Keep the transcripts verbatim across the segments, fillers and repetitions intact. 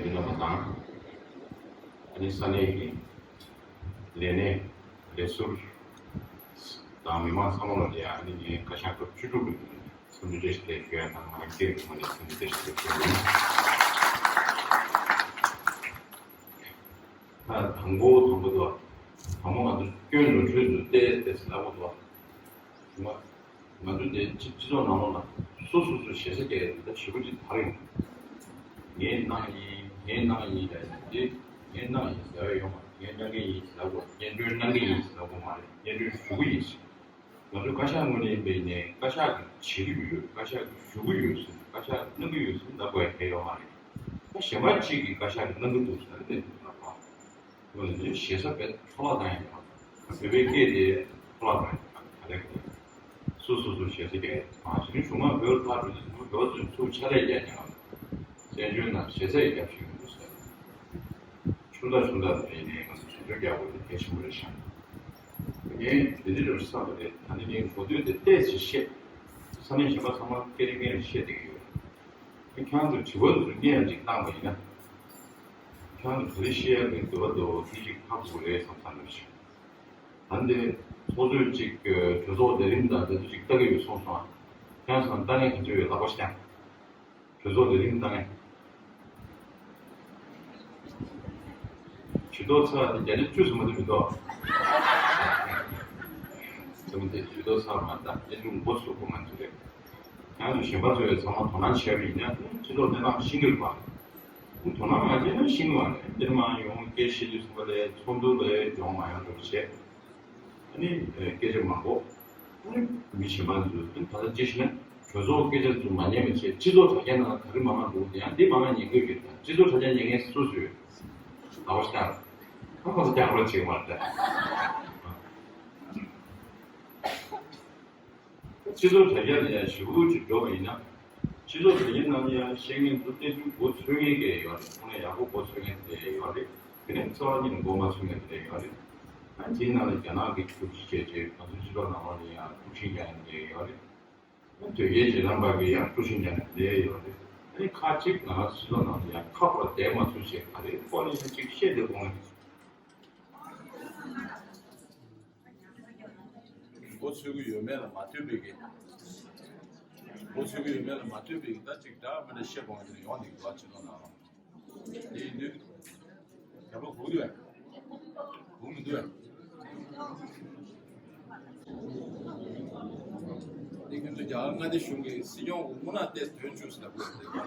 ཡིན་ནོ་མ་དང་། ཨ་ནི་ས་གནས་ཀྱི་ལས་སྣེ་ལས་ཟུར་དང་མི་མང་ཚང་མ་ལ་ཡང་ཨ་ནི་ངས་བཀའ་ཤག་སྐབས་བཅུ་དྲུག་གི་འཚམས་འདྲི་བཀྲ་ཤིས་བདེ་ལེགས་ཞུ་ཡ་དང་ང་རང་སྒེར་གྱི་ངོས་ནས་འཚམས་འདྲི་བཀྲ་ཤིས་བདེ་ལེགས་ཞུ་ཡ་ཡིན། ད་དང་པོ་དང་པོ་དང་པོ་ང་ཚོ་སྐྱོན་ནོར་འཁྲུལ་དུ་བལྟས་ཏེ་ཟེར་ལབ་དགོས་འདུག་ང་ང་ཚོ་འདི་སྤྱི་སྤྱི་ཚོགས་ནང་ལོགས་ལ་སོ་སོ་སོ་ཞེ་ས་སྐྱེ་ད་ཞེ་པོ་ཅིག་དར་ཡོང་། ངས་གནང་ཡིན་ངས་གནང་ཡིན་ལབ་ཡིན་འདི་ངས་གནང་ཡིན་ཟེར་བ་ཡོད་མ་རེད། ངས་གནང་གི་ཡིན་ཟེར་ལབ་དགོས། སྙན་སྒྲོན་གནང་གི་ཡིན་ཟེར་ལབ་དགོས་མ་རེད། སྙན་སྒྲོན་ཞུ་གི་ཡིན་ཟེར། ང་ཚོ་བཀའ་ཤག་ངོས་ནས་ཡིན་པ་ཡིན་ནའི་བཀའ་ཤག་གིས་བྱེད་ཀྱི་ཡོད། བཀའ་ཤག་གིས་ཞུ་གི་ཡོད་ཟེར། བཀའ་ཤག་གིས་གནང་གི་ཡོད་ཟེར་ལབ་དགོས་ཡ་གལ་ཡོད་མ་རེད། ད་གཞན་པ་གཅིག་གིས་བཀའ་ཤག་གིས་གནང་གི་འདུག་ཟེར་ན་དེ་འདུག་ལབ་པ། ངོས་ནས་ཞེ་ས་བེད་འཕྲོ་བརླག་བཏང་ཡ་ཡོད། བོད་པའི་སྐད་དེ་འཕྲོ་བརླག་བཏང་ཡ་ཡོད། ག་རེ་ག་རེ། སོ་སོ་སོ་ཞེ་ས་རྒྱག་ཡ། མ་གཞི་ནས་གཞུང་མང་བོད་ལ་ཕར་འགྲོ་དུས་ཚོད་འགྲོ་ཚུན་ཚུགས་ཆ་ལས་རྒྱག་མཁན་ལ། བཙན་བྱོལ་ནང་ཞེ་ས་ཡ་རྒྱབ་བཞིན་ཡོད་འདུག་ཟེར། ཆུང་མཐའ་ཆུང་མཐའ་རེད་ནས་ང་ཚོ་དྲན་འཆར་རྒྱག་དགོས་དེ་གལ་ཆེན་པོ་རེད་ཤག་ངས་དེ་འདྲ་རེད་བསམ་པ་རེད། ད་ནི་ངས་གོ་ཐོས་དེ་ཏོག་ཙམ་བཤད། ས་གནས་གཞན་པ་ཚང་མ་སྐད་རིགས་སྔོན་ནས་བཤད་བསྡད་ཀྱི་ཡོད། ཁྱེད་རང་ཚོས་དྲི་བ་དེ་ཚོ་སྔོན་ལ་ཅིག་བཏང་བ་ཡིན་ན། ཁྱེད་རང་ཚོ་ག་རེ་བཤད་ཡག་གི་འདོད་པ་འདུག་དེ་ཅིག་ཧ་གོ་གི་རེད་བསམ་བསམ་རེད་ཤག་ད་འདི་ཚོགས་གཙོས་ཅིག་གྲོས་ཚོགས་ལས་རིམ་དང་དེ་ཚོ་ཅིག་ལྟ་གི་ཡོད་གསུངས་སོང་ཨ། ཁྱེད་རང་ཚོ་ལྟ་མཁན་ག་ཚོད་ཡོད་ལག་པ་བསྐྱངས། གྲོས་ཚོགས་ལས་རིམ་ལྟ་མཁན། ཇུས་གཏོགས་ཚར་བ་དེ་བརྒྱ་ཆ་བཅུ་ཙམ་མ་གཏོགས་མི་འདུག་རྩེད་མོ་དེ་ཇུས་གཏོགས་ཚར་བ་མ་གཏོགས་དེ་ལུང་མགོ་ཚུགས་པོ་ང་ཚོ་རེད། ཁྱེད་རང་ཚོ་གཞན་པ་ཚོས་ཚང་མ་དོ་སྣང་བྱས་པ་ཡིན་ན་སྤྱི་ཚོགས་གནས་སྟངས་ཤེས་ཀྱི་རེད་པ། དོ་སྣང་མ་བྱས་ན་ཤེས་ཀྱི་མ་རེད། འདིར་མ་ཡོང་སྐད་བཤད་དུས་ཙམ་པ་ལས་ཚོགས་འདུ་ལས་ཡོང་མ་ཡོང་འགྲོ་བྱས། ཨ་ནི་སྐད་ཆ་མང་པོ། ཨ་ནི་མི་གཞན་པ་ཚོས་ཨ་ནི་ད་ལྟ་ཅི་ཞིག་ན་གྲོས་ཚོགས་སྐད་ཆ་ཚོ་མ་ཉན་པ་བྱས། སྤྱི་ཚོགས་དྲ་རྒྱ་ནང་ལ་ག་རེ་མང་མང་འདུག་དེ་ཡང་འདི་མང་མང་ཉན་དགོས་ཀྱི་རེད། སྤྱི་ཚོགས་དྲ་རྒྱ་ཉན་མཁན་སུ་སུ་ཡོད། ད་བར་ཤ་ད་ཁོ་ཚོ་རྒྱག་རོགས་བྱེད་མ་རེད། སྤྱི་ཚོགས་དྲ་རྒྱ་ལ་ཡང་ཞེ་པོ་ཅིག་འགྲོ་བ་ཡིན་ན། སྤྱི་ཚོགས་དྲ་རྒྱའི་ནང་ལ་ཡང་བཤད་མཁན་ཚོ་སྟོན་ཚུལ་མགོ་ཚོས་མཁན་གྱི་ཡོད་རེད། ཁོང་ལ་ཡག་པོ་མགོ་ཚོས་མཁན་དེ་ཡོད་རེད། དེ་ནས་རྩ་བ་ཉིད་ནས་མགོ་མ་ཚོས་མཁན་དེ་ཡོད་རེད། ཨ་དེའི་ནང་ལ་རྒྱ་ནག་གི་ཐུགས་རྗེ་ཆེ་ཆེ་ང་ཚོའི་སྤྱི་ཚོགས་ནང་ལོགས་ལ་ཡང་དཀྲུག་ཤིང་རྒྱག་མཁན་དེ་ཡོད་རེད། ཨ་དོལ་རྒྱལ་རྗེས་འབྲང་པ་གི་ཡང་དཀྲུག་ཤིང་རྒྱག་མཁན་དེ་ཡོད་རེད། ཨ་ནི་ཁ་ཅིག་ང་རང་ཚོའི་སྤྱི་ཚོགས་ནང་ལ་ཡང་ཁ་ཁོ་ལ་བསྡད་མ་ཚུལ་ཞིག་ག་རེ་ཁོ་ལ་ཡང་ཅིག་བཤད་དེ་དགོངས། མགོ་ཚོས་ཀྱི་ཡོད་མེད་ལ་མ་ལྟོས་པའི་གི། མགོ་ཚོས་ཀྱི་ཡོད་མེད་ལ་མ་ལྟོས་པའི་གི་ད་ཅིག་འདྲ་མི་འདྲ་བཤད་དགོས་ཡོང་གི་འདུག་ཡོང་འདུག་ག་ཅི་ལོ་ན། དེ་ཡིན་དུས། རྒྱ་པོ་སྒུག་འདུག་ག་སྒུག་མི་འདུག་ག་དེ་ཁྱོད་ཚོ་རྒྱ་གར་མངའ་སྡེ་གཞུང་གི་སྲིད་སྐྱོང་གི་དངུལ་ནག་ཏེས་དོན་བཅུག་ཟེར་ལབ་དགོས་རེད།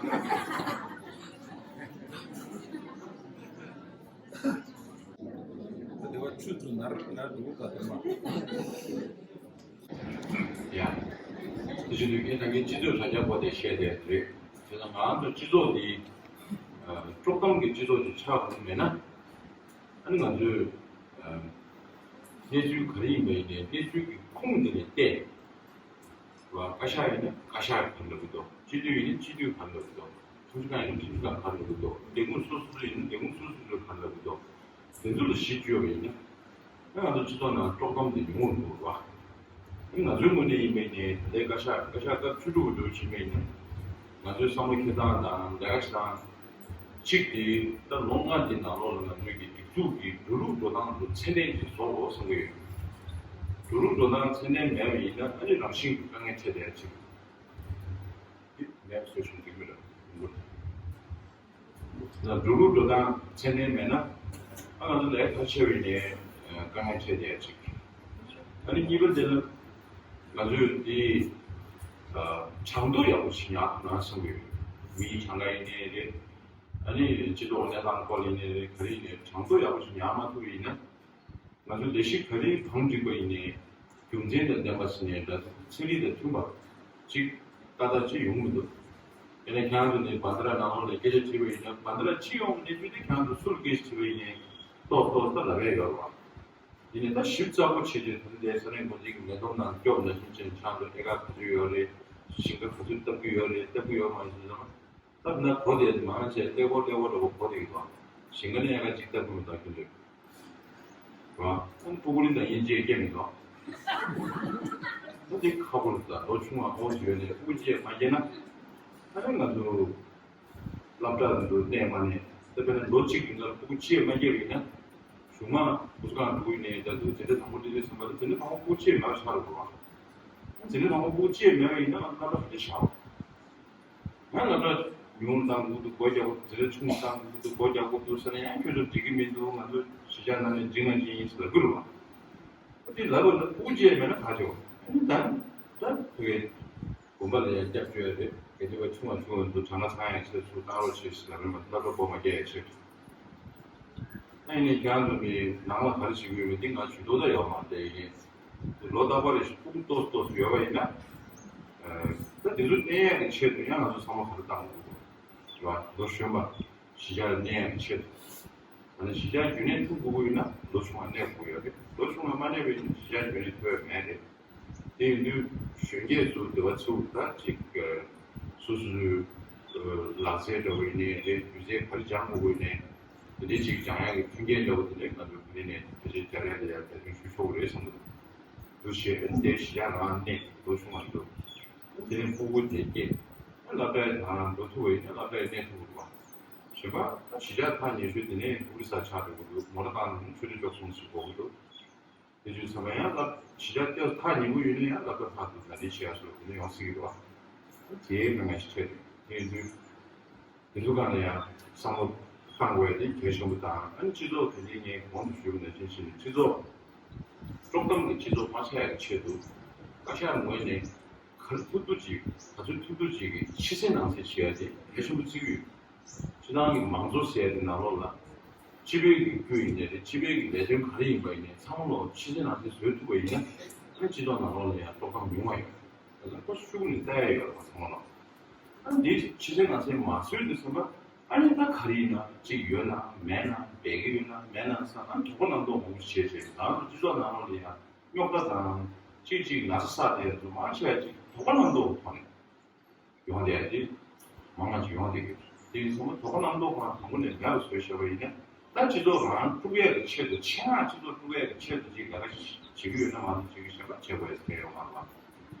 ད་དེ་བ་ཆུ་ཚོད་ནར་ནར་འགྲོ་ག་དེ་མ། ཡ། དེ་བཞིན་དུ་ངས་ད་གིན་སྤྱི་ཚོགས་དྲ་རྒྱ་སྐོར་དེ་བཤད་བསྡད་རེད། བྱས་ཙང་ང་ཚོ་སྤྱི་ཚོགས་འདི་དཀྲོག་གཏམ་གྱི་སྤྱི་ཚོགས་ཅིག་ཆགས་ཐུབ་མེད་ན། ཨ་ནི་ང་ཚོས་གནས་ཚུལ་ག་རེ་ཡིན་པ་ཡིན་ནའི་གནས་ཚུལ་གྱི་ཁུངས་འདི་ནས་བལྟས། བཀའ་ཤག་ཡིན་ན་བཀའ་ཤག་ག་རེ་ལབ་ཀྱི་འདུག་སྤྱི་འཐུས་ཡིན་ན་སྤྱི་འཐུས་ག་རེ་ལབ་ཀྱི་འདུག་ཁྲིམས་ཞིབ་ཁང་ཡིན་ན་ཁྲིམས་ཞིབ་ཁང་ག་རེ་ལབ་ཀྱི་འདུག་ལས་ཁུངས་སོ་སོ་ཡིན་ན་ལས་ཁུངས་སོ་སོ་ག་རེ་ལབ་ཀྱི་འདུག་དེ་ཚོ་ལ་གཞི་བཅོལ་བ་ཡིན་ན། ང་ཚོ་སྤྱི་ཚོགས་ནང་དཀྲོག་གཏམ་དེ་ཉུང་རུ་འགྲོ་གི་རེད་བ། ང་ཚོའི་ངོས་ནས་ཡིན་པ་ཡིན་ནའི་ད་ལྟའི་བཀའ་ཤག་བཀའ་ཤག་སྐབས་བཅུ་དྲུག་འདུག་ཕྱིན་པ་ཡིན་ན། ང་ཚོའི་བསམ་བློ་འཁྱེར་སྟངས་དང་ལས་ཀ་བྱེད་སྟངས། གཅིག་དེ་ད་ལོ་ལྔ་འདི་ནང་ལོགས་ལ་ང་ཚོའི་གི་སྒྲིག་འཛུགས་ཀྱི་འགྲོ་ལུགས་འགྲོ་སྟངས་དེ་ཚད་ལྡན་ཅིག་བཟོ་དགོས་བསམ་གྱི་ཡོད། འགྲོ་ལུགས་འགྲོ་སྟངས་ཚད་ལྡན་མེད་པ་ཡིན་ན་ཨ་ནི་རང་བཞིན་གྱི་དཀའ་ངལ་འཕྲད་བསྡད་ཡ་ཅིག་འདི་མེད་པ་བཟོ་ཆོག་གི་མི་རེད། ལ་འགྲོ་ལུགས་འགྲོ་སྟངས་ཚད་ལྡན་མེད་ན། ཨ་ང་ཚོ་ལས་ཐག་ཆད་པའི་ནས་དཀའ་ངལ་འཕྲད་བསྡད་ཅིག་ཨ་ནི་གཉིས་པ་དེ་ལ་ང་ཚོས་དེ་གྲངས་ཐོ་ཡག་པོ་ཞིག་ཉར་ཐུབ་ན་བསམ་གྱི་ཡོད། མིའི་གྲངས་ཀ་ཡིན་ནའི་རེད། ཨ་ནི་སྤྱི་ཚོགས་གནས་སྟངས་སྐོར་ཡིན་ནའི་རེད། ག་རེ་ཡིན་ནའི་གྲངས་ཐོ་ཡག་པོ་ཞིག་ཉར་མ་ཐུབ་པ་ཡིན་ན། ང་ཚོ་ལས་གཞི་ག་རེ་གང་སྒྲིག་པ་ཡིན་ནའི་རྒྱུ་མཚན་དང་ལྡན་པ་ཟེར་ནས་འདྲ་ཚན་རིག་དང་མཐུན་པ་ཅིག་ཏག་ཏག་ཅིག་ཡོང་མི་འདུག་དེ་ནས་ཁྱེད་རང་ཚོ་ནས་བན་དྷ་ར་ནང་ལོགས་ལ་སྐད་ཆ་དྲིས་པ་ཡིན་ན་བན་དྷ་ར་ཅི་ཡོང་གནས་ཚུལ་དེ་ཁྱེད་རང་ཚོ་སུ་ལ་སྐད་ཆ་དྲིས་པ་ཡིན་ནའི་ཏོག་ཏོག་ཏག་ལབ་ཡས་ཡོད་རེད་བ། ཡིན་ནའི་ད་ཞིབ་ཚགས་པོ་བྱེད་དུས་ད་ལྟའི་ས་གནས་འགོ་འཛིན་གྱི་མེ་ཏོག་ནང་སྐྱོབ་ལ་ཤིན་ཅན་ཆང་དུ་ཨེ་ཀ་ག་ཚོད་ཡོད་རེད། ཞིང་ཁ་ག་ཚོད་བཏབ་ཀྱི་ཡོད་རེད། བཏབ་ཀྱི་ཡོད་མ་ཡིན་ཟེར་ན། སྟབས་ན་གོ་དེ་མང་ཆེ་ཀླད་ཀོར་ཀླད་ཀོར་འདྲ་པོ་གོ་དེ་ཡིན་པ། ཞིང་ཁ་ནས་ཡ་ག་ཅིག་སྟབས་ཀྱི་མི་འདུག་ཁྱོད་ཚོས། ར། ཨང་ཕྲུ་གུ་རིགས་དང་དབྱིན་ཇིའི་སྐད་མི་འདུག་ད་དེ་ཁག་པོ་རེད། ད་ལོ་ཆུང་བ་ཨོ་ཞུ་ཡོད་ནས་ཕྲུ་གུ་ཅིག་མ་སྐྱེས་ན། ད་རེས་ང་ཚོ་སློབ་གྲྭ་འདུག་བསྟན་མ་ནས་ ད་དཔེར་ན་ལོ་གཅིག་གི་ནང་ལ་ཕྲུ་གུ་གཅིག་མ་སྐྱེས་པ་ཡིན་ན། གཞུང་མ་སྐུ་ཚབ་ཁང་འགྲོ་གི་ཡིན་ནའི་ད་དུང་འཛིན་གྲྭ་དང་པོ་དེ་དུས་ཙམ་པ་ལ་འཛིན་གྲྭ་དང་པོ་ཕྲུ་གུ་གཅིག་མེད་པ་ཆགས་འགྲོ་གི་རེད། འཛིན་གྲྭ་དང་པོ་ཕྲུ་གུ་གཅིག་མེད་པ་ཡིན་ན་ང་སློབ་གྲྭ་ག་འདྲ་བཞག་ང་སློབ་གྲྭ་ཉུང་བཏང་དགོས་འདུག་སྒོ་རྒྱག་དགོས་འཛིན་གྲྭ་ཆུང་བཏང་དགོས་འདུག་སྒོ་རྒྱག་དགོས་འདུག་ཟེར་ན་ཡང་ཁྱོད་ཚོ་འགྲིག་གི་མི་འདུག་ང་ཚོ་གཞིས་ཆགས་ནང་ནས་འགྲིག་ན་འགྲིག་ཡིན་ཟེར་ལབ་ཀྱི་རེད་བ། དེ་ལབ་པ་ལ་ཕྲུ་གུ་གཅིག་མེད་ན་ག་བྱེད་བ། ད་ད་ཕ་གི་དགོན་པ་ལ་ཡང་སྐྱབས་བཅོལ་ཡ་རེད། གལ་ཏེ་བ་ཆུང་བ་ཆུང་བ་ཚོ་གྲྭ་ལྔ་ཚང་ཡ་ཆེད་ཚུར་བཏང་རོགས་བྱེད་ཞེས་ལབ་རིམ་པ་སློབ་གྲྭ་སྒོ་མ་རྒྱག་ཡ་ཆེད་དུ། ཨ་ནི་ཁྱེད་རང་ཚོ་མི་ནང་ལ་ག་རེ་བྱེད་དགོས་མེད་དེ་ང་ཇུས་གཏོགས་ད་ཡོད་མ་རེད་ཡིན། ལོ་རྟག་པར་རེ་ཞིག་ཕྲུ་གུ་ཏོག་ཏོག་ཡོད་པ་ཡིན་ན། ད་དེ་ཚོ་གནས་ཡ་གི་ཆེད་དུ་ཡང་ང་ཚོ་བསམ་བློ་ག་རེ་བཏང་དགོས་རེད་བ། ལོ་གཞོན་པ་གཞིས་ཆགས་གནས་ཡ་གི་ཆེད་དུ། ད་ནི་གཞིས་ཆགས་རྒྱུན་གནས་ཐུབ་དགོས་ཀྱི་ཡོད་ན་ལོ་ཆུང་བ་གནས་དགོས་ཡོད་རེད། ལོ་ཆུང་བ་མ་གནས་པ་ཡིན་ན་གཞིས་ཆགས་རྒྱུན་གནས་ཐུབ་ཡ་མེད་རེད། དེ་ཡིན་དུས་གཞོན་སྐྱེས་ཚོ་དེ་བ་ཚུགས་ད་ཅིག་སོ་སོའི་ལག་རྩལ་འདྲ་བོ་ཡིན་ནའི་རེད། སྒྱུ་རྩལ་ག་རེ་སྦྱང་དགོས་ཀྱི་ཡོད་ནའི་དེ་འདྲའི་ཅིག་སྦྱང་ཡ་གི་མཐུན་རྐྱེན་འདྲ་བོ་དེ་འདྲ་ང་ཚོའི་བོད་ནས་ནས་ཕལ་ཆེར་རྒྱ་རིགས་ལ་ཡ་འབད་བརྩོན་ཞུ་ཆོག་གི་རེད་བསམ་གྱི་འདུག་དེ་བྱས་ཨ་ནི་དེ་གཞིས་ཆགས་རང་གནས་ལོ་ཆུང་བ་འདུག་དེ་ནས་ཕྲུ་གུ་དེ་སྐྱེས་ཨ་སློབ་གྲྭའི་ནང་ལོ་ཐུག་པ་ཡིན་ན་སློབ་གྲྭའི་གནས་ཐུབ་དགོས་པ། གཞན་པ་ད་གཞིས་ཆགས་ཐག་ཉེ་ཤོས་དེ་ནས་ཨོ་རི་ས་ཆགས་འགྲོ་གི་འདུག་མོ་ཊ་བཏང་ནས་ཆུ་ཚོད་བཅུ་གསུམ་ཞིག་འགོར་གི་འདུག་དེ་བྱས་ཙང་ཡང་སློབ་གཞིས་ཆགས་ཏེ་ཐག་ཉེ་པོ་ཡིན་ན་ཡང་སློབ་གྲྭ་ཕར་དུ་ལ་ནི་བྱེད་ཡ་སོགས་དེ་ནས་ཡོང་སྲིད་ཀྱི་འདུག་དེའི་སྣང་བ་ཞིག་འཕྲད་དེ་དེ་དུས་དེ་ཚོ་སྒང་ལ་ཡང་བསམ་བློ་གཏང་དགོས་ཡ་དེ་གལ་ཆེན་པོ་དང་ཨ་ནི་སྤྱི་ཚོགས་དེ་འདྲའི་ངས་གོང་དུ་ཞུས་པ་ནང་བཞིན་བྱས་ནས་སྤྱི་ཚོགས་དཀྲོག་གཏམ་གྱི་སྤྱི་ཚོགས་མ་ཆགས་ཡ་གི་ཆེད་དུ་བཀའ་ཤག་ངོས་ནས་ག་རེ་ཐུབ་ཐུབ་ཅིག་ག་ཚོད་ཐུབ་ཐུབ་ཅིག་གི་ཕྱི་གསལ་ནང་གསལ་བྱེད་ཡ་དེ་གལ་ཆེན་པོ་བརྩི་གི་ཡོད། སྤྱི་བཏང་གི་མང་གཙོ་ཟེར་ཡ་དེ་ནང་ལོགས་ལ་སྤྱི་པའི་གི་རྒྱུ་ཡིན་ནའི་རེད། སྤྱི་པའི་གི་ལས་དོན་ག་རེ་ཡིན་པ་ཡིན་ནའི་ཚང་མ་ལོག་ཕྱི་གསལ་ནང་གསལ་བཟོས་ཐུབ་པ་ཡིན་ན་ཨ་ནི་སྤྱི་ཚོགས་ནང་ལོགས་ལ་ཡང་དཀྲོག་གཏམ་ཉུང་བ་ཡོད། ད་ལྟ་ཁོ་ཤུགས་ནས་བལྟ་ཡ་ཡོད་རེད་པ་ཚང་མ་ལོག་ཨ་ནི་འདི་ཕྱི་གསལ་ནང་གསལ་མ་བཟོས་དུས་ཙམ་པ་ཨ་ནི་ད་ག་རེ་ཡིན་ན་གཅིག་ཡོད་ན་མེད་ན་བསྡད་ཀྱི་ཡོད་ན་མེད་ན་བསམ་ཨ་ནི་དོགས་པ་རྣམ་རྟོག་མང་པོ་བྱས་བྱས་ང་ཚོ་སྤྱི་ཚོགས་ནང་ལོགས་ལ་ཡང་རྙོག་དྲ་དང་གཅིག་གཅིག་ན་ཚ་ཟ་བསྡད་ཡ་ཚོ་མང་ཆེ་བ་ཅིག་དོགས་པ་རྣམ་རྟོག་གི་ཐོག་ནས། ཡོང་བསྡད་ཡ་དེ་མང་མང་ཅིག་ཡོང་བསྡད་ཀྱི་རེད། དེ་ཡིན་ཙང་དོགས་པ་རྣམ་རྟོག་ཁོ་རང་དང་པོ་ནས་མེད་པ་བཟོས་བཞག་པ་ཡིན་ན་ད་སྤྱི་ཚོགས་རང་དཀྲུག་ཡས་ཀྱི་ཆེད་དུ་ཆེད་མངགས་སྤྱི་ཚོགས་དཀྲུག་ཡས་ཀྱི་ཆེད་དུ་ཅིག་ལས་ཀ་བྱེད་ཀྱི་ཡོད་ན་མ་གཏོགས་བྱེད་ཀྱི་གཞན་པ་བྱེད་དགོས་ཡ་དེ་ཡོད་མ་རེད་པ།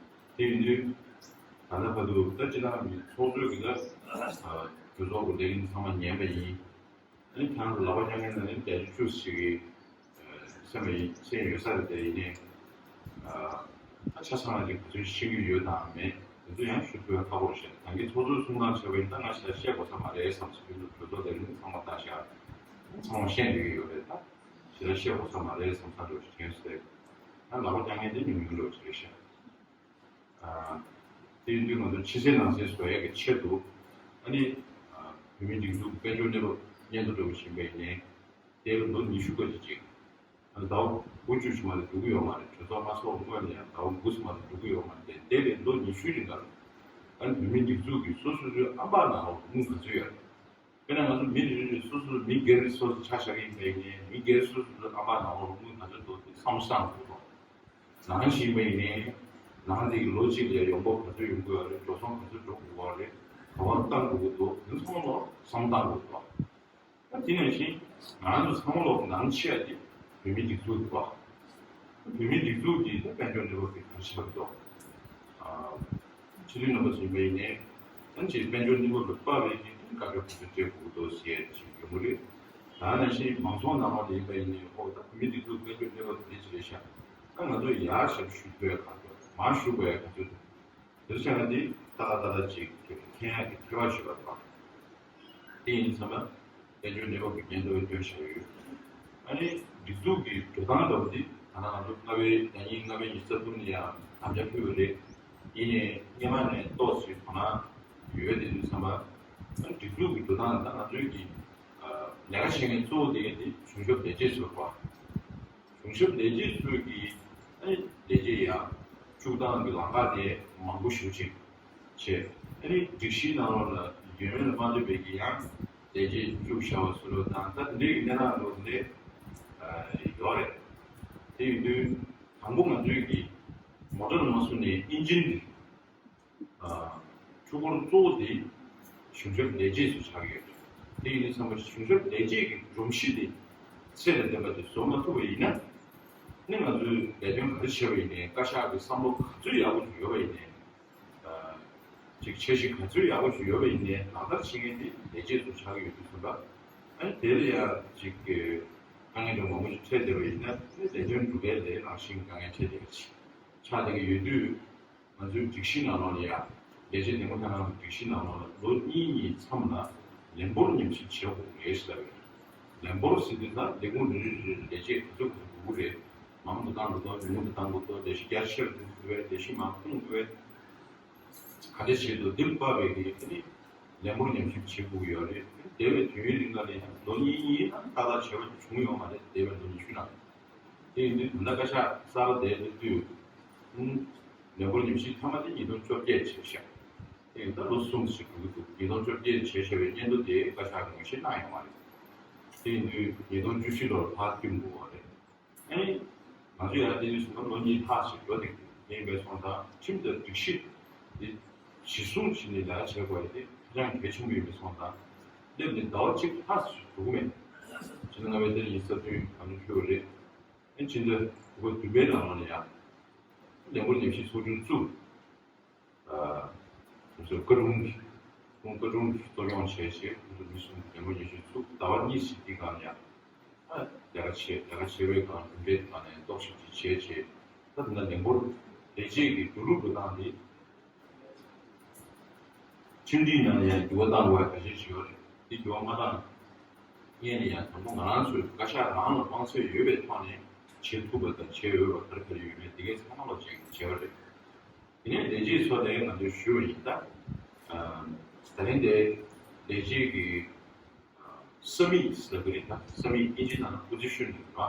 དེ་ཡིན་དུས་ད་ལྟ་བར་དུ་ད་སྤྱི་བཏང་གི་ཚོགས་གཙོས་ཀྱི་ད་གྲོས་ཚོགས་ཀྱི་ལས་རིམ་ཚང་མ་ཉན་པ་ཡིན། ཨ་ནི་ཁྱེད་རང་ཚོ་ལག་པ་བརྐྱང་མཁན་ནང་ནས་བརྒྱད་ཅུ་བཅུ་ཞིག་གི་སེམས་ཡིན་སེམས་ཡོད་ས་རེད་དེ་ཡིན་ནའི། ཨ་ཆ་ཚང་ལ་ཅིག་ག་ཚོད་ཤེས་ཀྱི་ཡོད་དང་མེད་དེ་ཚོ་ཡང་ཞུ་ཐུབ་ཡ་ཁག་པོ་རེད་ཤག་ད་གིན་ཚོགས་གཙོས་གསུང་སྟངས་བྱས་པ་ཡིན་ན་ང་ཞེ་དྲག་བཤད་དགོས་ས་མ་རེད་བསམ་སོང་། ཁྱོད་ཚོ་གྲོས་ཚོགས་དེ་རིང་ཚང་མ་ལྟ་ཤག་ཚང་མ་ཤེས་འདོད་ཀྱི་ཡོད་རེད། ད་ཞེ་དྲག་བཤད་དགོས་ས་མ་རེད་བསམ་ས་འགྲོ་ཞིག་དྲན་སོང་། ད་ལག་པ་བརྐྱང་མཁན་དེ་ཉུང་ཉུང་འགྲོ་ཞིག་རེད་ཤག་ཨ་དེ་ཡིན་དུས་ང་ཚོ་ཕྱི་གསལ་ནང་གསལ་བཟོ་ཡས་ཀྱི་ཆེད་དུ་ཨ་ནི་ཨ་བོད་མིའི་སྒྲིག་འཛུགས་དཔལ་འབྱོར་གནས་བབ་སྙན་ཐོ་འདྲ་བོ་ཞིག་ཡིན་པ་ཡིན་ནའི་དེ་ལོ་ཉི་ཤུ་ཀ་ཅིག་ཅིག་ཨ་ནི་ཟླ་བ་དགུ་བཅུ་ཞིག་མ་གཏོགས་འགྲོ་གི་ཡོད་མ་རེད། གྲོས་ཚོགས་མ་ཚོགས་སྔོན་ལ་ཡང་ཟླ་བ་དགུ་ཙམ་མ་གཏོགས་འགྲོ་གི་ཡོད་མ་རེད། དེ་ལས་ལོ་ཉི་ཤུའི་རིང་ལ་ཨ་ནི་བོད་མིའི་སྒྲིག་འཛུགས་ཀྱི་སོ་སོ་སོའི་ཨམ་ཕྲག་ནང་ལ་དངུལ་ག་ཚོད་ཡོད་རེད། དཔེར་ན་ང་ཚོ་མི་རེ་རེ་སོ་སོ་མི་སྒེར་སོ་སོ་ཆ་བཞག་གི་ཡིན་པ་ཡིན་ནའི་མི་སྒེར་སོ་སོ་ཚོ་ཨ་མ་ནང་ལོགས་དངུལ་ག་ཚོད་འདུག་དེ་བསམ་བློ་བཏང་དགོས་ཀྱི་འདུག་ནང་ཞིག་ཡིན་པ་ཡིན་ནའི་ནང་དེ་གི་ལོ་གཅིག་ལ་ཡོང་འབབ་ག་ཚོད་ཡོང་གི་ཡོད་རེད། འགྲོ་སོང་ག་ཚོད་འགྲོ་གི་ཡོད་རེད། ག་པར་བཏང་དགོས་ཀྱི་འདུག་དེ་ཚང་མ་བསམ་བློ་བཏང་དགོས་ཀྱི་འདུག་ད་དེ་ནང་བཞིན་ང་རང་ཚོ་ཚང་མ་ལོག་ནང་ཆེ་བ་དེ་བོད་མིའི་སྒྲིག་འཛུགས་འདུག་བ། བོད་མིའི་སྒྲིག་འཛུགས་ཀྱི་ད་དཔལ་འབྱོར་འབྲེལ་བ་དེ་ག་རེ་བྱེད་པ་འདུག་སྤྱི་འཐུས་རྣམ་པ་ཚོ་ཡིན་པ་ཡིན་ནའི་ད་ཅིག་དཔལ་འབྱོར་གནས་བབ་ལ་དཔག་པའི་གི་དཀའ་སྤྱད་ག་ཚོད་སྤྲད་དགོས་འདུག་ཟེར་ཅིག་ཡོང་གི་རེད། ད་ནང་བཞིན་མང་ཚོགས་ནང་ལོགས་ལ་ཡིན་པ་ཡིན་ནའི་ཨོ་ད་བོད་མིའི་སྒྲིག་འཛུགས་དཔལ་འབྱོར་འབྲེལ་བ་དེ་འདྲ་ཅིག་རེད་ཤག་ད་ང་ཚོ་ཡར་ཞབས་ཞུ་ཕུལ་ཡ་ག་ཚོད་མར་ཞུ་དགོས་ཡ་ག་ཚོད་འདུག་དེ་ཚོ་བྱས་ན་དེ་ཏག་ཏག་ཏག་ཏག་ཅིག་མཁྱེན་ཡག་གི་ཐོས་པ་བྱེད་པ་དང་། དེ་ཡིན་ཙང་དཔལ་འབྱོར་གནས་བབ་ཀྱི་སྙན་ཐོ་བསྐྱོན་བཞག་ཡོད། ཨ་ནི་སྒྲིག་འཛུགས་ཀྱི་འགྲོ་སྟངས་འདྲ་བོ་འདི་ད་ལྟ་ང་ཚོ་ལྔ་པའི་ཟླ་ཉིན་ལྔ་པའི་ཉི་ཤུ་རྩ་གསུམ་ནས་ཡང་དམ་བཅའ་ཕུལ་བ་རེད། ཡིན་ནའི་སྔོན་མ་ནས་ཏོག་ཙམ་དོ་སྣང་ཡོད་དེ་དུས་ཙམ་པ། ཨ་ནི་སྒྲིག་འཛུགས་ཀྱི་འགྲོ་སྟངས་ད་ང་ཚོའི་གི་ལས་ཀ་བྱེད་མཁན་གཙོ་བོ་དེ་ག་དེ་གཞུང་ཞབས་ལས་བྱེད་ཚོ་རེད་པ། གཞུང་ཞབས་ལས་བྱེད་ཚོས་ཀྱི་ཨ་ནི་ལས་བྱེད་ཡང་བཅུག་སྟངས་ཀྱི་ལམ་ཁ་དེ་མང་པོ་ཞེ་པོ་ཅིག་བྱས། ཨ་ནི་སྒྲིག་གཞིའི་ནང་ལོགས་ལ་ཡོད་མེད་ལ་མ་ལྟོས་པའི་གི་ཡང་ལས་བྱེད་བཅུག་བཞག་པ་ཚོ་ལོ་དང་ད་དེ་འདྲའི་གི་གནས་སྟངས་ལོ་དེ་འདྲ་ཡོད་རེད། དེ་ཡིན་དུས་དང་པོ་ང་ཚོའི་གི་མོ་ཊ་ལ་མ་སོང་ནས་ཨིན་ཇིན་དེ། ཆུ་འཁོར་གཙོ་བོ་དེ་གཞུང་ཞབས་ལས་བྱེད་ཚོ་ཆགས་ཀྱི་ཡོད་རེད། དེ་ཡིན་དུས་ཙམ་པ་གཞུང་ཞབས་ལས་བྱེད་ཀྱི་སྒྲོམ་གཞི་དེ་ཚད་དང་ལྡན་པ་དེ་བཟོ་མ་ཐུབ་པ་ཡིན་ན། ནི་ང་ཚོས་ལས་དོན་ག་རེ་བྱས་པ་ཡིན་ནའི་བཀའ་ཤག་གི་བསམ་བློ་ག་ཚོད་ཡག་པོ་ཞིག་ཡོད་པ་ཡིན་ནའི། ཅིག་འཆར་གཞི་ག་ཚོད་ཡག་པོ་ཞིག་ཡོད་པ་ཡིན་ནའི་ལག་བསྟར་བྱེད་མཁན་དེ་ལས་བྱེད་ཚོ་ཆགས་ཀྱི་ཡོད་དུས་ཙམ་པ། ཨ་ནི་དེ་ལ་ཡང་ཅིག་གི་དཀའ་ངལ་འདྲ་མང་པོ་ཞིག་འཕྲད་བསྡད་པ་ཡིན་ན་ཨ་ནི་ལས་དོན་སྒྲུབ་པའི་ལས་རང་བཞིན་དཀའ་ངལ་འཕྲད་བསྡད་པ་ཅིག་ཆགས་བསྡད་ཀྱི་ཡོད་དུས། ང་ཚོའི་སྒྲིག་གཞི་ནང་ལོགས་ལ་ཡང་ལས་བྱེད་འདེམས་བསྐོ་ལྷན་ཁང་གི་སྒྲིག་གཞི་ནང་ལོགས་ལ་ལོ་གཉིས་གཉིས་མཚམས་ལ་ལས་འབོར་ཉམས་ཞིབ་བྱེད་དགོས་རེད་ཟེར་བ་ཡིན། ལས་འབོར་ཟེར་དུས་ད་ལས་ཁུངས་རེ་རེ་རེ་ལས་བྱེད་ག་ཚོད་ག་ཚོད་དགོས་ཀྱི་རེད། མང་དུ་བཏང་དགོས་འདུག་ཉུང་དུ་བཏང་དགོས་འདུག་ལས་གཞི་རྒྱ་ཆེར་གཏོང་དགོས་པས་ལས་གཞི་མང་གཏོང་དགོས་པས། ག་འདྲ་བྱེད་འདུག་འདི་ལ་དཔག་པའི་གི་ཨ་ནི་ལས་འབོར་ཉམས་ཞིབ་བྱེད་དགོས་ཀྱི་ཡོད་རེད། འདས་པའི་དུས་ཡུན་རིང་ལ་ནས་ལོ་གཉིས་གཉིས་ནང་ཏག་ཏག་བྱས་པ་བྱུང་ཡོད་མ་རེད། འདས་པའི་ལོ་ཉི་ཤུ་ནང་། དེ་ཡིན་དུས་ད་ལྟ་བཀའ་ཤག་གསར་པ་དེ་སླེབས་དུས། ཨུམ། ལས་འབོར་ཉམས་ཞིབ་མཐའ་མ་དེ་ཉིས་སྟོང་བཅོ་བརྒྱད་བྱས་ཤག་དེ་ཡིན་ད་ལོ་གསུམ་ཞིག་འགྲོ་གི་འདུག་ཉིས་སྟོང་བཅོ་བརྒྱད་བྱས་བཞག་པའི་སྙན་ཐོ་དེ་བཀའ་ཤག་གིས་ངོས་བཞེས་གནང་ཡོད་མ་རེད། དེ་ཡིན་དུས་ཉིས་སྟོང་བཅུ་བཞི་ལོར་ཕར་བསྟུན་དགོས་པ་རེད། ཨ་ནི། ང་ཚོས་ཡང་དེ་ནས་བཟུང་ལོ་གཉིས་ལྷག་ཞིག་འགྲོ་བསྡད་ཀྱི་ཡིན་པའི་སོང་ཙང་ཁྲིམས་དང་སྒྲིག་གཞི་འདི་གཞི་བཟུང་བྱས་ནས་ལས་ཀ་བྱེད་དགོས་ཡ་དེ་ཧ་ཅང་གལ་ཆེན་པོ་ཡིན་པའི་སོང་ཙང་སླེབས་ནས་ཟླ་བ་གཅིག་ལྷག་ཞིག་འགྲོ་གི་མེད། ཕྱི་ཟླ་ལྔ་པའི་ཚེས་ཉི་ཤུ་རྩ་བདུན་གང་ཅི་ཕུལ་བ་རེད། ཨ་ནི་ཕྱི་ཟླ་དགུ་པ་བདུན་པའི་ནང་ལོགས་ལ་ཡང་ལས་འགུལ་ཉམས་ཞིབ་ཚོགས་ཆུང་བཙུགས། ཨ། སོ་སོའི་བཀའ་དྲུང་གི་ཁོང་བཀའ་དྲུང་གི་གཙོ་སྐྱོང་བྱས་བྱས་ཁོང་ཚོ་མི་གསུམ་གྱི་ལས་འགུལ་ཉམས་ཞིབ་ཚོགས་ཟླ་བ་གཉིས་ཤིག་འདི་སྒང་ཡང་ཨ་ལས་ཀ་བྱེད་ལས་ཀ་བྱེད་པའི་སྒང་གྲུབ་འབྲས་སྒང་ནས་རྟོག་ཞིབ་ཅིག་བྱས་བྱས། ད་ལྟ་ལས་འགུལ་ལས་བྱེད་ཀྱི་བསྡུ་རུབ་འགྲོ་སྟངས་འདི་ཁྲིམས་སྒྲིག་ནང་ལ་ཡང་འགྱུར་བ་བཏང་དགོས་པ་ག་ཚོད་ཅིག་ཡོད་རེད། འདི་འགྱུར་བ་མ་བཏང་སྔོན་ནས་ཡང་དང་པོ་ང་རང་ཚོའི་བཀའ་ཤག་རང་ལ་དབང་ཚད་ཡོད་པའི་ཐོག་ནས་བྱེད་ཐུབ་པ་དང་བྱེད་འོས་པ་ག་རེ་ག་རེ་ཡོད་མེད་འདི་གའི་ཚང་མ་ལོ་ཆེན་བྱས་པ་རེད། དེ་ནས་ལས་བྱེད་ཚོ་ལ་ང་ཚོས་ཞུས་པ་ཡིན་ད། ད་ལན་དེ་ལས་བྱེད་ཀྱི་ས་མིག་ཟེར་གི་རེད་ད། ས་མིག་དབྱིན་ཇི་ནང་ལ་པོ་ཛི་ཤན་རེད་བ།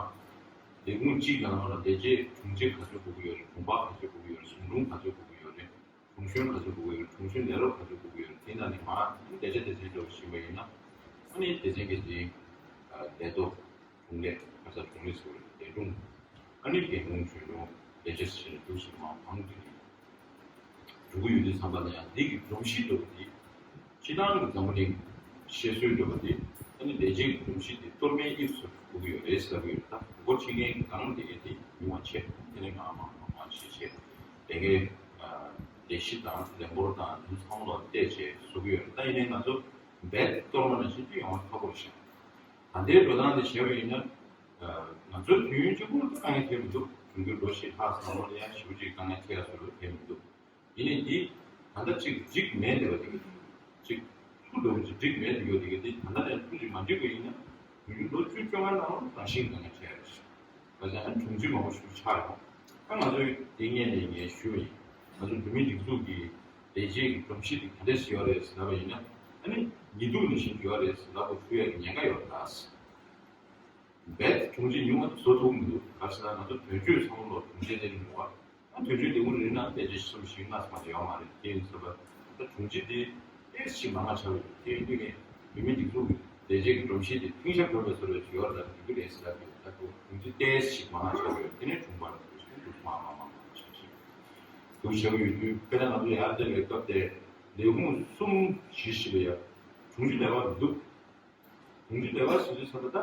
ལས་ཁུངས་གཅིག་ནང་ལ་ལས་བྱེད་དྲུང་ཆེ་ག་ཚོད་དགོས་ཀྱི་ཡོད་རེད། དྲུང་འཕར་ག་ཚོད་དགོས་ཀྱི་ཡོད་རེད། ཟུང་དྲུང་ག་ཚོད་དགོས་ཀྱི་ཡོད་རེད། དྲུང་གཞོན་ག་ཚོད་དགོས་ཀྱི་ཡོད་རེད། དྲུང་གཞོན་ལས་རོགས་ག་ཚོད་དགོས་ཀྱི་ཡོད་རེད། དེ་ནང་ནས་མར་སྡེ་ཚན་སྡེ་ཚན་འདྲ་བོ་ཕྱིན་པ་ཡིན་ན། ཨ་ནི་སྡེ་ཚན་གྱི་དེ་ལས་ཐོག་དྲུང་ལས་ཁ་ས་དྲུང་ལས་ཟེར་བ་རེད། ལས་དྲུང་། ཨ་ནི་རྒན་དྲུང་གཞོན་དྲུང་ལས་བྱེད་ཟེར་ནས་འདུག་སེ་མར་མང་དུ་འགྲོ་གི་ཡོད་དུས་ཙམ་པ་ལ་ཡང་འདི་གི་སྒྲོམ་གཞི་འདྲ་བོ་དེ། སྤྱི་བཏང་གི་འཛམ་བུ་གླིང་བཤད་སྲོལ་འདྲ་བོ་དེ་ཨ་ནི་ལས་བྱེད་ཀྱི་སྒྲོམ་གཞི་དེ་གཏོར་མའི་དབྱིབས་སུ་འགྲོ་གི་ཡོད་རེད་ཟེར་གྱི་ཡོད། ད་མགོ་ཁྲིད་མཁན་གྱི་སྒང་དེ་གའི་དེ་ཉུང་བ་བྱས། དེ་ནས་གང་མང་མང་མང་བྱས་བྱས་དེ་གའི་ལས་གཞི་དང་ལས་འབོར་དང་དེ་ཚང་མ་ལ་བལྟས་བྱས་བཟོ་གི་ཡོད་རེད། ད་ཡིན་ནའི་ང་ཚོ་རྦད་གཏོར་མ་ནང་བཞིན་དུ་ཡོང་བ་ཁག་པོ་རེད་ཤག་ད་ལྟའི་འགྲོ་སྟངས་དེ་བྱས་པ་ཡིན་ན། ང་ཚོའི་དུས་ཡུན་གཅིག་པུ་ལ་དཀའ་ངལ་འཕྲད་མི་འདུག་འབྱུང་འགྱུར་ལོ་བཞི་ལྷག་ཙམ་ལོ་ལ་ཡང་ཞེ་པོ་ཅིག་དཀའ་ངལ་འཕྲད་ཡ་བཟོ་འདྲ་འཕྲད་མི་འདུག་ཡིན་ནའི་འདི་ད་ལྟ་ཅིག་འགྲིག་མེད་བསྡད་པ་དེ་ག་ཅིག་ཐུག་འགྲོ་གི་ཅིག་འགྲིག་མེད་བསྡད་ཡོད་དེ་ག་དེ་ད་ལྟ་ནས་ཐུག་ཅིག་མ་འགྲིག་པ་ཡིན་ན་དུས་ཡུན་ལོ་བཅུ་བཅོ་ལྔ་ནང་ལ་རང་བཞིན་དཀའ་ངལ་འཕྲད་ཡ་རེད། བྱས་ཙང་ཨ་ནི་དྲུང་ཆེ་མང་པོ་ཞིག་ཆགས་ཡོང་། ད་ང་ཚོས་དེ་སྔོན་ནས་ངས་ཞུས་པ་ཡིན། ང་ཚོ་བོད་མིའི་སྒྲིག་འཛུགས་ཀྱི་ལས་བྱེད་ཀྱི་སྒྲོམ་གཞི་དེ་ག་འདྲ་ཞིག་ཡོད་རེད་ཟེར་ལབ་པ་ཡིན་ན། ཨ་ནི་ཉི་གདུགས་ནང་བཞིན་ཡོད་རེད་ཟེར་ལབ་དགོས་ཐུག་ཡ་གི་ཉེན་ཁ་ཡོད་རེད་ད། རྦད་དྲུང་ཆེ་ཉུང་བ་བཟོ་ཐུབ་མི་འདུག་ག་ཟེར་ན་ང་ཚོ་དོན་གཅོད་ཚང་མ་ལོ་དྲུང་ཆེ་དེ་རིང་ཡོད་པ། ཨ་དོན་གཅོད་དེ་དངོས་རིགས་ནང་ལས་བྱེད་གསུམ་བཞི་ལྔ་ཙམ་མ་གཏོགས་ཡོད་མ་རེད། དེ་ཡིན་ཟེར་བ་ད་དྲུང་ཆེ་དེ་ཏོག་ཙམ་མང་ང་ཆགས་ཡོད། དེ་ཡིན་དུས་ངས་བོད་མིའི་སྒྲིག་འཛུགས་ཀྱི་ལས་བྱེད་ཀྱི་སྒྲོམ་གཞི་དེ་ཐེངས་ཤར་འགྲོ་བའི་བཟོ་འདྲ་ཞིག་ཡོད་རེད་ལབ་འགྲིག་གི་རེད་ཟེར་ལབ་ཡོད། ད་དྲུང་ཆེ་ཏོག་ཙམ་མང་ང་ཆགས་ཡོད། དེ་ནས་དྲུང་འཕར་དེ་ཞིག་འདུག་མང་མང་མང་མང་ཆགས་ཤིང་འདུག་བྱས་པ་ཡོད་དུས་དཔེར་ན་ང་ཚོ་ཡར་བལྟས་པའི་སྐབས་དེ་ལས་ཁུངས་གསུམ་བཞི་ཞིག་ལ་ཡ་དྲུང་ཆེ་ལས་པ་མི་འདུག་དྲུང་ཆེ་ལས་པ་ཟེར་དུས་ཙམ་པ་ད་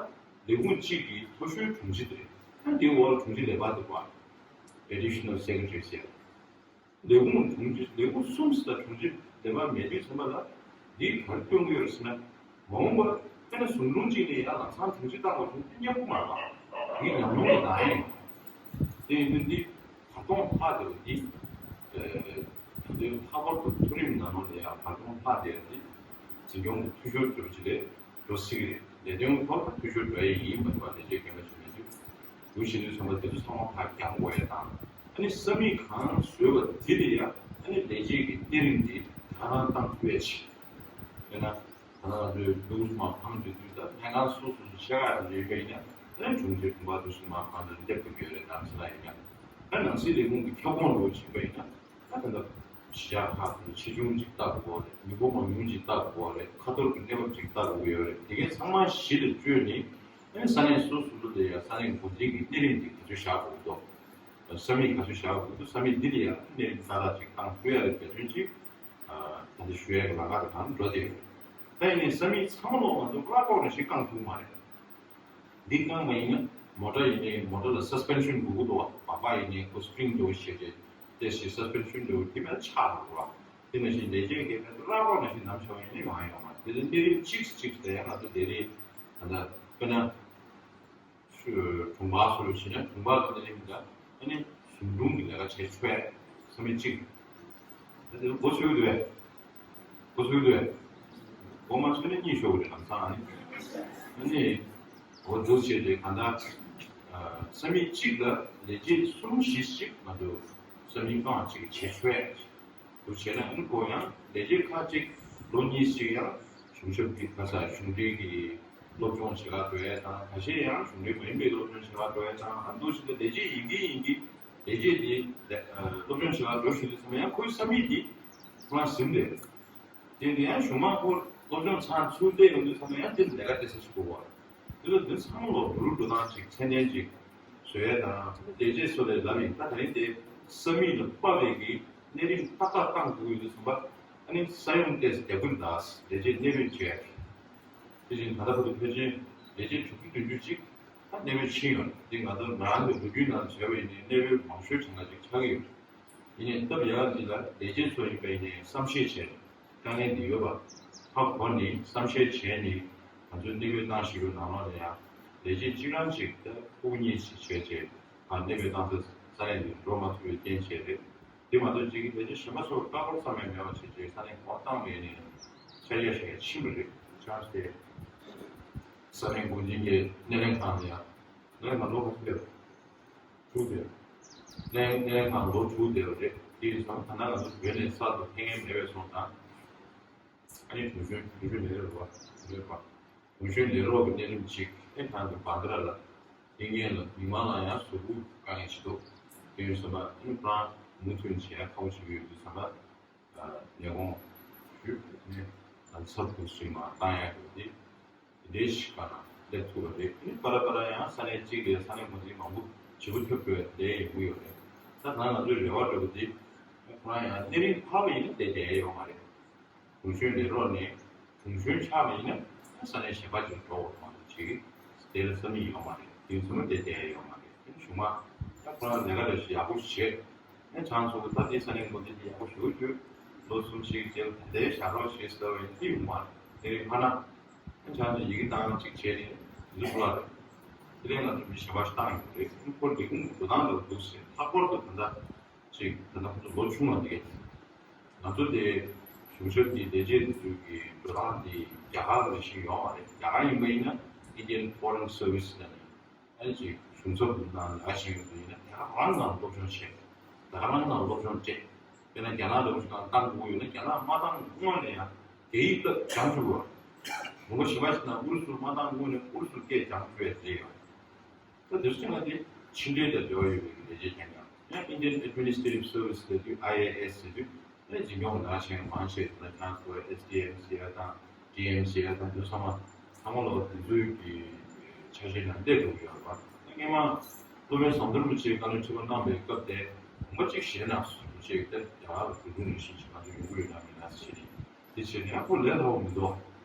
ལས་ཁུངས་གཅིག་གི་མཐོ་ཤོས་དྲུང་ཆེ་དེ་རེད། ད་དེའི་འོག་ལ་དྲུང་ཆེ་ལས་པ་དེ་བ། Additional Secretary ཟེར། ལས་ཁུངས་དྲུང་ཆེ་ལས་ཁུངས་གསུམ་ཟེར་ད་དྲུང་ཆེ་ལས་པ་མེད་དུས་ཙམ་པ་ལ་འདི་ག་རེ་སྟོན་གྱི་ཡོད་རེད་ཟེར་ན། མ་འོངས་པར་དཔེར་ན་ཟུང་དྲུང་གཅིག་ནས་ཡར་ལམ་སང་དྲུང་ཆེ་བཏང་བ་བྱུང་ན་སྙན་པོ་མ་རེད་པ། འདི་ཉམས་མྱོང་གི་ནང་ཡིན། དེ་ཡིན་དུས་འདི་བར་སྟོང་ལྷག་བསྡད་པ་འདི། ད་ལྟའི་ལྷག་པར་དུ་མཐོ་རིམ་ནང་ལོགས་ལ་ཡང་བར་སྟོང་ལྷག་བསྡད་པ་འདི་འཛིན་སྐྱོང་གི་འཐུས་ཤོར་འགྲོ་ཅི་ལས་འགྲོ་སྲིད་ཀྱི་རེད། ལས་དོན་ཐོག་ལ་འཐུས་ཤོར་འགྲོ་ཡ་ཡིན་མ་གཏོགས་ལས་བྱེད་རྒན་པ་ཞིག་མེད་དུས། འདུག་བྱེད་དུས་ཙམ་པ་དེ་ཚོ་ཚང་མ་ཕར་འགྱངས་དགོས་ཡ་དང་། ཨ་ནི་ས་མིག་གང་བཟོས་པ་འདི་ལ་ཡ་ཨ་ནི་ལས་བྱེད་ཀྱི་གནས་རིམ་འདི་ཧ་ལམ་བཏང་ཐུབ་ཡ་ཆེ། དཔེར་ན། ད་ལྟ་ང་ཚོའི་འདུག་མ་འཕང་དུས་དུས་ད་ལྷན་ཁང་སོ་སོ་སོ་ཤ་ཁ་རེ་རེ་ཡིན་ན་ཨ་ནི་དྲུང་ཆེ་དྲུང་པ་འདུག་སེ་མ་འཕང་དུ་སླེབས་ཐུབ་ཡོད་རེད། ནམ་ཞིག་ལ་ཡིན་ན། ད་ནང་སྲིད་ལས་ཁུངས་ཀྱི་ཁྱབ་ཁོངས་ལོགས་ཕྱིན་པ་ཡིན་ན། ད་ད་ལྟ་གཞིས་ཆགས་ཁག་ཏུ་ཆེ་ཆུང་ཅིག་ལྟ་དགོས་རེད། མི་འབོར་མང་ཉུང་ཅིག་ལྟ་དགོས་རེད། ཁ་ཐོར་གྱི་གནས་བབ་ཅིག་ལྟ་དགོས་ཡོད་རེད། དེ་གའི་ཚང་མ་གཞི་ལ་བཅོལ་ནས་ཨ་ནི་ས་གནས་སོ་སོ་སོ་ལ་ཡ་ས་གནས་འགོ་འཛིན་གྱི་གནས་རིམ་དེ་ག་ཚོད་བཞག་དགོས་འདུག་ས་མིག་ག་ཚོད་བཞག་དགོས་འདུག་ས་མིག་འདི་ལ་ཡ་གནས་རིམ་ཏག་ཏག་ཅིག་བཏང་ཐུབ་ཡ་རེད། འབད་བརྩོན་ཅིག་ད་ལྟ་ཞུ་ཡ་གི་ལམ་ཁ་དེ་གང་འགྲོ་བསྡད་ཡོད། ད་ཡིན་ནའི་ས་མིག་ཚང་མ་ལོག་ང་ཚོ་བླ་གོག་རང་ཞིག་བསྐང་ཐུབ་མ་རེད། འདི་བསྐང་བ་ཡིན་ན་མོ་ཊ་ཡིན་ནའི་མོ་ཊ་ལ་སས་པེན་ཤན་དགོས་ཀྱི་འདུག་བ། སྦག་སྦག་ཡིན་ནའི་ཁོ་སི་པི་རིང་འདྲ་བོ་བྱས་ཏེ་དེ་བཞིན་སས་པེན་ཤན་འདྲ་བོ་དེ་མེད་ཆག་འགྲོ་གི་རེད་བ། དེ་ནང་བཞིན་ལས་བྱེད་ཀྱི་ཕན་ཚུན་བླ་གོག་ནང་བཞིན་ནམ་བྱུང་ཡིན་ནའི་ཡོང་ཡ་ཡོད་མ་རེད། དེ་ཚོ་གནས་རིམ་གཅིག་གཅིག་དེ་ཡང་ང་ཚོ་ལས་རིམ་ ད་དཔེར་ན་དྲུང་འཕར་སོགས་ལ་བྱས་ན་དྲུང་འཕར་གྱི་གནས་རིམ་དང་ཨ་ནི་གཞུང་དྲུང་གི་ལས་ཀ་བྱེད་ཆོག་ཡ་ས་མིག་གཅིག་ད་དེ་མགོ་ཚོས་ཀྱི་འདུག་གས། མགོ་ཚོས་ཀྱི་འདུག་གས། མགོ་མ་ཚོས་ན་གཉིད་ཤོར་གྱི་རེད་ལམ་སང་ཨ་ནི། ཨ་ནི་འོ་འདུག་བྱས་ཏེ་གང་ལྟར་ས་མིག་གཅིག་ལ་ལས་བྱེད་གསུམ་བཞི་ཞིག་མ་གཏོགས་ས་མིག་རྐང་གཅིག་བྱེད་ཆོག་ཡ། དུ་བྱས་ན་ཨ་ནི་ཁོ་ཡང་ལས་བྱེད་ཁག་ཅིག་ལོ་གཉིས་ཤིག་ཡང་གཞུང་ཞབས་ཀྱི་ཁ་ས་གཞུང་འབྲེལ་གྱི་སློབ་སྦྱོང་བྱེད་གར་འགྲོ་ཡས་དང་ཁ་ཤས་ཡང་གཞུང་འབྲེལ་མ་ཡིན་པའི་སློབ་སྦྱོང་བྱེད་གར་འགྲོ་ཡས་དང་ཨ་འདུག་ཞིག་ལ་ལས་བྱེད་ཡིན་གྱི་ཡིན་གྱི་ལས་བྱེད་དེ་སློབ་སྦྱོང་བྱེད་གར་འགྲོ་བཞིན་དུ་ཚང་མ་ཡང་ཁོའི་ས་མིག་དེ་ཁོ་རང་ཟིན་པས། དེ་ནི་ཡང་གཞུང་མང་སྐོར་སློབ་སྦྱོང་ཚང་ཚུར་བལྟས་ཡོང་དུས་ཚང་མ་ཡང་དེ་ལས་ཀ་དེ་ས་ཞིག་དགོས་པ། དེ་ལ་འདི་ཚང་མ་ལོ་འགྲོ་རུ་འགྲོ་སྟངས་ཅིག་ཚད་ལྡན་ཅིག་བཟོ་ཡས་དང་ལས་བྱེད་སོགས་ལས་ལབ་ཡིན་ད་དེ་རིང་དེ་ས་མིག་ལ་དཔག་པའི་གི་གནས་རིམ་ཏག་ཏག་བཏང་དགོས་ཡོད་དུས་ཙམ་པ་ཨ་ནི་ས་ཡོམ་ཏེས་རྒྱབ་ཀུན་དང་ལས་བྱེད་གནས་སྤོས་བྱས། དེ་བཞིན་ད་ལྟ་བར་དུ་ཕལ་ཆེར་ལས་བྱེད་དྲུག་ཅུ་བདུན་ཅུ་ཅིག་ད་གནས་སྤོས་ཕྱིན་ཡོད་འདི་ང་ཚོ་ང་རང་གི་ལོ་རྒྱུས་ནང་བྱས་པ་ཡིན་ནའི་གནས་སྤོས་མང་ཤོས་བྱུང་ན་ཅིག་ཆགས་ཀྱི་ཡོད། ཡིན་ནའི་སྟབས་ཡག་འདི་ལ་ལས་བྱེད་ཚོ་ཡིན་པ་ཡིན་ནའི་བསམ་ཤེས་བྱས་དཀའ་ངལ་འདི་ཡོད་པ་ཧ་གོ་ནས་བསམ་ཤེས་བྱས་ནས་ང་ཚོའི་གནས་སྤོས་བཏང་ཞིག་པའི་ནང་ལོགས་ལ་ཡང་ལས་བྱེད་གཅིག་རང་གཅིག་ད་ཕྲུ་གུ་གཉིས་ཤིག་བྱས་རྗེས་ང་གནས་སྤོས་བཏང་ས་ས་གནས་འདི་འགྲོ་མ་ཐུབ་པའི་རྐྱེན་བྱས་རེད། དེ་མ་གཏོགས་གཅིག་ལས་བྱེད་གཞན་པ་ཚོར་ལྟ་སྐོར་ཚང་མས་མེད་པ་བྱས་རྗེས་ས་གནས་གོ་བཏང་མེད་ནས་ཆ་རྒྱ་ཞིག་ཕྱིན་པ་རེད། ཆགས་ཏེ་ས་གནས་འགོ་འཛིན་གྱི་སྣེ་ལེན་ཁང་ལ་ཡང་ལས་མ་ལོ་ཁ་ཤས་དྲུག་དེ། གནས་གནས་ཁང་ལོ་དྲུག་དེ་རེད། དེ་ཡིན་ཙང་ད་ནང་ང་ཚོ་བོད་ནས་གསར་དུ་ཕེབས་མཁན་མེད་པའི་སོང་ཙང་། ཨ་ནི་གུང་གཞོན་གུང་གཞོན་ལས་རོགས་པ་ཡོད་པ། གུང་གཞོན་ལས་རོགས་ཀྱི་གནས་རིམ་གཅིག་ཨེ་ཐང་གི་བྷན་དྷ་ར་ལ་ཡིན་མཁན་ལ་མི་མང་ལ་ཡང་གཟུགས་པོ་དཀའ་ངལ་ཆེ་འདུག་དེ་ཡིན་ཙང་ཨ་ནི་ཁོ་རང་མུ་མཐུད་བྱེད་ཡ་ཁག་པོ་ཆེ་ཡོད་དུས་ཙང་ལས་ཁུངས་ཞུས་ནས་ཚབ་ཏུ་ཞུས་མ་བཏང་ཡ་གི་དེ། དེ་འདྲའི་ཞིག་ག་ན་སླེབས་ཐུབ་པ་རེད། ཨ་ནི་པ་ར་པ་ར་ཡང་ས་གནས་གཅིག་ལས་ས་གནས་ངོས་འཛིན་མང་པོ་བྱེད་དགོས་ཐུབ་དགོས་དེ་ཡོང་གི་ཡོད་རེད། ད་ད་ང་ཚོའི་རེ་བ་འདྲ་པོ་འདི་ཁོ་རང་ཡང་གནས་རིམ་འཕར་བ་ཡིན་ན་དེ་བསྡད་ཡོད་མ་རེད། གུང་གཞོན་ལས་རོགས་ནས་གུང་གཞོན་ཆགས་པ་ཡིན་ན་ས་གནས་གཞན་པ་ཅིག་འགྲོ་དགོས་མ་གཏོགས་ཅིག་དེ་ལ་ས་མིག་ཡོད་མ་རེད། དེ་ཚོ་ནི་དེ་བསྡད་ཡོད་མ་རེད། དེ་ནི་གཞུག་མ་ད་ཁོ་རང་ལས་ཀ་རེ་ཞིག་ཡག་པོ་བྱེད། ཨེ་ཁྱེད་ཚོ་གི་ད་ལྟའི་ས་གནས་འགོ་འཛིན་གྱི་ཡག་པོ་ཞུ་རྒྱུ་ལོ་གསུམ་ཞིག་རྗེས་ལ་ད་ལྟའི་བཞག་རོགས་ཞེས་ཟེར་བའི་ཏིང་མ་དེ་རིང་ཕ་ན་ཨེ་ཁྱེད་ཚོ་ཡི་གེ་བཏང་གཅིག་བྱས་ནས་འདི་ཚོ་ལ་རེད། དེ་རིང་ང་ཚོ་མི་གཞན་པ་ཞིག་བཏང་ཡོད་རེད། ཨེ་ཁོ་ལས་ཁུངས་འགྲོ་སྟངས་འདྲ་འདུག་ཟེར། ལྷག་པར་དུ་ད་ལྟ་ཅིག་ད་ལྟ་ཁོ་ཚོ་ལོ་ཆུང་བ་འདི་གས་ང་ཚོ་དེ་གཞུང་ཞབས་ཀྱི་ལས་བྱེད་འདི་ཚོ་གི་འགྲོ་སྟངས་འདི་རྒྱ་གར་ལ་ཞིག་ཡོད་མ་རེད། རྒྱ་གར་ཡིན་པ་ཡིན་ན་Indian Foreign Service ལ་ནི། ཨ་ནི་ཅིག་གཞུང་ཚབ་ནང་ལ་ཞིག་ཡོད་དུས་ཡིན་ན་རྒྱ་གར་རང་ནང་སློབ་སྦྱོང་བྱས། རྒྱ་གར་རང་ནང་སློབ་སྦྱོང་སྤྲད། དཔེར་ན་རྒྱ་ནག་ལ་སློབ་སྦྱོང་བཏང་དགོས་ཡོད་ན་རྒྱ་ནག་མ་བཏང་སྔོན་ལ་ཡང་རྒྱ་ཡིག་ད་སྦྱང་བཅུག་པ། ལུང་པ་གཞན་པ་ཞིག་ནང་ཨུ་རུ་སུ་མ་བཏང་སྔོན་ནས་ཨུ་རུ་སུ་སྐད་སྦྱང་བཅུག་ཡ་རེད་ཡོད། ད་དེ་ཚོ་ང་དེ་ཕྱི་འབྲེལ་དང་འབྲེལ་བ་ཡོད་པའི་ལས་བྱེད་ཀྱང་ཡང་ཡང་Indian Administrative Service ཟེར་དུས་ཨའི་ཨེ་ཨེས་ཟེར་དུས། ཨེ་འཛིན་སྐྱོང་ལ་ཆེན་མང་ཆེ་ད་ཁྱང་ཁོའི་ཨེས་ཌི་ཨེམ་ཟེར་ཡ་དང་ཌི་ཨེམ་ཟེར་ཡ་དང་དེ་ཚང་མ་ཚང་མ་ལོ་དེ་ཚོའི་གི་ཆ་ཤས་ནང་སླེབས་འགྲོ་གི་ཡོད་རེད་པ། སྔོན་མ་སློབ་དཔོན་ཟམ་གདོང་རིན་པོ་ཆེས་བཀའ་བློན་ཁྲི་པ་གནང་བའི་སྐབས་དེ་དགོངས་པ་གཅིག་བཞེས་ན་རིན་པོ་ཆེས་དེ་རྒྱ་གར་ལ་འགྲོ་འགྲོ་ནས་ཤིང་ཆེན་ང་ཚོ་ཡོང་གི་ཡོད་ན་མིན་ན་ཟེར་ནས་དེ་བྱས་ནས་ཡག་པོ་ལས་སླ་བོ་མི་འདུག་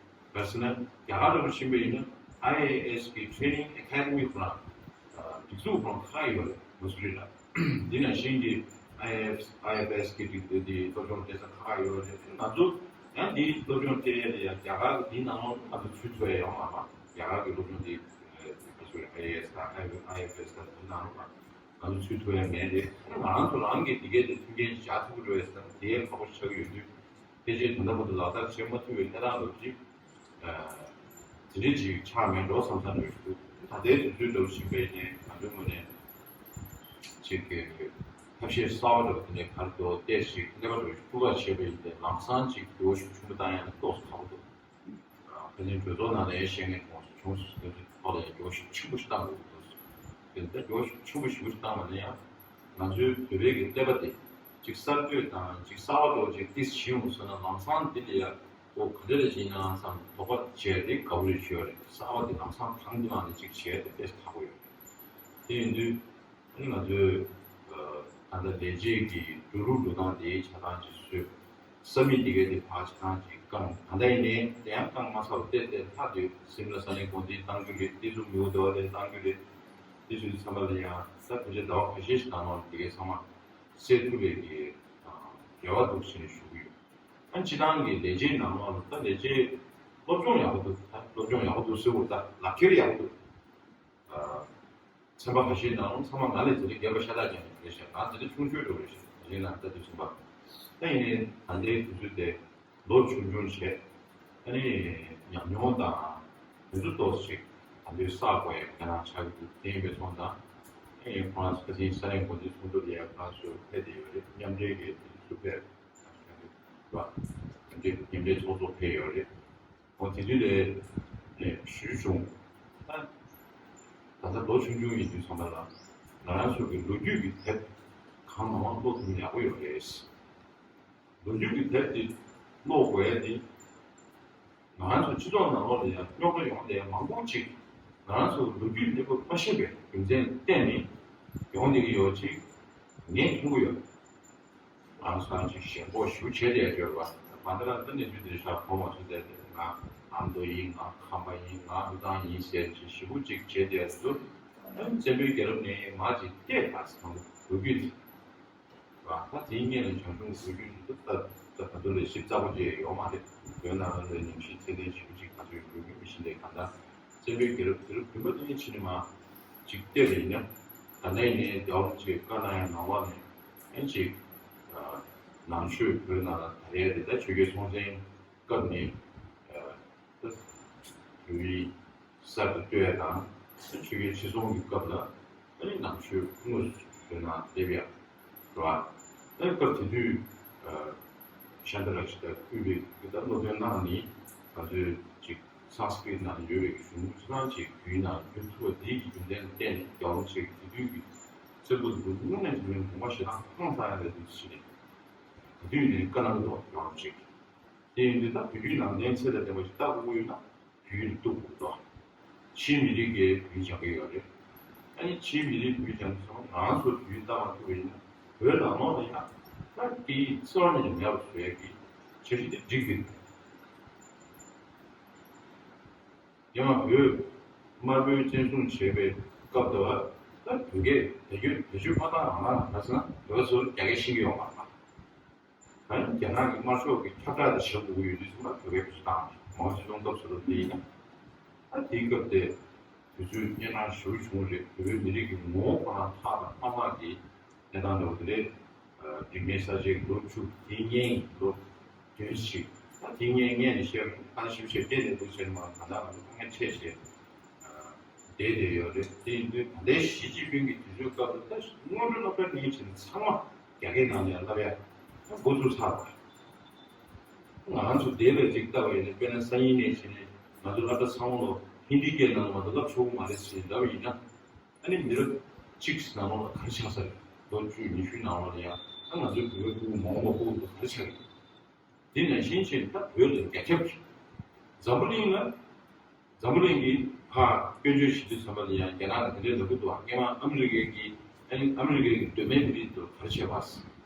ག་རེ་ཟེར་ན་རྒྱ་གར་འདྲ་པོ་ཕྱིན་པ་ཡིན་ན་ཨའི་ཨེ་ཨེས་ཀྱི་ཊེ་རེ་ནིང་ཨེ་ཀ་ཌི་མི་ཁོ་རང་སྒྲིག་འཛུགས་ཁོ་རང་ཁག་ཡོད་རེད་མ་སུ་རི་ལ། འདི་ནང་བཞིན་གྱི་ཨའི་ཨེཕ་ཨའི་ཨེཕ་ཨེས་ཀྱི་སྒྲིག་འཛུགས་འདི་སློབ་སྦྱོང་སྤྲད་ས་ཁག་ཁག་ཡོད་རེད། ང་ཚོ་ཡང་འདིའི་སློབ་སྦྱོང་སྤྲད་ཡས་ལ་ཡང་རྒྱ་གར་གྱི་འདིའི་ནང་ལོགས་ང་ཚོ་ཚུད་ཐུབ་ཡས་ཡོད་མ་རེད། རྒྱ་གར་གྱི་སློབ་སྦྱོང་འདི་ཨ་སུ་རི་ཨའི་ཨེ་ཨེས་དང་ཨའི་ཨེཕ་ཨེས་དང་འདི་ནང་ལོགས་ང་ཚོ་ཚུད་ཐུབ་ཡས་མེད་རེད། ང་རང་ཚོ་རང་གི་འདི་གའི་དེ་མཐུན་རྐྱེན་ཅིག་བྱ་ཐུབ་ཀྱི་རེད་ཟེར་ན་དེ་ཡས་ཁག་པོ་ཆགས་ཀྱི་ཡོད་དུས། ཕལ་ཆེར་ད་ལྟ་བར་དུ་ལག་བསྟར་བྱེད་མ་ཐུབ་པའི་གནས་སྟངས་ལ་ཅིག་དེ་འདྲའི་ཅིག་ཆགས་མེད་འགྲོ་བསམ་བསམ་འདྲ་ཞིག་འདུག་ད་ལྟའི་དུས་ཚོད་འདྲ་བོ་ཞིག་པས་ནས་ང་ཚོའི་ངོས་ནས་ཅིག་གི་ཐབས་ཤེས་གསར་པ་འདྲ་བོ་དེ་འདྲའི་ག་རེ་འདུག་བལྟས་ཤིག་གནས་པ་འདྲ་བོ་ཞིག་ཕུལ་བ་བྱས་པ་ཡིན་ཏེ་ལམ་སང་ཅིག་འགྱུར་བ་ཤུགས་ཆེན་པོ་བཏང་ཡ་ནི་ཏོག་ཙམ་ཁག་པོ་འདུག་ཕལ་ཆེར་གྲོས་ཚོགས་ནང་ནས་བཤད་མཁན་གོང་སུ་ཆུང་སུ་དེ་ཚོའི་ཐོག་ལ་ཡང་འགྱུར་བ་ཤུགས་ཆེན་པོ་ཞིག་བཏང་དགོས་ཀྱི་འདུག་དེ་ལྟར་འགྱུར་བ་ཤུགས་ཆེན་པོ་ཞིག་བཏང་བ་ན་ཡང་ང་ཚོའི་བོད་པའི་གི་ཀླད་པ་དེ་གཅིག་གསར་གཏོད་དང་གཅིག་གསར་པ་འདྲ་བོ་ཅིག་ཏིས་བྱེད་ཡོང་སོང་ན་ལམ་སང་འདི་ལ་ཡང་ཨོ་ག་འདྲ་རེ་བྱེད་ན་བསམ་དོགས་པ་བྱས་ཏེ་དགའ་པོ་རེ་བྱེད་ཡོད་རེད། གསར་པ་དེ་ལམ་སང་གང་གི་ནང་ནས་གཅིག་བྱས་ཏེ་ཏིས་ཁག་པོ་ཡོད་རེད། དེ་ཡིན་དུས། ཨ་ནི་ང་ཚོས་ད་ལྟ་ལས་བྱེད་ཀྱི་འགྲོ་ལུགས་འགྲོ་སྟངས་དེའི་ཆ་ཚང་ཅིག་བཟོས། ས་མིག་དེ་གའི་དེ་ཕར་ཆ་ཚང་ཅིག་བསྐངས། ད་ལྟ་ཡིན་ནའི་དེ་ཡང་བསྐངས་མ་ཚར་བ་བལྟས་བལྟས་ལྷག་དུས་སིམ་ལ་ས་གནས་འགོ་འཛིན་བཏང་རྒྱུ་རེད། དེ་ཚོ་མི་འོ་དེ་བ་དེ་བཏང་རྒྱུ་རེད། དེ་ཚོའི་ཚང་མ་ལ་ཡང་ད་ཕལ་ཆེར་ཟླ་བ་ཁ་ཤས་ཤིག་ནང་ལོགས་དེ་གའི་ཚང་མ་སེལ་ཐུབ་པའི་གི་རེ་བ་འདུག་ཟེར་ནས་ཞུ་གི་ཡོད། ཨ་སྤྱི་བཏང་གི་ལས་བྱེད་ནང་ལོགས་ལ་ད་ལས་བྱེད་ སློབ་སྦྱོང་ཡག་པོ་འདུག་ད་སློབ་སྦྱོང་ཡག་པོ་འདུག་ཟེར་བ་ད་ལག་ཁྱེར་ཡག་པོ་འདུག་ཚན་པ་ཁ་ཤས་ནང་ཚང་མ་ང་ལས་དེ་རིང་རྒན་པ་ཤ་སྟག་ཅན་རེད་ཤག་ང་དེ་རིང་ཆུང་ཤོས་འགྲོ་རེད་ཤག་དེ་རིང་ལ་ལྟ་དུས་ཚན་པ་ད་ཡིན་ནའི་ད་ལྟའི་དུས་ཚོད་དེ་ལོ་ཆུང་ཆུང་བྱས་ཨ་ནི་ཉམས་མྱོང་དང་དེ་ཚོ་ཏོག་ཙམ་ཅིག་ད་ལྟའི་བསགས་དགོས་ཡ་ཁྱེད་རང་ཆགས་ཀྱི་འདུག་དེ་ཡིན་པའི་ཚོང་དང་ཨ་ནི་ཁོ་རང་ཚོ་ཁ་སང་ས་གནས་འགོ་འཛིན་ཚོགས་འདུ་ལ་ཡ་ཁོ་རང་ཚོ་ཕེབས་བསྡད་ཡོད་རེད། མཉམ་འབྲེལ་གྱི་དེ་ཚོ་ཕེབས་རེད། མཉམ་འབྲེལ་ཚོགས་གཙོ་ཕེབས་ཡོད་རེད། འོ་དེ་དུས་ལས་ནས་ཞུས་བྱུང་། ད་ད་ལྟ་ལོ་ཆུང་ཆུང་ཡིན་དུས་ཚང་མ་ལ་ང་རང་ཚོ་གི་ལོ་རྒྱུས་ཀྱི་དེབ་གང་མང་མང་ཀློག་ཐུབ་ན་ཡག་པོ་ཡོད་རེད། ལོ་རྒྱུས་ཀྱི་དེབ་དེ་ཀློག་དགོས་ཡ་དེ་ང་རང་ཚོ་སྤྱི་ཚོགས་ནང་ལོགས་ལ་ཡང་རྙོག་དྲ་ཡོང་བསྡད་ཡ་མང་པོ་ཅིག་ང་རང་ཚོ་ལོ་རྒྱུས་གནས་བབ་མ་ཤེས་པའི་རྒྱུ་མཚན་བརྟེན་ནས་ཡོང་བསྡད་ཀྱི་ཡོད་ཅིག་ངས་མཐོང་གི་ཡོད། ང་ཚང་ཅིག་ཞེན་ཁོག་ཞེ་པོ་བྱས་བསྡད་ཡོད་པ། མ་འདི་རང་ད་གནས་ཚུལ་འདི་ཤག་གོ་མ་ཚོད་བསྡད་དེ་ང་ཨ་མདོ་ཡིན། ང་ཁམས་པ་ཡིན། ང་ཨུ་ཐང་ཡིན་ཟེར་ཅིག་ཞེ་པོ་ཅིག་བྱས་བསྡད་འདུག་ཨ་ནི་བཙན་པོའི་རྒྱལ་རབས་ནས་མར་ཅིག་བལྟས་ད་ཚང་མ་ལོ་རྒྱུས་འདི་ར། ད་དེའི་སྔོན་ལ་བྱང་ཆུབ་ལོ་རྒྱུས་འདི་ད་ད་ད་དུང་ལས་ཞིབ་ཚགས་པོ་ཅིག་ཡོད་མ་རེད། བོད་ནང་ལ་ཉམས་ཞིབ་ཚད་ལྡན་ཞེ་པོ་ཅིག་ང་ཚོས་ཡོད་རྒྱུ་མི་ཤེས་ཏེ་གང་ལྟར་བཙན་པོའི་རྒྱལ་རབས་དེ་རུ་བདུན་པ་དེ་ཕྱི་ནས་མར་ཅིག་བལྟས་པ་ཡིན་ན། ད་ལྟ་ཡིན་ནའི་རྒྱལ་བ་རིན་པོ་ཆེ་བཀའ་གནང་ཡ་ནང་ལོགས་ནས་ཨེ་ཅིག་ནང་ཆོས་བོད་ནང་ལ་ད་རེས་རེད། ད་ཆོས་རྒྱལ་སྲོང་བཙན་སྐབས་ནས་ད་བོད་ཡིག་གསར་དུ་གཏོད་ཡ་དང་ཆོས་རྒྱལ་ཁྲི་སྲོང་གི་སྐབས་ལ་ཨེ་ནང་ཆོས་དངོས་སུ་བོད་ནང་སླེབས་ཡ་རེད་བ། ཨེ་སྐབས་དེ་དུས་ཤཱནྟ་ར་ཤི་ཏ་དབུས་པའི་གི་ད་སློབ་སྟོན་གནང་ནས་ང་ཚོའི་ཅིག་སཾ་སྐྲྀཏ་ནང་ཡོད་པའི་གཞུང་ལུགས་ཚང་ཅིག་བོད་ནང་བསྒྱུར་ཐུབ་པ་དེའི་གི་རྒྱུ་མཚན་ལ་བརྟེན་ནས་རྒྱལ་བ་རིན་པོ་ཆེ་གི་དེ་དུས་ཀྱི་བཙན་པོ་འདི་དངོས་གནས་དྲང་གནས་དགོངས་པ་ཞེ་དྲག་བཏང་ཚར་ཡ་རེད་འདུག་ཟེར་ནས་དེ་དུས་ནས་བཀའ་གནང་གི་འདུག་རྒྱལ་བ་རིན་པོ་ཆེ་གིས། དེ་ཡིན་དུས་ད་བོད་བརྒྱུད་ནང་བསྟན་ཚད་ལ་ལྡན་པ་ཞིག་ལྟ་དགོས་ཀྱི་ཡོད་ན་བོད་ཡིག་ཏུ་གཏུག་དགོས་འདུག་ཕྱིའི་མི་རིགས་ཀྱིས་བོད་ཡིག་སྦྱང་གི་ཡོད་རེད། ཨ་ནི་ཕྱིའི་མི་རིགས་བོད་ཡིག་སྦྱང་གི་སོང་ང་རང་ཚོ་བོད་ཡིག་ལྟ་མ་ཐུབ་པ་ཡིན་ན་བོད་ནང་ལོགས་ལ་ཡང་ད་སྐད་ཡིག་རྩ་བ་ནས་ཀྱང་མེད་པ་བཟོ་ཡ་གི་འཆར་གཞི་དེ་སྒྲིག་གི་འདུག་སྔོན་མ་བོད་དམར་པོས་བཙན་བཟུང་བྱས་པའི་སྐབས་དུ་ད་བོད་སྐད་བེད་སྤྱོད་བེད་སྤྱོད་མ་བཏང་རང་ན་ག་ཚོད་ན་བོད་པ་ཚོ་རྒྱ་སྐད་ཤེས་ཀྱི་ཡོད་མ་རེད། ད་རྒྱ་ནག་གི་དམར་ཤོག་གི་ཁྱབ་བསྒྲགས་དེ་བྱེད་དགོས་ཀྱི་ཡོད་དུས་ཙམ་པ་བོད་སྐད་བེད་སྤྱོད་བཏང་མའོ་ཙེ་ཏུང་སྐབས་སུ་ལ་དེ་ཡིན་ན། ད་དེའི་སྐབས་དེ་དུས་ཚོད་སྙན་སྒྲོན་ཞེ་པོ་བྱུང་རེད། བོད་པའི་མི་རིགས་ཀྱི་ངོ་བོ་ཁོ་རང་ཐག་དང་ཐག་དམག་གི་གནས་སྟངས་འདྲ་བོ་དེ་རེད། རིག་གནས་གསར་བརྗེའི་ལོ་བཅུ་དེའི་སྔོན་གྱི་ལོ་བདུན་ཞིག་ད་དེའི་སྔོན་སྔོན་ནས་བཤད་རུང་ད་ཞིབ་ཆ་བལྟས་ནས་འདུག་ཟེར་མ་ད་ལྟ་ང་ཚོ་དཀའ་ངལ་འཕྲད་བྱས། བསྡད་བསྡད་ཡོད་རེད། དེ་ཡིན་དུས་ད་ལྟའི་ཞི་ཅིན་ཕིང་གི་དུས་ཚོད་སྐབས་ལ་ད་སྔོན་འགྲོ་སློབ་གྲྭ་ནས་བྱས་ནས་ཚང་མ་རྒྱ་སྐད་ནང་ནས་བསླབ་ཡ་ད་འགོ་ཚུགས་ཚར་བ་རེད། ང་རང་ཚོ་འདས་པའི་ཅིག་ལྟ་བ་ཡིན་ན་དཔེར་ན་སང་ཉིན་ནས་བྱས་ནས་ང་ཚོ་སློབ་གྲྭ་ཚང་མ་ལ་ཧིན་དི་སྐད་ནང་ལ་མ་གཏོགས་བསླབ་ཆོག་གི་མ་རེད་ཟེར་ནས་ལབ་པ་ཡིན་ན། ཨ་ནི་མི་རབས་གཅིག་ནང་ལོགས་ལ་ག་རེ་ཆགས་ས་རེད། ལོ་བཅུ་ཉི་ཤུའི་ནང་ལོགས་ལ་ཡང་ད་ང་ཚོའི་བོད་པའི་ཕྲུ་གུ་མ་འོངས་པ་ཕྲུ་གུ་ཚོ་ག་རེ་ཆགས་ཀྱི་རེད། དེ་ནང་བཞིན་བྱས་ད་བོད་ལ་རྒྱ་ཁྱབ་ཀྱི་འཛམ་བུ་གླིང་ལ་འཛམ་བུ་གླིང་གི་ཕར་སྐྱོན་བརྗོད་བྱེད་དུས་ཙམ་པ་ལ་ཡང་རྒྱ་ནག་ལ་དེ་འདྲའི་ལབ་ཀྱི་འདུག་སྔོན་མ་ཨ་མི་རི་ཀའི་གི་ཨ་ནི་ཨ་མི་རི་ཀའི་གི་གདོད་མའི་མི་རིགས་ཚོ་ག་རེ་བྱས་པ།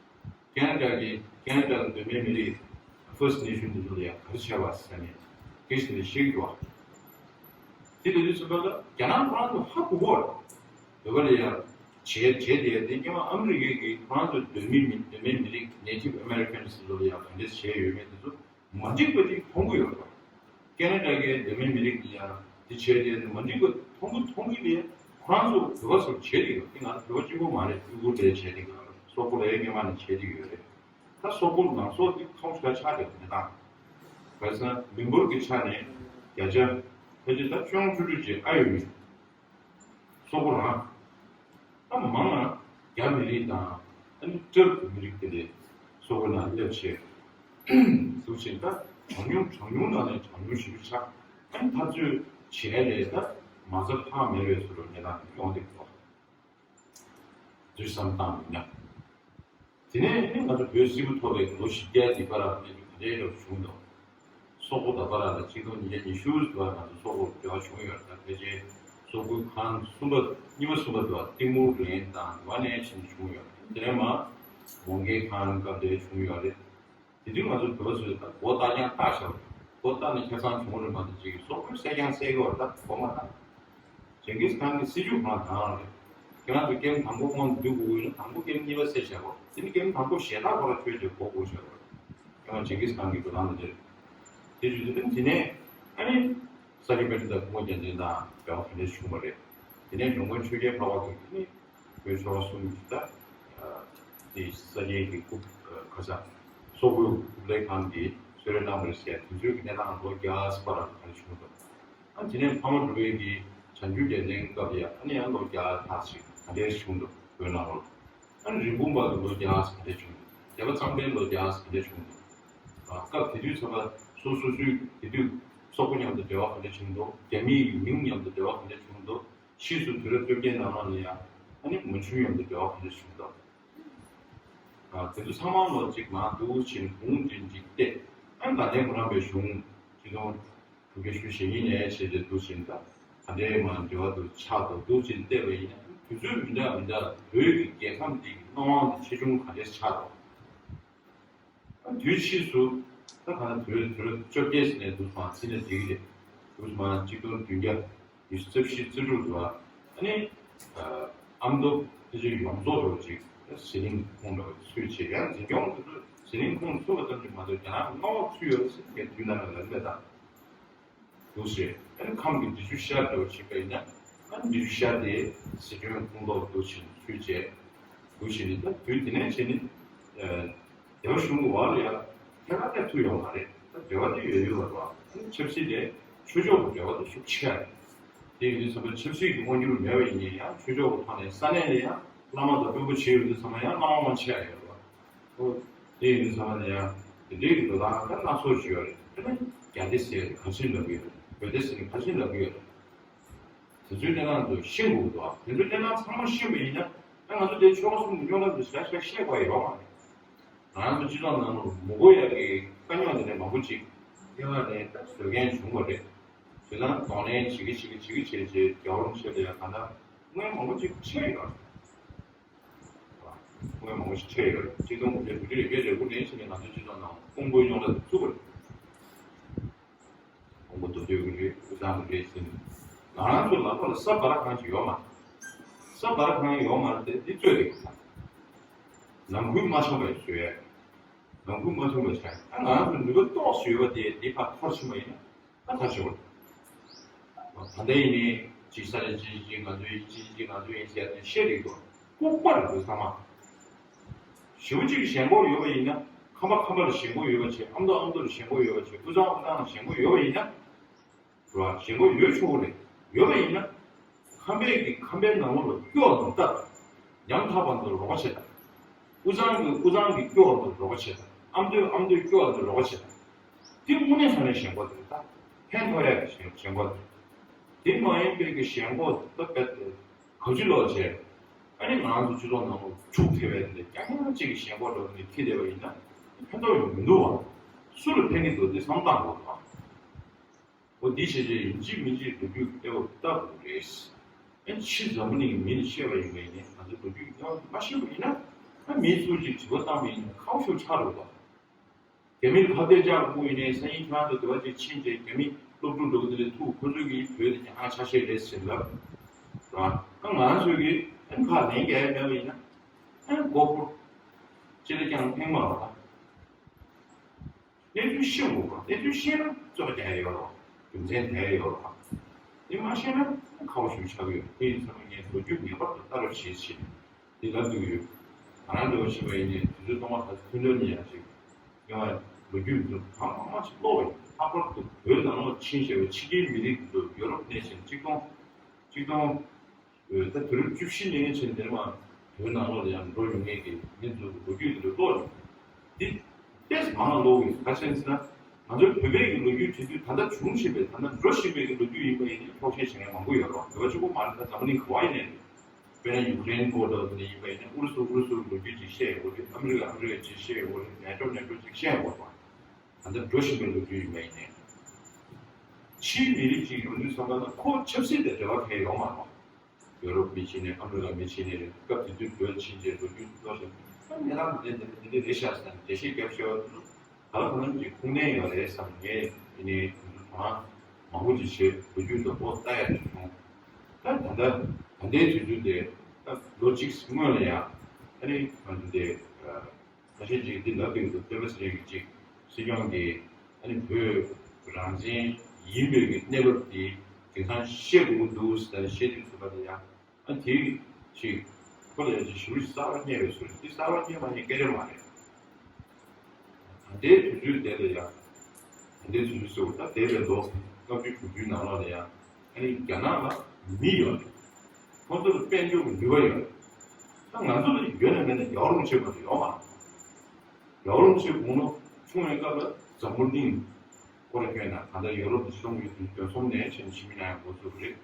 ཁེ་ན་ཌ་གི་ཁེ་ན་ཌ་ལ་གདོད་མའི་མི་རིགས་First Nation དེ་ཚོ་ལ་ཡང་ག་རེ་བྱས་པ་ཟེར་ནས་སྐད་ཆ་དེ་བཤད་ཀྱི་འདུག་དེ་ལབ་དུས་ཙམ་པ་ལ་རྒྱ་ནག་ཁོ་རང་ཚོ་ཧ་གོ་གི་རེད། བོད་པ་ལ་ཡང་བྱས་བྱས་དེ་དེ་སྔོན་མ་ཨ་མི་རི་ཀའི་གི་ཁོ་རང་ཚོ་གདོད་མའི་མི་གདོད་མའི་མི་རིགས་Native Americans དེ་ཚོ་ལ་ཡང་ག་འདྲས་བྱས་ཡོད་མེད་དེ་ཚོ་མ་འགྲིག་པ་ཅིག་མཐོང་གི་ཡོད་རེད། ཁེ་ན་ཌ་གའི་གདོད་མའི་མི་རིགས་ཀྱི་ཡང་དེ་བྱས་ཏེ་མ་འགྲིག་པ་མཐོང་གི་མཐོང་གི་ལས་ཁོ་རང་ཚོ་བོད་པ་ཚོར་བྱས་ཏེ་ཡོད། དེ་ང་ཚོ་བོད་པ་གཅིག་པོ་མ་རེད། ཨུ་ཁུར་ལས་བྱས་ཏེ་ཡོད་རེད། སོག་པོ་ལས་སྔོན་མ་ནས་བྱས་ཏེ་ཡོད་རེད། ད་སོག་པོ་ནང་སོག་དེ་ཁ་བ་ཆ་ཆགས་རེད་མི་དང་། བྱས་ཙང་མི་འབོར་གྱི་ཆ་ནས་བརྒྱ་ཆ་ཕལ་ཆེར་ད་ཅུང་ཆུང་ཆུང་ཅིག་ཨ་ཡོད་མི། སོག་པོ་རང་། ད་མང་ང་རྒྱ་མི་རིགས་དང་ཨ་ནི་ཀྲབ་ཀྱི་མི་རིགས་དེ་ལས་སོག་པོ་ནང་སླེབས་བྱས། འདུག་ཕྱིན་ད་གྲངས་ཉུང་གྲངས་ཉུང་ནང་ནས་གྲངས་ཉུང་ཞེ་པོ་ཆགས། ཨ་ནི་འཐབ་རྩོད་བྱས་ནས་ད་མ་རྩ་ཕངས་མེད་པའི་བཟོ་འདྲ་གནས་སྟངས་ཡོང་བསྡད་འདུག་དུས་བསམ་བཏང་ཡིན་ན། དེ་ནས་ནི་ང་ཚོ་བོད་སིལ་བུ་ཐོར་བའི་ལོ་བཞི་བརྒྱ་དེ་བར་ལ་གནས་ཚུལ་ག་འདྲའི་འདྲ་བོ་བྱུང་འདུག་སོག་པོ་དང་བར་ལ་ཆིག་སྟོང་ཉིས་བརྒྱ་ཉི་ཤུ་དུ་བ་ང་ཚོ་སོག་པོར་འབྲེལ་བ་བྱུང་ཡོད་རེད། ད་ཕལ་ཆེར་སོག་པོའི་ཁང་གསུམ་པ་གཉིས་པ་གསུམ་པ་དུ་བ་ཏི་མུར་ལན་དང་དུ་བ་ནས་ཕྱིན་བྱུང་ཡོད་རེད། དེ་ནས་མ་མོང་གྷེ་ཁང་སྐབས་དེ་བྱུང་ཡོད་རེད། དེ་དུས་ང་ཚོ་བོད་པ་ཚོས་ད་མགོ་བཏགས་རྐྱང་བཏགས་བཞག་པ་རེད། མགོ་བཏགས་ནས་ཁེ་བཟང་བྱུང་རེད་མ་གཏོགས་ཅིག་སོག་པོས་བསད་རྐྱང་བསད་ཀྱི་བ་ད་མགོ་མ་བཏགས། ཇིང་གིས་ཁཱན་གྱི་སྲིད་ཇུས་གང་དྲག་རེད། ཁྱེད་རང་ཚོ་ཀེམ་དང་པོ་དབང་དུ་བསྡུ་དགོས་ཀྱི་ཡོད་ན་དང་པོ་ཀེམ་གཉིས་པ་བསད་བཞག་པ་རེད། དེ་ནི་ཀེམ་དང་པོ་ཞེ་དྲག་ཁོ་ར་ཆོས་ཀྱི་མགོ་སྒུར་བཞག་པ་རེད། ཁྱེད་རང་ཇིང་གིས་ཁཱན་གྱི་འགྲོ་སྟངས་དེ་འདྲ་རེད། དེ་བརྗོད་དུས་དེ་ནས་ ཨ་ནི་ས་སྐྱ་པཎྜི་ཏ་སྐུ་ངོ་རྒྱལ་མཚན་དང་འབྲེལ་བ་ག་འདྲས་བྱུང་བ་རེད། དེ་ནས་འགྲོ་མགོན་ཆོས་རྒྱལ་འཕགས་པ་གིས་ནི་བོད་ཆོལ་ཁ་གསུམ་གྱི་ད་དེ་ས་སྐྱའི་གི་རྐུབ་ཁ་ས་སོག་པོའི་རྐུབ་ལའི་ཁང་གི་གསོལ་རས་གནང་བ་རེད་ཟེར། དེ་ཚོའི་གི་གནས་སྟངས་ལོ་བརྒྱ་ཕར་ག་འདྲས་བྱུང་འདུག་ཨ་དེ་ནས་འཕགས་མ་གྲུབ་པའི་གི་བྱང་ཆུབ་རྒྱལ་མཚན་སྐབས་ལ་ཡ་ཨ་ནི་ཡང་ལོ་བརྒྱ་ལྷག་ཅིག་ག་འདྲས་བྱུང་འདུག་བོད་ནང་ལོགས། ཨ་ནི་རིན་སྤུངས་པ་གི་ལོ་བརྒྱ་ཕར་ག་འདྲས་བྱུང་འདུག་སྡེ་པ་གཙང་པའི་ལོ་བརྒྱ་ཕར་ག་འདྲས་བྱུང་འདུག་ཨ་སྐབས་དེ་དུས་ཚོད་ལ་སོ་སོ་སོའི་དེ་དུས་སོག་པོ་མཉམ་དུ་འབྲེལ་བ་ག་འདྲས་བྱུང་འདུག་རྒྱ་མི་ཡི་མིང་མཉམ་དུ་འབྲེལ་བ་ག་འདྲས་བྱུང་འདུག་ཕྱིས་སུ་དུས་རབས་བཅོ་བརྒྱད་ནང་ལོགས་ལ་ཡ་ཨ་ནི་མན་ཇུ་མཉམ་དུ་འབྲེལ་བ་ག་འདྲས་བྱུང་འདུག་ཨ་དེ་ཚོ་ཚང་མ་ལོ་གཅིག་མར་འདུག་ཕྱིན་གུང་དྲིན་གཅིག་བལྟས། ཨ་ནི་དགའ་ལྡན་ཕོ་བྲང་པའི་གཞུང་སྤྱི་སྟོང་དྲུག་བརྒྱ་ཞེ་གཉིས་ནས་བྱས་ཏེ་འདུག་ཕྱིན་ད་ག་འདྲའི་མར་འབྲེལ་བ་འདུག་ཆགས་འདུག་འདུག་ཕྱིན་བལྟས་པ་ཡིན་ན་དུས་ཚོད་མི་འདྲ་མི་འདྲ་བོད་ཀྱི་རྒྱལ་ཁམས་འདི་གི་སྣང་བ་འདི་ཆེ་ཆུང་ག་འདྲས་ཆགས་འདུག་དུས་ཕྱིས་སུ་ད་ག་ན་དུས་དུས་རབས་བཅོ་བརྒྱད་ནས་འདུག་མར་ཕྱིན་ན་འགྲིག་གི་རེད། འདུག་མར་གཅིག་སྟོང་བདུན་བརྒྱ་ཉི་ཤུ་རྩ་བཞི་རྩ་དྲུག་ལ་ཨ་ནི་ཨ་མདོ་ཕལ་ཆེར་ཡོངས་རྫོགས་རོ་ཅིག་ཟི་ལིང་ཁོངས་ལ་ཚུད་བྱས། ཡང་འཛིན་སྐྱོང་དེ་ཚོ་ཟི་ལིང་ཁོངས་ཚུད་པ་ཙམ་གྱིས་མ་གཏོགས་རྒྱ་ནག་གི་མངའ་འོག་ཚུད་ཡོད་ཟེར་མཁན་དུས་ནང་ལ་ལབ་མེད་ད། འདུག་ཟེར། ཨ་ནི་ཁམས་ཀྱི་འབྲི་ཆུ་ཤར་འདྲ་བོ་ཕྱིན་པ་ཡིན་ན་ཨ་ནི་འབྲི་ཆུ་ཤར་དེ་ཟི་ཁྲོན་ཁོངས་གཏོགས་འདུག་ཕྱིན་ཚུད་བྱས། འདུག་ཕྱིན་ནི་ད་དུས་དེ་ནས་བྱས་ནི་ཨ་སྡེ་པ་གཞུང་གི་འོག་ལ་ཡ་ཐད་ཀར་སླེབས་ཐུབ་ཡོད་མ་རེད། ད་འབྲེལ་བ་དེ་ཡོད་ཡོད་པ་རེད། ཨ་ནི་ཆབ་སྲིད་དེ་ཆོས་ཕྱོགས་ཀྱི་འབྲེལ་བ་དེ་ཤུགས་ཆེ་བ་རེད། དེ་ཡིན་དུས་ཙམ་པ་ཆབ་སྲིད་ཀྱི་དབང་སྒྱུར་མེད་པ་ཡིན་ན་ཡང་ཆོས་ཕྱོགས་ཀྱི་ཐོག་ནས་ས་གནས་ལ་ཡང་བླ་མ་དང་དཔོན་པོ་བྱེད་ཡོང་དུས་ཙམ་པ་ཡང་བླ་མ་དབང་ཆེ་བ་ཡོད་རེད་བ། ཨོ། དེ་ཡིན་དུས་ཙམ་པ་ལ་ཡང་དེ་འདྲའི་གི་འགྲོ་སྟངས་ད་སྣ་ཚོགས་ཤིག་ཡོད་རེད། དེ་ནས་རྒྱ་སྡེ་ཟེར་ག་ཚོད་ལབ་ཀྱི་ཡོད་རེད། བོད་སྡེ་ཟེར་ག་ཚོད་ལབ་ཀྱི་ཡོད་རེད། དེ་ཚོའི་གནས་སྟངས་དེ་ཤེས་དགོས་ཀྱི་འདུག་དེ་ཚོའི་གནས་སྟངས་ཚང་མ་ཤེས་པ་ཡིན་ན་ད་ང་ཚོ་དེ་ཆོལ་ཁ་གསུམ་གྱི་རྙོག་དྲ་དེ་ཞེ་དྲག་ཤེས་དགོས་ཡོད་མ་རེད། ང་ཚོ་སྤྱི་ཚོགས་ནང་ལ་མི་གོ་ཡ་གི་དཀའ་རྙོག་དེ་འདྲ་མང་པོ་ཅིག་སྐྱེ་བ་ནས་ད་བཟོ་མཁན་བྱུང་བ་རེད། བྱས་ཙང་གདོང་ལེན་བྱེད་ཀྱི་བྱེད་ཀྱི་བྱེད་ཀྱི་བྱས་རྗེས་རྒྱལ་བ་རིན་པོ་ཆེ་ལ་ཡང་ད་ལྟ་དངོས་མང་པོ་ཅིག་ཆེ་ཡོད་རེད། དངོས་མང་པོ་ཞིག་ཆེ་ཡོད་རེད། གཅིག་སྟོང་དགུ་བརྒྱ་དྲུག་ཅུ་རེ་བརྒྱད་རེ་དགུ་ནས་བྱས་ནས་ང་ཚོའི་སྤྱི་ཚོགས་ནང་ཀོང་པོའི་རྙོག་དྲ་དེ་བཙུགས་པ་རེད། ཀོང་པོ་མདོ་སྟོད་ཀྱི་རེད། དབུས་གཙང་གི་རེད་ཟེར་ནས། ང་རང་ཚོ་ལ་ཁོ་ལ་ས་བར་ཁང་ཅིག་ཡོད་མ་རེད། ས་བར་ཁང་ཡོད་མ་རེད་དེ་འདི་རྩོད་རེད་ཟེར། ནང་ཁུལ་མ་འཆམ་པ་ཡི་བཟོས་ཡ། ནང་ཁུལ་མ་འཆམ་པ་བྱས། ད་ང་རང་ཚོ་ནུས་པ་ཏོག་ཙམ་ཡོད་པ་དེ་འདི་ཕར་འཐོར་ཕྱིན་པ་ཡིན་ན། ད་ཐག་ཆོད་པ་རེད། ད་ལྟ་ཡིན་ནའི་གཅིག་ས་ཆ་གཅིག་གཅིག་ང་ཚོའི་གཅིག་གཅིག་ང་ཚོའི་ཡིན་ཟེར་ནས་བཤད་རེད་འདུག་ལྐུགས་པ་རེད་འདུག་ཚང་མ། ཞེ་པོ་གཅིག་ཞེན་ཁོག་ཡོད་པ་ཡིན་ན། ཁམས་པ་ཁམས་པ་ལ་ཞེན་ཁོག་ཡོད་པ་བྱས། ཨ་མདོ་ཨ་མདོ་ལ་ཞེན་ཁོག་ཡོད་པ་བྱས། དབུས་གཙང་དབུས་གཙང་ལ་ཞེན་ཁོག་ཡོད་པ་ཡིན་ན། རེད་བ། ཞེན་ཁོག་ཡོད་ཆོག་གི་རེད། ཡོད་པ་ཡིན་ན། ཁམས་པའི་གི་ཁམས་པའི་ནང་ལོགས་ལ་སྐྱོ་བ་དང་སྟབས། ཉམ་ཐག་པ་ཚོར་རོགས་པ་བྱེད་དང་། དབུས་གཙང་གི་དབུས་གཙང་གི་སྐྱོ་བ་ཚོར་རོགས་པ་བྱེད་དང་། ཨ་མདོའི་ཨ་མདོའི་སྐྱོ་བ་ཚོར་རོགས་པ་བྱེད་དང་། དེ་དངོས་གནས་དྲང་གནས་ཞེན་ཁོག་དེ་རེད་ད། ཕན་ཐོགས་ཡག་གི་ཞེན་ཞེན་ཁོག་དེ། དེ་མ་ཡིན་པའི་གི་ཞེན་ཁོག་ད་རྦད་དེ་ག་ཚོད་ལོག་བྱས། ཨ་ནི་ང་རང་ཚོ་སྤྱི་ཚོགས་ནང་ལོགས་འཁྱུག་ཐེབས་པའི་དེ་རྐྱང་རྐྱང་གཅིག་གི་ཞེན་ཁོག་འདྲ་བོ་ནས་འཁྱེར་བསྡད་པ་ཡིན་ན་ཕན་ཐོགས་ཡོང་མི་འདུག་བ། སུ་ལ་ཕན་གི་འདུག་དེ་བསམ་བློ་བཏང་དགོས་པ། འོ་འདི་བྱས་རྗེས་ཡིན་གཅིག་མིན་གཅིག་ལོ་རྒྱུས་ལྟ་བུ་ལྟ་དགོས་རེད། ཨ་ཕྱི་འཛམ་བུ་གླིང་གི་མི་ནས་བཤད་པ་ཡིན་པ་ཡིན་ནའི་ང་ཚོ་ལོ་རྒྱུས་ཡག་མ་ཤེས་པ་ཡིན་ན། ཨ་མི་ཚོ་ཅིག་དྲི་བ་བཏང་བ་ཡིན་ན་ཁག་པོ་ཞིག་ཆགས་འགྲོ་གི་འདུག་རྒྱ་མི་ལ་ཕབ་སྟེ་བཅག་དགོས་ཡིན་ནའི་སང་ཉིན་ཁྱེད་རང་ཚོ་དེ་བ་ཅིག་ཕྱིན་རྗེས་རྒྱ་མི་སློབ་ཕྲུག་འགྲོ་གི་དེ་ལས་ཐུག་ཁོ་ཚོས་ཀྱི་བོད་དེ་ཀྱང་ཨ་ཆ་ཤས་རེད་ཟེར་ལབ། རེད་བ། ཨ་ང་ཚོས་ཀྱི་ཨ་ཁག་ལན་རྒྱག་ཡ་མེད་པ་ཡིན་ན། ཨ་མགོ་སྐོར། ཅི་ལ་ཀྱང་ཕན་མ་རེད་བ། གནས་ཚུལ་ཤེས་དགོས་པ། གནས་ཚུལ་ཤེས་ན་རྩོད་པ་རྒྱག་ཡ་ཡོད་རེད་བ། རྒྱུ་མཚན་དེ་ཡོད་རེད་བ། དེ་མ་ཤེས་ན་ཁག་པོ་ཞིག་ཆགས་ཀྱི་ཡོད། དེ་ཡིན་ཙང་ངས་ལོ་རྒྱུས་ངེས་པར་དུ་ལྟ་རོགས་བྱེད་ཅེས་དེ་ལབ་འདོད་ཀྱི་ཡོད། ང་རང་འདྲ་བོ་བྱས་པ་ཡིན་ནའི་དུས་ཚོད་སྟོང་པ་ཁ་ཐུན་ཐུན་ནས་ཡང་ཅིག་ཡོང་བ་ལོ་རྒྱུས་འདི་གང་མང་མང་ཞིག་ཀློག་པ་ཡིན། ལྷག་པར་དུ་བོད་ནང་ལོགས་ཕྱིན་བྱས་པའི་ཕྱི་རྒྱལ་མི་རིགས་འདི་ཚོ་ཡོ་རོབ་ནས་ཕྱིན་གཅིག་སྟོང་གཅིག་སྟོང་། ད་དུས་རབས་བཅུ་བཞི་ནས་ཕྱིན་དེར་མ་བོད་ནང་ལོགས་ལ་ཡང་འགྲོ་ཡོང་མཁན་གྱི་མི་ཚོའི་ལོ་རྒྱུས་དེ་འདྲ་ཀློག་ཡོང་། འདི་ཏོག་ཙམ་མང་ང་ཀློག་གི་ཡོད། ག་རེ་ཟེར་ན། ང་ཚོའི་བོད་པའི་གི་ལོ་རྒྱུས་བྲིས་དུས་ད་ལྟ་བྱུང་བཞིན་པའི་ད་ལྟ་འགྲོ་བཞིན་པའི་གི་ལོ་རྒྱུས་ཡིན་པ་ཡིན་ན་འཁྱོག་བཤད་བྱེད་མཁན་མང་པོ་ཡོད་རེད། བོད་པ་གཅིག་པོ་མ་རེད། ད་འཛམ་བུ་གླིང་ག་བ་ཡིན་ནའི་རེད། དཔེར་ན་ཡུ་ཀེ་རེན་སྐོར་འདྲ་བོ་དེ་འདྲ་ཡིན་པ་ཡིན་ན་ཨུ་རུ་སུ་ཨུ་རུ་སུའི་ལོ་རྒྱུས་ཅིག་བཤད་ཡོད་རེད། ཨ་མི་རི་ཀ་ཨ་མི་རི་ཀ་ཅིག་བཤད་ཡོད་རེད། ནེ་ཊོ་ནེ་ཊོ་ཅིག་བཤད་ཡོད་རེད། ད་ལྟ་འགྲོ་བཞིན་པའི་ལོ་རྒྱུས་ཡིན་པ་ཡིན་ནའི། ཕྱིའི་མི་རིགས་ཅིག་ཡོང་དུས་ཙམ་པ་ལ་ཁོ་ཆབ་སྲིད་དང་འབྲེལ་བ་གང་ཡང་ཡོད་མ་རེད། ཡོ་རོབ་མི་ཕྱིན་ནའི་ཨ་མི་རི་ཀ་མི་ཕྱིན་ནའི་རེད། སྐབས་དེ་དུས་བོད་ཕྱིན་རྗེས་ལོ་རྒྱུས་ཀློག་བཞིན་ཨ་གནས་སྟངས་དེ་འདྲ་དེ་འདྲ་རེད་ཤག་ཟེར་ནས་འགྲེལ་བཤད་བརྒྱབ་ཤེས་པ་དེ་ཚོ་ག་ལ་གང་འཚམ་གྱི་ཁུངས་ལྡན་ཡོད་རེད་བསམ། ངས་ཡིན་ནའི་དེ་ཚོ་དོ་སྣང་མང་པོ་ཅིག་བྱས་ལོ་རྒྱུས་དང་པོ་ལྟ་ཡག་ཅིག་བྱུང་། ད་ད་ལྟ་ད་ལྟའི་དུས་ཚོད་དེ་ད་ལོ་གཅིག་སྔོན་ལ་ཡང་ཨ་ནི་ང་ཚོ་དེ། ཁ་ཤས་ཅིག་འདི་ལབ་ཀྱི་འདུག་སྟོན་པ་ཚེ་རིང་གིས་ཅིག་སྲིད་སྐྱོང་གིས་ཨ་ནི་བོད་རང་བཙན་ ཡིན་པའི་གི་གནས་བབ་དེ་དེང་སང་ཤེས་དགོས་ཀྱི་འདུག་ཟེར་ནས་བཤད་དུས་ཚོད་པ་དེ་ཡང་ཨ་དེ་ཞིག་ཁོ་ལ་ཡང་ཅིག་ཞུ་རྒྱུ་གསར་པ་རྙེད་པའི་ཚུལ་དེ་གསར་པ་རྙེད་མ་རྙེད་སྐད་ཆ་མ་རེད། ད་ལྟའི་དུས་ཚོད་དེ་ལ་ཡང་ད་ལྟའི་དུས་ཚོད་ཟེར་བ་ད་འདས་པའི་ལོ་ལྔ་བཅུ་དྲུག་ཅུའི་ནང་ལོགས་ལ་ཡང་ཨ་ནི་རྒྱ་ནག་ལ་མི་ཡོད་རེད། ཁོང་ཚོ་ལ་དཔལ་འབྱོར་གྱི་ནུས་པ་ཡོད་རེད། ད་ང་ཚོ་ལ་ཡོད་ན་མེད་ན་རྒྱལ་བ་རིན་པོ་ཆེ་མ་གཏོགས་ཡོད་མ་རེད། རྒྱལ་བ་རིན་པོ་ཆེ་དགུང་ལོ་ཆུང་བའི་སྐབས་ལ་འཛམ་བུ་གླིང་སྐོར་བསྐྱོད་ན་ད་ལྟ་ཡོ་རོབ་ཆིག་སྟོང་དགུ་བརྒྱ་བདུན་ཅུ་དོན་གསུམ་ནས་ཕྱིན་ཕྱི་མི་ནང་འགོ་བཙུགས་པ་རེད།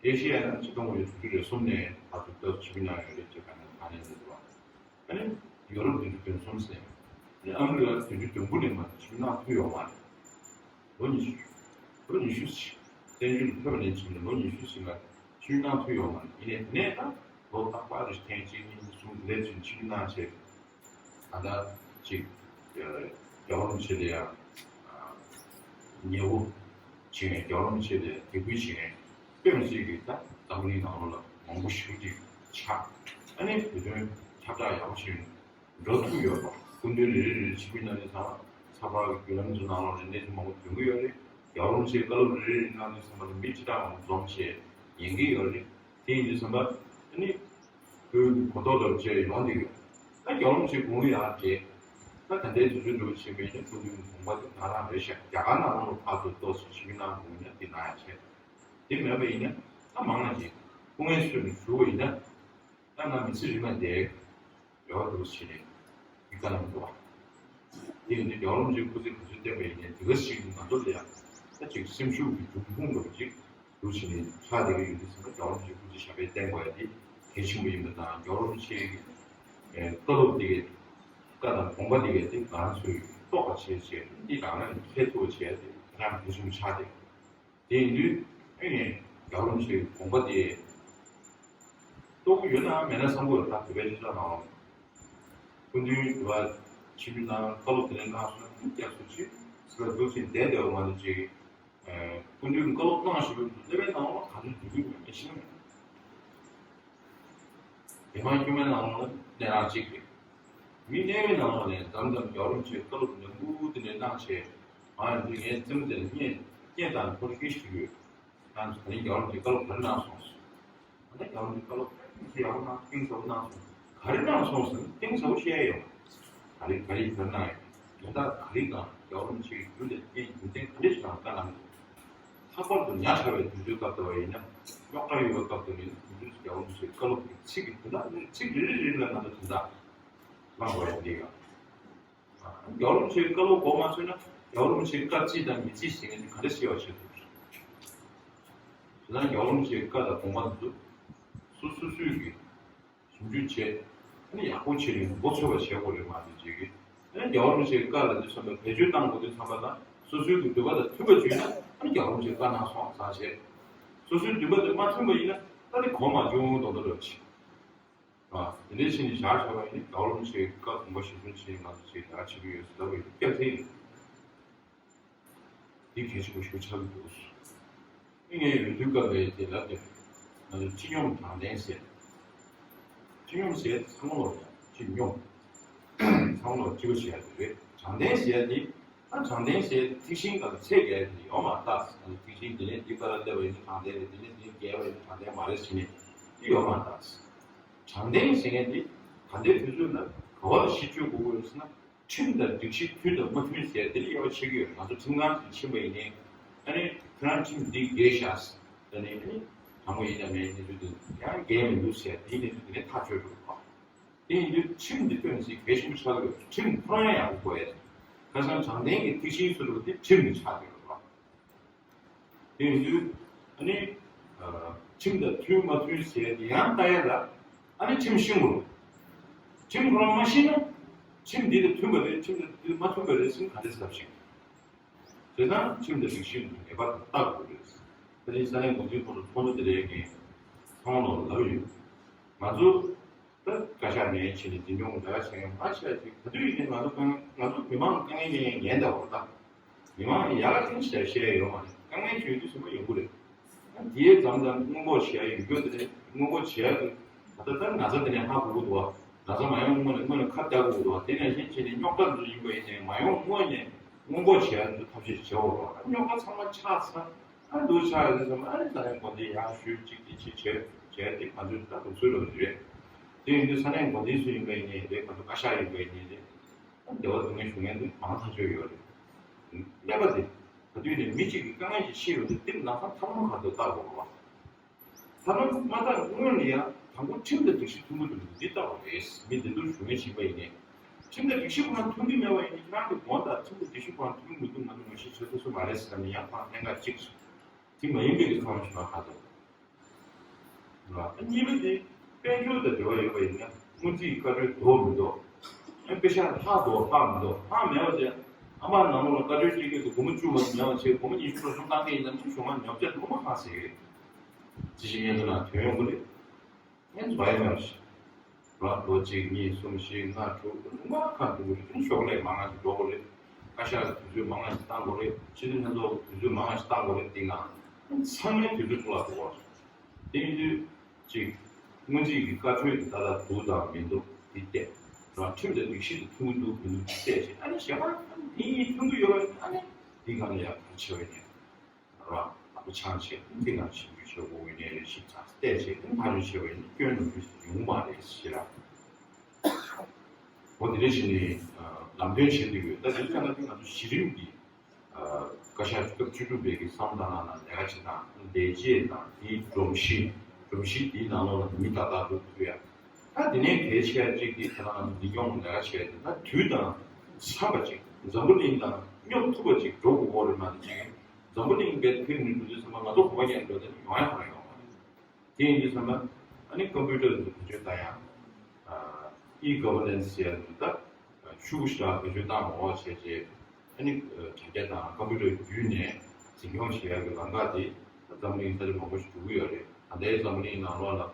ཨེ་ཤི་ཡ་ནང་ཆིག་སྟོང་དགུ་བརྒྱ་དྲུག་ཅུ་རེ་གསུམ་ནས་ད་དུ་ལྟ་ཕྱི་མི་ནང་ཡོད་རེད་ཅེས་ག་ནས་ག་ནས་འདུག་བ། ཨ་ནི་ཡོ་རོབ་བདུན་ཅུ་དོན་གསུམ་ཟེར། ཨ་ནི་ཨ་མི་རི་ཀ་བདུན་ཅུ་དོན་དགུ་ནས་མ་ཕྱི་མི་ནང་ཐུག་ཡོད་མ་རེད། ལོ་ཉི་ཤུ། ལོ་ཉི་ཤུ་ཞིག་བཙན་བྱོལ་དུ་ཕེབས་པ་ནས་བྱས་ནས་ལོ་ཉི་ཤུ་ཞིག་ལ་ཕྱི་མི་ནང་ཐུག་ཡོད་མ་རེད། ཡིན་ནའི་དེ་ནས་ད་ལོ་རྟག་པར་རེ་ཐེངས་གཅིག་གཉིས་གསུམ་དེ་འདྲ་བྱས་ཕྱི་མི་ནང་བྱས། ད་ལྟ་ཅིག་རྒྱལ་བ་རིན་པོ་ཆེ་ལ་ཡང་ཉེ་བོ་བྱས་ནས་རྒྱལ་བ་རིན་པོ་ཆེ་ལ་དད་གུས་བྱས་ནས་དཔེ་མི་སྲིད་ཀྱི་ད་འཛམ་བུ་གླིང་ནང་ལོགས་ལ་མང་པོ་ཞེ་པོ་ཅིག་ཆགས། ཨ་ནི་བོད་དོན་ཁྱབ་བསྒྲགས་ཡག་པོ་བྱས་ནས། འགྲོ་ཐུབ་ཡོད་པ། སྐུ་མདུན་རེ་རེ་རེ་རེ་ཕྱི་མི་ནང་ནས་ཚང་མ་ཚགས་པར་གྱི་བརྒྱུད་ལམ་ཚོ་ནང་ལོགས་ནས་གནས་ཚུལ་མང་པོ་ཐོན་གྱི་ཡོད་རེད། རྒྱལ་བ་རིན་པོ་ཆེའི་བཀའ་སློབ་རེ་རེ་རེ་གནང་དུས་ཙམ་པ་ལ་མི་སྤྱི་བཏང་བ་འཛོམས་བྱས་ཉན་གྱི་ཡོད་རེད། དེ་ཡིན་དུས་ཙམ་པ་ཨ་ནི་བོད་ཀྱི་གོ་རྟོགས་ལྟ་བུ་བྱས་ཡོང་བསྡད་ཡོད། ད་རྒྱལ་བ་རིན་པོ་ཆེའི་དགུང་ལོ་ཡང་བགྲེས། ད་ད་ལྟའི་དུས་ཚོད་འདྲ་བོ་ཕྱིན་པ་ཡིན་ན་སྐུ་མདུན་གྱི་དགོངས་པ་དེ་ང་རང་རེད་ཤག་རྒྱ་གར་ནང་ལོགས་ལ་ཕར་ཚུར་ཏོག་ཙམ་ཕྱི་མི་གནང་དགོས་ཡིན་ན་དེ་གནང་ཡ་བྱས། དེ་མེད་པ་ཡིན་ན་ད་མང་ང་ཅིག་སྐུ་ངལ་གསོས་ནས་བཞུགས་པ་ཡིན་ན། ད་ང་མི་ཚེ་རིང་ལ་བསྡད་རེ་བ་འདུག་བྱས་ནས་འདི་བཀའ་གནང་འདུག་བ། དེ་ཡིན་དུས་རྒྱལ་བ་རིན་པོ་ཆེས་སྐུ་ཚེ་ག་ཚོད་བསྟན་པ་ཡིན་ནའི་དེ་ག་ཞིག་ནི་ང་ཚོ་ལ་ཡང་ད་ཅིག་སེམས་ཤུགས་ཀྱི་འབྱུང་ཁུངས་འདྲ་བོ་ཅིག་འདུག་བྱས་ནས་ཆགས་བསྡད་ཀྱི་ཡོད་དུས་ཙམ་པ་རྒྱལ་བ་རིན་པོ་ཆེས་སྐུ་ཚེ་ཞབས་པད་བརྟན་དགོས་ཡ་དེ་གལ་ཆེན་པོ་ཡིན་པ་དང་རྒྱལ་བ་རིན་པོ་ཆེའི་བཀའ་སློབ་དེ་གའི་བཀའ་དང་དགོངས་པ་དེ་གའི་དེ་ང་ཚོས་རྟོགས་པ་བྱས་བྱས་འདི་རང་རང་གིས་འཁྱེར་ཐུབ་པ་བྱས་ཏེ་ཧ་ཅང་གལ་ཆེན་པོ་ཆགས་བསྡད། དེ་ཡིན་དུས་ཨེ་ནས་རྒྱལ་བ་རིན་པོ་ཆེའི་དགོངས་པ་དེ་རྟོགས་ཀྱི་ཡོད་ན་མེད་ན་བསམ་གྱི་ཡོད། ད་བོད་པའི་སྤྱི་ཚོགས་ནང་ལ་སྐུ་མདུན་གྱི་བ་ཕྱི་མི་ནང་བཀའ་སློབ་དེ་འདྲ་གནང་སོང་ན་སྐྱབས་སུ་མཆི་ཟེར་འདུག་ཅིག་བསྡད་བསྡད་པ་མ་གཏོགས་ཅིག་སྐུ་མདུན་བཀའ་སློབ་གནང་བཞིན་པའི་སླེ་བའི་ནང་ལ་ག་ཚོད་འཛུལ་གྱི་ཡོད་མེད་ཤེས་ཀྱི་མེད། མི་མང་དཀྱུས་མའི་ནང་ལ་གནས་སྟངས་གཅིག་རེད། མི་གནས་པའི་ནང་ལ་ནས་མཚམས་མཚམས་རྒྱལ་བ་རིན་པོ་ཆེའི་བཀའ་སློབ་ནན་པོ་དེ་འདྲ་གནང་བྱས། ང་ཡང་འདི་ངའི་རྩེད་མོ་དེ་ལ་སྙད་སྙད་དང་ཐོར་སྐད་ཞིག་ཡོད། ང་ཚོ་ད་རིང་རྒྱལ་བ་རིན་པོ་ཆེའི་བཀའ་སློབ་ག་རེ་གནང་སོང་ཟེར། ང་ད་རྒྱལ་བ་རིན་པོ་ཆེའི་བཀའ་སློབ་ཕལ་ཆེར་ཡག་པོ་གནང་། གཏིང་ཟབ་པོ་གནང་སོང་། ག་རེ་གནང་སོང་ཟེར་ན་གཏིང་ཟབ་པོ་བཤད་ཡོད། ག་རེ་ག་རེ་ག་རེ་གནང་ཡོད། དོན་དག་ག་རེ་དང་རྒྱལ་བ་རིན་པོ་ཆེའི་རྒྱུད་ལ་བརྟེན་རྒྱུ་མཚན་ག་འདྲ་ཞིག་དང་བཀའ་གནང་ཡོད། ལྷག་པར་དུ་ཉ་ཚ་བའི་དུས་ཚོད་སྐབས་དུ་བ་ཡིན་ན་རྙོག་དྲ་ཡོད་པའི་སྐབས་དུ་ནི་དུས་ཚོད་ཀྱི་རྒྱལ་བ་རིན་པོ་ཆེའི་བཀའ་སློབ་ཀྱི་ཚིག་གི་དོན་དག་ནི་ཚིག་རེ་རེ་རེ་ལ་ང་ཚོ་དོན་དག་བླང་དགོས་ཡ་འདི་ཡང་། རྒྱལ་བ་རིན་པོ་ཆེའི་བཀའ་སློབ་གོ་མ་ཚོད་ན་རྒྱལ་བ་རིན་པོ་ཆེའི་བཀའ་གཅིག་དང་མི་གཅིག་ཟེར་མཁན་ནི་ག་འདྲ་ཤེས་པ་བྱེད་ཐུབ། དེ་ན་རྒྱལ་བ་རིན་པོ་ཆེའི་བཀའ་དང་དགོངས་པ་འདི་ཚོ་སོ་སོ་སོའི་གི་ཞིབ་འཇུག་བྱས། ཨ་ནི་ཡག་པོ་བྱས་ནས་མགོ་ཚོས་པ་བྱེད་དགོས་རེད་མ་གཏོགས་ཅིག་གིས། ཨ་ནི་རྒྱལ་བ་རིན་པོ་ཆེའི་བཀའ་ལ་འདི་བསམ་པའི་བེད་སྤྱོད་གཏང་དགོས་དུས་ཙམ་པ་དང་སོ་སོའི་གི་འདོད་པ་དང་མཐུན་པ་བྱུང་ན་ཨ་ནི་རྒྱལ་བ་རིན་པོ་ཆེའི་བཀའ་གནང་སོང་ཙང་བྱས། སོ་སོའི་འདུན་པ་དང་མ་མཐུན་པ་ཡིན་ན་ད་དེ་གོ་མ་བྱུང་མདོག་མདོག་འདྲ་བོ་བྱེད། ཨ་དེ་འདྲའི་ཕྱིན་ནས་བཞག་ཆོག་པ་ཡིན་ན་རྒྱལ་བ་རིན་པོ་ཆེའི་བཀའ་དགོངས་པ་གཞིར་བཟུང་བྱས་ང་ཚོ་ཅིག་ལས་ཀ་བྱེད་ཀྱི་ཡོད་ཟེར་ལབ་པ་ཡིན་སྐྱབས་མཚན་ཡིན། འདི་གལ་ཆེན་པོ་ཞིག་ཆགས་ཀྱི་འདུག་ངས་འོས་བསྡུ་སྐབས་ལ་དེ་ལབ་སྟེ། ང་ཚོ་སྤྱི་སྙོམས་དྲང་བདེན་ཟེར། སྤྱི་སྙོམས་ཟེར་ཚང་མ་ལོག་ཡང་སྤྱི་སྙོམས། ཚང་མ་ལོག་སྤྱི་པ་བྱེད་ཡ་དེ་རེད། དྲང་བདེན་ཟེར་ཡ་དེ། ད་དྲང་བདེན་ཟེར་ཡ་དེ་ཐེག་ཆེན་སྒང་ལ་ཚད་བརྒལ་ཡ་དེ་ཡོད་མ་རེད་ད། ཐེག་ཆེན་འདི་ནས་འདི་བཀའ་སློབ་བཏབ་པ་ཡིན་ན་དྲང་བདེན་རེད། འདི་ནས་འདི་བརྒལ་བ་ཡིན་ན་དྲང་བདེན་མ་རེད་ཟེར་ནས་དེ་ཡོད་མ་རེད་ད། དྲང་བདེན་ཟེར་མཁན་དེ་ད་ལྟའི་དུས་ཚོད་ལ་ག་བ་ལ་གཞི་བཅོལ་དགོས་ཀྱི་ཡོད་ཟེར་ན། ཁྲིམས་དང་སྒྲིག་གཞི་མཐུན་དང་མ་མཐུན་ཟེར་དེ་ལ་དབྱེ་བ་ཕྱེ་གི་ཡོད། ང་ཚོ་ཁྲིམས་ཁང་དུ་ཕྱིན་པ་ཡིན་ནའི། ཨ་ནི་ཁྱེད་རང་ཁྲིམས་འདི་འགལ་ཤག་ཟེར་ནས་ཨ་ནི་དྲང་པོ་ཡིན་དང་མིན་གནས་ཚུལ་དེ་ཡང་འགལ་མི་འདུག་ཟེར་དེའི་གནས་ཚུལ་དེ་ནས་ཐག་གཅོད་དགོས་པ། དེ་ཡིན་དུས་ཁྲིམས་འདི་དཔེ་མི་སྲིད་གལ་ཆེན་པོ་ཆགས་ཀྱི་ཡོད། ཁྲིམས་ཁོ་རང་ཡང་དགོས་ཡ་རེད། ཁ་སང་དྲང་བདེན་གྱི་ཐེག་ཆེན་ཟེར་བ་དེ་ཁྲིམས་ནས་ཆགས་ཀྱི་ཡོད་རེད། དེ་ཡིན་དུས་ཨ་ནི་ཁྲིམས་དང་མཐུན་མ་མཐུན་ཟེར་ཡང་ལྟ་ཡ་ལ་ཨ་ནི་ཁྲིམས་ཤེས་དགོས། ཁྲིམས་ཁོ་རང་མ་ཤེས་ན་ཁྲིམས་འདི་དང་མཐུན་པ་རེད། ཁྲིམས་དང་འདི་མ་མཐུན་པ་རེད་ཟེར་ག་འདྲ་ཟབ་ཤེས། བྱས་ཙང་ཁྲིམས་དང་སྒྲིག་གཞི་ངེས་པར་དུ་བལྟ་དགོས་རེད། ད་ཅིག་ས་གནས་འགོ་འཛིན་ཁོང་ཚོ་ཚོགས་འདུ་དེ་ལས་ཀྱི་ཚང་མ་ལ་ལབ་ཡོད། ང་ཚོ་ད་བཀའ་ཤག་ནས་ཕྱིན་ནས་འཛིན་སྐྱོང་ལས་ཀ་བྱེད་མཁན་མང་ཆེ་བ་ཅིག་ག་དུས་ཡིན་ནའི་ང་ཚོ་དཀའ་ང་ཚོ་མི་མང་དཀའ་ངལ་ཉན་ཉན་བསྡད་པ་རེད་ད། མི་མང་ཡག་ག་ཐེངས་ཤིག་བཤད་ཡོད་མ་རེད། དཀའ་ངལ་ཞིག་ཡོད་དུས་ཚང་མ་ཡོང་གི་རེད། ད་དེའི་མཚམས་མཚམས་སྔོན་འགོག་བྱེད་ཡ་ཡོད་རྒྱུ་དེ་རེད། སྔོན་འགོག་བྱེད་ཡ་དེ་ད་ལྟ་ད་ན་ཚ་དེ་ནས་ཧ་གོ་གི་འདུག་བ། ན་ཚ་མ་ཡོང་སྔོན་ནས་སྔོན་ནས་ཁ་བརྡ་དགོས་ཀྱི་འདུག་བ། དེ་ནང་བཞིན་བྱས་ནས་རྙོག་དྲ་འདི་ཚོ་ཡིན་པ་ཡིན་ནའི་མ་ཡོང་སྔོན་ནས་ སྔོན་འགོག་བྱེད་ཡ་འདི་ཐབས་ཤེས་བྱེད་འོ་རོགས། ཨ་རྙོག་པ་ཚང་མ་ཆགས་ཚར། ཨ་འདུག་ཆགས་ཡོད་ཙང་ཨ་ནི་ས་གནས་འགོ་འདྲེན་ཡར་ཞུ་གཅིག་གིས་གཅིག་བྱས་བྱས་ཏེ་ང་ཚོས་ད་ལུགས་སྲོལ་ལ་རེད། དེ་ཡིན་དུས་ས་གནས་འགོ་འདྲེན་སུ་ཡིན་པ་ཡིན་ནའི་རེད། ང་ཚོ་བཀའ་ཤག་ཡིན་པ་ཡིན་ནའི་རེད། ཨ་བདེ་བ་སྡུག་བསྔལ་ཞུ་མཁན་འདི་མང་ཐག་ཆོད་ཡོད་རེད། ཀླད་པ་དེ་ག་དུས་ནས་མི་གཅིག་གིས་དཀའ་ངལ་ཞིག་ཤེས་ཡོང་དུས་དེ་ལམ་སང་ཐབས་ལམ་ག་འདུག་བལྟ་དགོས་པ། ཐ་ན་མ་བལྟ་སྔོན་ལ་ཡང་དང་པོ་ཁྲིམས་དང་སྒྲིག་གཞི་མཐུན་གྱི་འདུག་འདི་ལྟ་བ་རེད། མི་འདི་འདུག་ཞུ་མཁན་ཞིག་པ་ཡིན་ནའི། ཁྲིམས་དང་སྒྲིག་གཞི་ཁོ་རང་མཐུན་གྱི་མེད་པ་ཡིན་ནའི་ཁྱེད་རང་གི་དགོངས་དག་ཁྲིམས་དང་སྒྲིག་གཞི་ཁོ་རང་མཐུན་མི་འདུག་ང་ཚོ་ངོ་ཤེས་བྱེད་ཐུབ་ས་མ་རེད་ཟེར་ནས་ཡང་ཁོ་རང་གནད་འགག་གཅིག་རེད། དེ་མ་ཡིན་པའི་གི་ཁ་བ་ཞིག་ལ་ཧ་ཐོབ། གཉིས་པ་དེ་དཔལ་འབྱོར་དང་འབྲེལ་བ་ཡོད་པ་ཡིན་ན་སྔོན་རྩིས་བཀའ་འཁྲོལ་འདུག་མི་འདུག་ཨ་པེ་ཤག་ལྷག་འདུག་ལྷག་མི་འདུག་ལྷག་མེད་པ་དེ་ཨ་མ་ནང་ལོགས་ལ་བཀའ་འཁྲོལ་སྤྲད་རྒྱུ་དེ་སྒོར་མོ་བཅུ་མ་ཉར་བ་བྱས་སྒོར་མོ་ཉི་ཤུ་ལ་ཤོག་བཏང་མཁན་ཡིན་ན་མི་ཤོག་ང་ཉོབ་ཆ་ལུང་མ་ཁང་ཟེར་གི་རེད། ཅི་ཞིག་ཉན་དུ་ན་དོན་ཡོང་གི་རེད། ཨེ་འཛུལ་ཡ་མེད་པ་ཞིག་ར། ལོ་གཅིག་གཉིས་གསུམ་བཞི་ལྔ་དྲུག་ལྔ་ཁ་འགྲོ་གི་རེད། ཤོག་ལས་མང་ང་ཞིག་འགྲོ་གི་རེད། བཀའ་ཤག་གི་དུས་ཚོད་མང་ང་ཞིག་བཏང་དགོས་རེད། སྤྱི་འཐུས་ལྷན་ཚོགས་ཀྱི་དུས་ཚོད་མང་ང་ཞིག་བཏང་དགོས་རེད། དེ་ནང་ཚང་མའི་དུས་ཚོད་ཐུག་ལ་འགྲོ་གི་རེད། དེ་ཡིན་དུས་གཅིག་སྔོན་རྩིས་ཀྱི་བཀའ་འཁྲོལ་དེ་ད་ལྟ་འདུག་དང་མི་འདུག་དེ་བལྟས་ར། ཁྲིམས་དང་སྒྲིག་གཞི་དེ་མཐུན་གྱི་འདུག་མི་འདུག་དེ་བལྟས་བྱས། ཨ་ནི་གཞན་པ་ཨ་ནི་དེ་གཉིས་མཐུན་གྱི་ཡོད་པ་ཡིན་ན་ཨ་ནི་དེ་སྒང་ལ་ཡང་ག་རེ་བྱས་པ་ཡིན་ན། ར། ལག་པ་འཆང་བྱས་འདི་ང་ཞིབ་འཇུག་བྱེད་དགོས་ཀྱི་ནས་ཞིབ་ཚགས་བལྟས་བྱས་འདི་ཐག་གཅོད་བྱས་པ་ཡིན་ན་སྐྱོན་ནོར་འཁྲུལ་ཡོང་མ་རེད་ཞེས་ར། འོ་དེ་འདྲ་བྱས་ནས་ལམ་སྟོན་བྱེད་འདོད་ཡོད། ད་དེ་ལྟར་ན་ང་ཚོ་གཞི་རིམ་གྱི་བཀའ་ཤག་སྐབས་བཅུ་དྲུག་པའི་གི་བསམ་བློ་ནང་ལ་ལས་ཀ་བྱེད་སྟངས་ལས་བྱེད་དང་དེའི་སྒྲོམ་གཞི་སྒྲོམ་གཞི་དེའི་ནང་ལོགས་ལ་མི་ཏག་ཏག་འདུག་ཐུབ་ཡ། ད་དེ་ནས་གལ་ཆེ་གཅིག་དེ་ད་ང་ཚོ་འདི་སྐྱོང་ལས་ཀ་བྱས་ཏེ་ད་དུས་དང་འཚམ་པ་ཅིག་འཛམ་བུ་གླིང་དང་སྙོབ་ཐུབ་པ་ཅིག་འགྲོ་དགོས་ཀྱི་རེད། མ་གཏོགས་ཅིག་འཛམ་བུ་གླིང་བརྒལ་ཕེབས་ནས་འགྲོ་དུས་ཚང་མ་ང་ཚོ་གོམ་པ་རྒྱག་འགྲོ་དེ་ནི་ཡོང་ཡ་གང་ཡོང་མ་རེད། དེ་ཡིན་དུས་ཚང་མ་ཨ་ནི་ཀམ་པུ་ཏར་དུ་བེད་སྤྱོད་བཏང་ཡ། ཨ་ཨི་གོ་ཝར་ནན་སི་ཟེར་ཡ་དེ་ད་ཤུ་གུ་ཞིག་ལ་བེད་སྤྱོད་བཏང་མ་འོག་བྱས་རྗེས་ཨ་ནི་དྲ་རྒྱ་དང་ཀམ་པུ་ཏར་བརྒྱུད་ནས་འཛིན་སྐྱོང་བྱེད་ཡ་གི་ལམ་ཁ་དེ་ད་འཛམ་གླིང་ས་ཆ་མང་པོ་ཞིག་འགྲོ་གི་ཡོད་རེད། ད་ལྟའི་འཛམ་གླིང་ནང་ལོགས་ལ་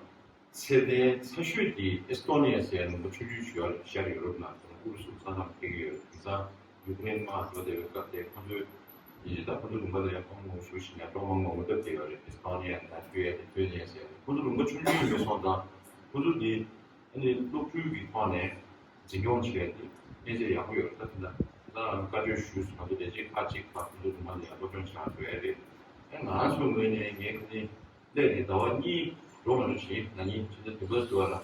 ཚད་ལྡན་ཚ་ཤོས་དེ་ཨེ་སི་ཏོ་ནི་ཡ་ཟེར་ཡ་ནི་མ་ཆུང་ཆུང་ཞིག་ཡོད་རེད། ཤར་ཡུ་རོབ་ནང་ཨུ་རུ་སུ་ས་མཚམས་ཐད་ཀྱི་ཡོད་རེད། དེང་སང་ཡུ་ཀེ་རེན་དམག་འགྲོ་བསྡད་པའི་སྐབས་དེ་ཁོ་ཚོས་ཡིན་གཅིག་ད་ཁོ་ཚོ་ལུང་པ་ལ་ཡང་ཁོང་ངོ་ཤུགས་ཤིག་ནས་གཏོང་མ་ངོ་མ་ཐབས་བསྡད་ཡོད་རེད། ཨེ་སི་ཏོ་ནི་ཡ་ལ་ཐུ་ཡ་དེ་ཐུ་ནི་ཡ་ཟེར་ཡ་ཁོ་ཚོ་ལུང་པ་ཆུང་ཆུང་ཡིན་པའི་སོང་ཙང་ཁོ་ཚོ་དེ་ཨ་ནི་སློབ་ཕྲུག་གི་ཐོག་ནས་འཛིན་སྐྱོང་བྱེད་ཡ་དེ་གནས་ཚད་ཡག་པོ་ཡོད་རེད། ད་དེ་འདྲ་ད་བཀའ་འཁྲོལ་ཞུས་སུ་ང་ཚོ་ལས་བྱེད་ཁག་ཅིག་ཁག་ཁོ་ཚོ་ལུང་པ་ལ་ཡང་སློབ་སྦྱོང་བྱེད་ཡ་འགྲོ་ཡ་རེད། ཨ་ང་རང་ཚོའི་ངོས་ནས་ངས་ཁ་ནི་སླེབས་ནས་ཟླ་བ་གཉིས་འགྲོ་མ་འགྲོ་བཞིན་ན་ནིང་ཕྱི་ཟླ་བདུན་པ་ཟེར་བ་ལ་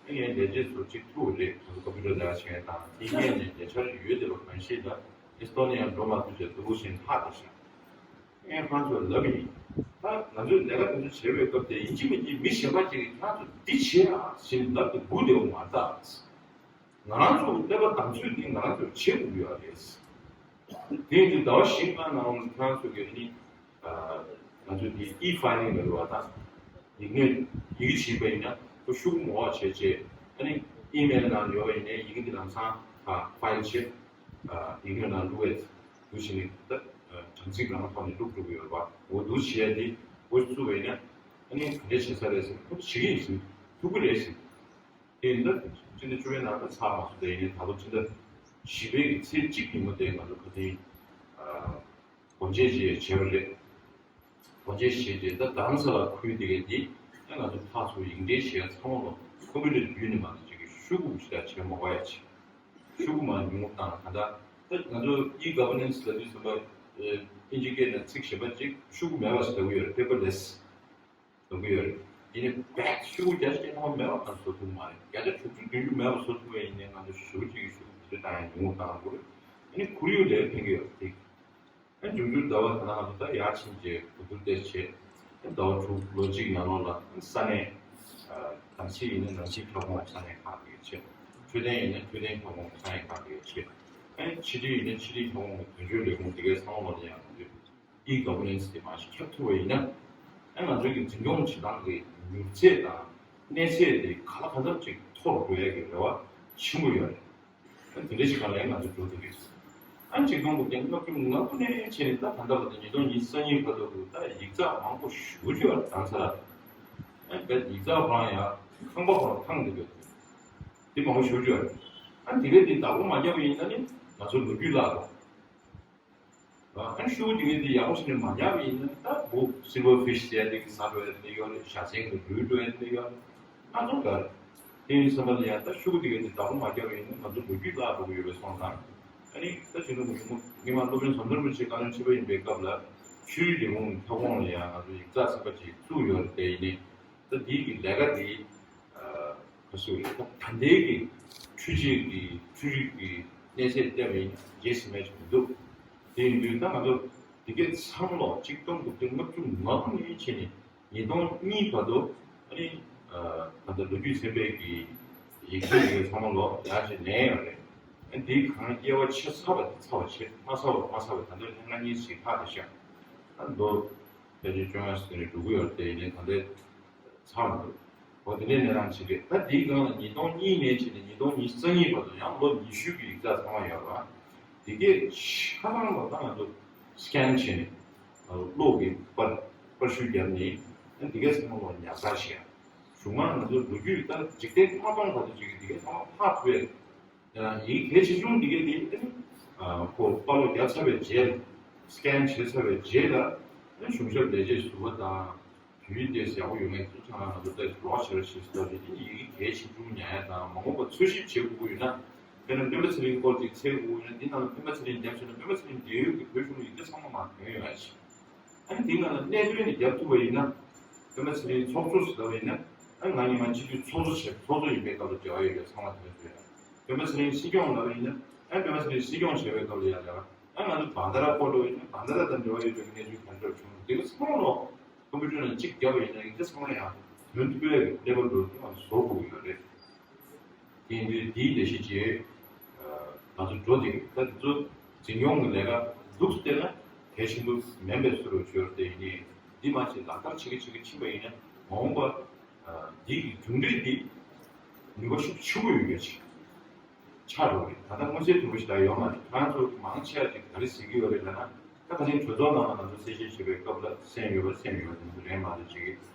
ཨ་ངའི་ལས་བྱེད་ཚོ་གཅིག་ཐུག་རེད། ཁོ་ཚོ་ཀོམ་པུ་ཊར་ལས་ཀ་བྱེད་མཁན་དང་དེ་སྔས་ནས་ལས་འཆར་ཡོད་དེ་བ་གང་ཤེས་ལ་ཨེ་སི་ཏོ་ནི་ཡ་འགྲོ་མ་ཐུབ་ཅེས་འདུག་བཞིན་ལྷག་བསྡད་ཤག་ངས་ཁོང་ཚོར་ལབ་ཡིན། ད་ང་ཚོས་ལས་ཀ་དེ་ཚོ་བྱེད་པའི་སྐབས་དེ་ཡིན་གཅིག་མིན་གཅིག་མི་གཞན་པ་ཅིག་གིས་ཁྱེད་ཚོ་འདི་བྱེད་ཨ་ཞེས་ལབ་ཏེ་སྒུག་བསྡད་པ་མ་རེད། ད་ང་རང་ཚོ་ཀླད་པ་དམ་ཚོད་འདི་ང་རང་ཚོས་བྱེད་དགོས་ཀྱི་ཡོད་རེད། དེ་ཡིན་དུས་ཟླ་བ་བཞི་ལྔ་ནང་ལ་ཁྱེད་རང་ཚོ་གིས་ཨ་ནི་ང་ཚོ་འདི་ཨི་ཕའི་ལིང་ལབ་ཡོད་པ་དང་། ཡིག་ངོས་ཡི་གེ་བྱིན་པ་ཡིན་ན་ཁོ་ཤོག་གུ་མང་བ་བྱས་རྗེས་ཨ་ནི་ཨི་མེལ་ནང་ཡོད་པ་ཡིན་ནའི་ཡི་གེ་འདི་ལམ་སང་ཕ་ཕའིལ་བྱས། ཨ་ཡིག་ངོས་ནང་བླུགས་པའི་འདུག་བྱས་ནས་ད་ཨ་གྲངས་ཚིག་རང་ཐོག་ནས་བླུགས་འགྲོ་གི་ཡོད་རེད་པ། འོ་འདུག་བྱས་ཏེ་འོ་བཙུགས་པ་ཡིན་ན་ཨ་ནི་ག་འདྲས་བྱེད་ས་རེད་ཟེར་ཁོ་ཚོ་བྱེད་ཀྱི་ཡིན་ཟེར་ཐུག་གི་རེད་ཟེར། དེ་ཡིན་ད་སྤྱི་ཟླ་བཅུ་པའི་ནང་ད་ཚར་མ་སོང་། དེ་ཡིན་ད་ལོ་སྤྱི་ཟླ་བཞི་པའི་གི་ཚེས་གཅིག་ཉིན་མོ་དེ་ང་ཚོ་ག་དེ་ཡིན་ཨ་སྒོ་འབྱེད་ཅིག་བྱས་པ་རེད། སྒོ་འབྱེད་བྱས་རྗེས་ད་རྡ་རམ་ས་ལ་ཁུལ་དེ་གའི་དེ་ཨ་ང་ཚོ་ཕར་ཚུར་ཡིག་འབྲེལ་བྱས་ཚང་མ་ལོ་ཀོམ་པུ་ཊར་བརྒྱུད་ནས་མ་གཏོགས་ཅིག་གི་ཤོག་གུ་ཞིག་ད་བྱས་མ་དགོས་ཡ་ཆེ། ཤོག་གུ་མ་ཉུང་དང་ད་ལྟ་ད་ང་ཚོ་ཨི་གོ་ཝར་ནན་སི་ལབ་དུས་ཙམ་པ་ཨིན་ཇི་སྐད་ནང་ཚིག་གཞན་པ་ཅིག་ཤོག་གུ་མེད་པ་ཞིག་ལབ་ཀྱི་ཡོད་རེད། པེ་པར་ལེ་སི་ལབ་ཀྱི་ཡོད་རེད། ཡིན་ནའི་བེད་ཤོག་གུ་བརྒྱ་ཆ་བརྒྱ་ཐམ་པ་མེད་པ་གང་བཟོ་ཐུབ་མ་རེད། བརྒྱ་ཆ་དྲུག་ཅུ་བདུན་ཅུ་མེད་པ་བཟོ་ཐུབ་པ་ཡིན་ནའི་ང་ཚོ་ཞེ་པོ་ཅིག་གི་ཤོག་གུ་དེ་འདྲ་བཏང་ཡ་ཉུང་ངུ་བཏང་དགོས་རེད། ཡིན་ནའི་ཁོར་ཡུག་ལ་ཕན་གྱི་ཡོད་རེད། ཨ་འབྱུང་འགྱུར་ཟླ་བ་ད་ལྟ་ང་ཚོ་ད་ཡར་ཕྱིན་རྗེས་གོ་བསྡུར་ཏོག་ཙམ་བྱས། ཨ་ཟླ་བ་དྲུག་ལོ་གཅིག་ནང་ལོགས་ལ་ས་གནས་ཨ་ནང་ཆེན་ཡིན་ན་ནང་ཆེན་ཁྱབ་ཁོངས་ས་གནས་ཁག་དེ་གའི་ཆེད། འཕྲོད་བསྟེན་ཡིན་ན་འཕྲོད་བསྟེན་ཁྱབ་ཁོངས་ས་གནས་ཁག་དེ་གའི་ཆེད། ཨ་ཕྱི་དྲིལ་ཡིན་ན་ཕྱི་དྲིལ་ཁྱབ་ཁོངས་ཀྱི་དོན་གཅོད་ལས་ཁུངས་དེ་གའི་ཚང་མ་ལ་ཡང་ང་ཚོས་ཨི་གོ་ཝར་ནན་སི་དེ་མར་ཞིག་ཁྱབ་ཐུབ་པ་ཡིན་ན། ཨ་ང་ཚོའི་གི་འཛིན་སྐྱོང་བྱེད་སྟངས་ཀྱི་མྱུར་ཚད་དང་གནས་ཚད་དེ་ག་ལ་གང་འཚམ་ཅིག་མཐོ་རུ་འགྲོ་ཡ་གི་རེ་བ་ཆེན་པོ་ཡོད་རེད། ཨ་དེ་འདྲ་ཞིག་ག་ལ་ཡང་ང་ཚོ་འགྲོ་ཐུབ་ཀྱི་ཡོད། ཨ་ཆིག་སྟོང་དགུ་བརྒྱ་ལྔ་བཅུ་ང་དགུ་ནས་བྱས་ནས་ད་ད་ལྟ་བར་དུ་ཉིས་སྟོང་ཉི་ཤུ་རྩ་གཉིས་བར་དུ་ད་ཡིག་ཚགས་མང་པོ་ཞེ་པོ་ཅིག་ཡོད་རེད། རྡ་རམ་ས་ལ། ཨ་བས་ཡིག་ཚགས་ཁོ་རང་ཡང་ཁང་པ་ཁོ་རང་ཐང་དེ་བས་དེ་མང་པོ་ཞེ་པོ་ཅིག་ཡོད་རེད། ཨ་དེ་གས་དེ་བདག་པོ་མ་བརྒྱབ་པ་ཡིན་ན་ནི་ང་ཚོ་ལོ་རྒྱུས་བརླག་འགྲོ། ཨ་ཤུ་གུ་དེ་གས་དེ་ཡག་པོ་བྱས་ནས་མ་ཉར་བ་ཡིན་ན་ད་འབུ་སིལ་ཝར་ཕིཤ་ཟེར་ཡ་དེ་གི་ཟ་འགྲོ་ཡ་དེ་ཡོད་རེད། བྱ་སེང་གི་ལུས་འགྲོ་ཡ་དེ་ཡོད་རེད། སྣ་ཚོགས་འགའ་རེད། དེ་ཡིན་ཙམ་པ་ལ་ཡང་ད་ཤུ་གུ་དེ་གས་དེ་བདག་པོ་མ་བརྒྱབ་པ་ཡིན་ན་ང་ཚོ་ལོ་རྒྱུས་བརླག་འགྲོ་གི་ཡོད་པའི་སོང་ཙང་། ཨ་ནི་ད་ཅི་འདྲ་མོ་ཡིན་མོ་ སྔོན་མ་སློབ་དཔོན་ཟམ་གདོང་རིན་པོ་ཆེ་བཀའ་བློན་ཁྲི་པ་ཡིན་པའི་སྐབས་ལ་ཆོས་རིག་ལས་ཁུངས་ཁྱབ་ཁོངས་ལ་ཡང་ང་ཚོ་ཡིག་ཚགས་ཚན་པ་ཅིག་བཙུགས་ཡོད་རེད། དེ་ཡིན་ནའི་ད་འདིའི་གི་ལས་ཀ་འདི་ཨ་ག་ཟེར་རེད། ད་ད་ལྟའི་གི་འཕྲུལ་ཆས་ཀྱི་འཕྲུལ་རིག་གི་གནས་ཚད་བལྟས་པ་ཡིན་ན་རྗེས་ཟིན་མེད་ཅིག་མི་འདུག་དེ་ཡིན་དུས་ད་ང་ཚོ་འདི་གའི་ཚང་མ་ལོ་གཅིག་སྟོང་དགུ་བརྒྱ་ལྔ་བཅུ་ང་དགུ་ནས་བྱས་ནས་ཉིས་སྟོང་གཉིས་བར་དུ་ཨ་ནི་ཨ་ད་ལྟ་ལོ་རྒྱུས་ཚན་པའི་གི་ཡིག་ཚད་ཡོད་ཚང་མ་ལོ་ཡག་ཞིག་ལེན་ཡོད་རེད། ཨ་འདིའི་གང་དབྱེ་བ་ཕྱེ་ཚར་བ་དེ་ཚར་བ་བྱེད། མ་ཚར་བ་མ་ཚར་བ་ད་ལྟ་ལྷན་ཁང་གཉིས་ཤིག་ལྷག་བསྡད་ཤག་ཨ་མདོ་ཕལ་ཆེར་བཅོ་ལྔ་ཟེར་ནས་འགྲོ་གི་ཡོད་རེད། དེ་ཡིན་ནའི་ད་ལྟ་ཚར་མི་འདུག་འོ་དེ་འདྲའི་གནས་སྟངས་ཅིག་རེད། ད་འདིའི་སྒང་ལ་ཉིས་སྟོང་གཉིས་ནས་བྱས་ནས་ཉིས་སྟོང་ཉི་ཤུ་རྩ་གཉིས་བར་དུ་ཡང་ལོ་ཉི་ཤུ་གི་ཡིག་ཚགས་ཚང་མ་ཡོད་རེད་བ། དེ་གའི་ཆ་ཚང་ལ་ད་ང་ཚོ་སི་ཀེན་བྱས་ནས་གློག་གི་པར་པར་བཤུས་བརྒྱབ་ནས་ཨ་དེ་གའི་ཚང་མ་ལོ་ཉར་ཚགས་བྱས། གཞུག་མ་ང་ཚོ་ལོ་རྒྱུས་ད་འཇིག་རྟེན་མ་སྤངས་བར་དུ་ཅིག་གི་དེ་གའི་ཚང་མ་ཕར་ཕུད་ཡ་རེད། ཡང་ཡིན་གལ་ཆེ་ཆུང་འདི་གའི་དེ་ཨ་ནི་ཨ་ཁོ་པར་སློག་བརྒྱབ་ཚར་བའི་རྗེས་ལ་སི་ཀེན་བྱས་ཚར་བའི་རྗེས་ལ་ཨ་ནི་གཞུང་ཞབས་ལས་བྱེད་ཟུར་པ་དང་བོད་ཡིག་དེ་ཡག་པོ་ཡོད་མེད་ཚུར་ཐང་ང་ཚོ་ལྟ་རོགས་བྱེད་རོགས་བྱེད་ཟེར་ཏེ་ཨ་ནི་ཡི་གེ་གལ་ཆེ་ཆུང་ཉར་ཡ་དང་མ་འོངས་པ་འཚོལ་ཞིབ་བྱེད་དགོས་ཀྱི་ཡོད་ན། དཔེར་ན་སྤེན་པ་ཚེ་རིང་སྐོར་ཅིག་འཚོལ་དགོས་ཀྱི་ཡོད་ན་འདི་ནང་ལ་སྤེན་པ་ཚེ་རིང་བརྒྱབ་བྱས་ན་སྤེན་པ་ཚེ་རིང་འབྲེལ་ཡོད་ཀྱི་བོད་གཞུང་ལ་ཡི་གེ་ཚང་མ་མར་ཐོན་ཡོད་ཡ་ཞིག་ཨ་ནི་དེའི་ནང་ལ་གནད་དོན་དེ་རྒྱབ་ཐུབ་པ་ཡིན་ན། སྤེན་པ་ཚེ་རིང་ཚོགས་གཙོ་ཟེར་བ་ཡིན་ན། ཨ་ང་ཉི་མ་སྤྱི་འཐུས་ཚོགས་གཙོ་བྱས་ཚོགས་གཙོ་ཡིན་པའི་སྐབས་ལ་འབྲེལ་བ་ཡོད་པའི་ཚང་མ་དེ་འདྲ་བྱས། སྤེན་པ་ཚེ་རིང་སྲིད་སྐྱོང་ལབ་པ་ཡིན་ན། ཨ་སྤེན་པ་ཚེ་རིང་སྲིད་སྐྱོང་བྱས་པའི་སྐབས་ལ་ཡང་ལབ། ཨ་ང་ཚོ་བན་ད་ར་སྐོར་འགྲོ་བ་ཡིན་ན་བན་ད་ར་དང་འབྲེལ་བ་ཡོད་པའི་གནས་ཚུལ་ག་འདྲ་བྱུང་འདི་ག་ཚང་མ་ལོ། ཀམ་པུ་ཊར་ནང་གཅིག་བརྒྱབ་པ་ཡིན་ན་ཡིག་ཆ་ཚང་མ་ཡང་དོན་ཐུབ་པའི་ཀླད་པ་འགྲོ་དུས་ང་ཚོ་བཟོ་དགོས་ཀྱི་ཡོད་རེད། དེ་ཡིན་དུས་འདིའི་ལས་གཞི་བཅས་ང་ཚོ་འགྲོ་བསྡད་ཀྱི་ད་དེ་ཚོ་འཛིན་སྐྱོང་གི་ལས་ཀ་འདུག་སེ་བལྟས་ན་གལ་ཆེན་པོ་མིན་པའི་བཟོ་འདྲ་བྱུང་ཡོད་རེད། དེ་ཡིན་ནའི་འདི་མ་བྱས་ལག་བསྟར་བྱེད་ཀྱི་བྱེད་ཀྱི་ཕྱིན་པ་ཡིན་ན་མ་འོངས་པ་འདི་གི་གྲུབ་འབྲས་འདི་ནུས་པ་ཤུགས་ཆེན་པོ་ཡོད་ཀྱི་ཅིག་ཆགས་འགྲོ་གི་རེད། ད་ལྟ་མངོན་གསལ་དོད་པོ་ཞིག་ད་ཡོད་མ་རེད། ཁྱེད་རང་ཚོ་མང་ཆེ་བ་ཅིག་ག་རེ་ཟེར་གྱི་ཡོད་རེད་ལབ་ན། ད་ཁ་སང་གྲོས་ཚོགས་ནང་ལ་ང་ཚོ་གསལ་བཤད་བྱེད་པའི་སྐབས་ལ་སེམས་ཡོད་པ་སེམས་ཡོད་པ་དེ་ཚོ་རེད་མ་གཏོགས་ཅིག་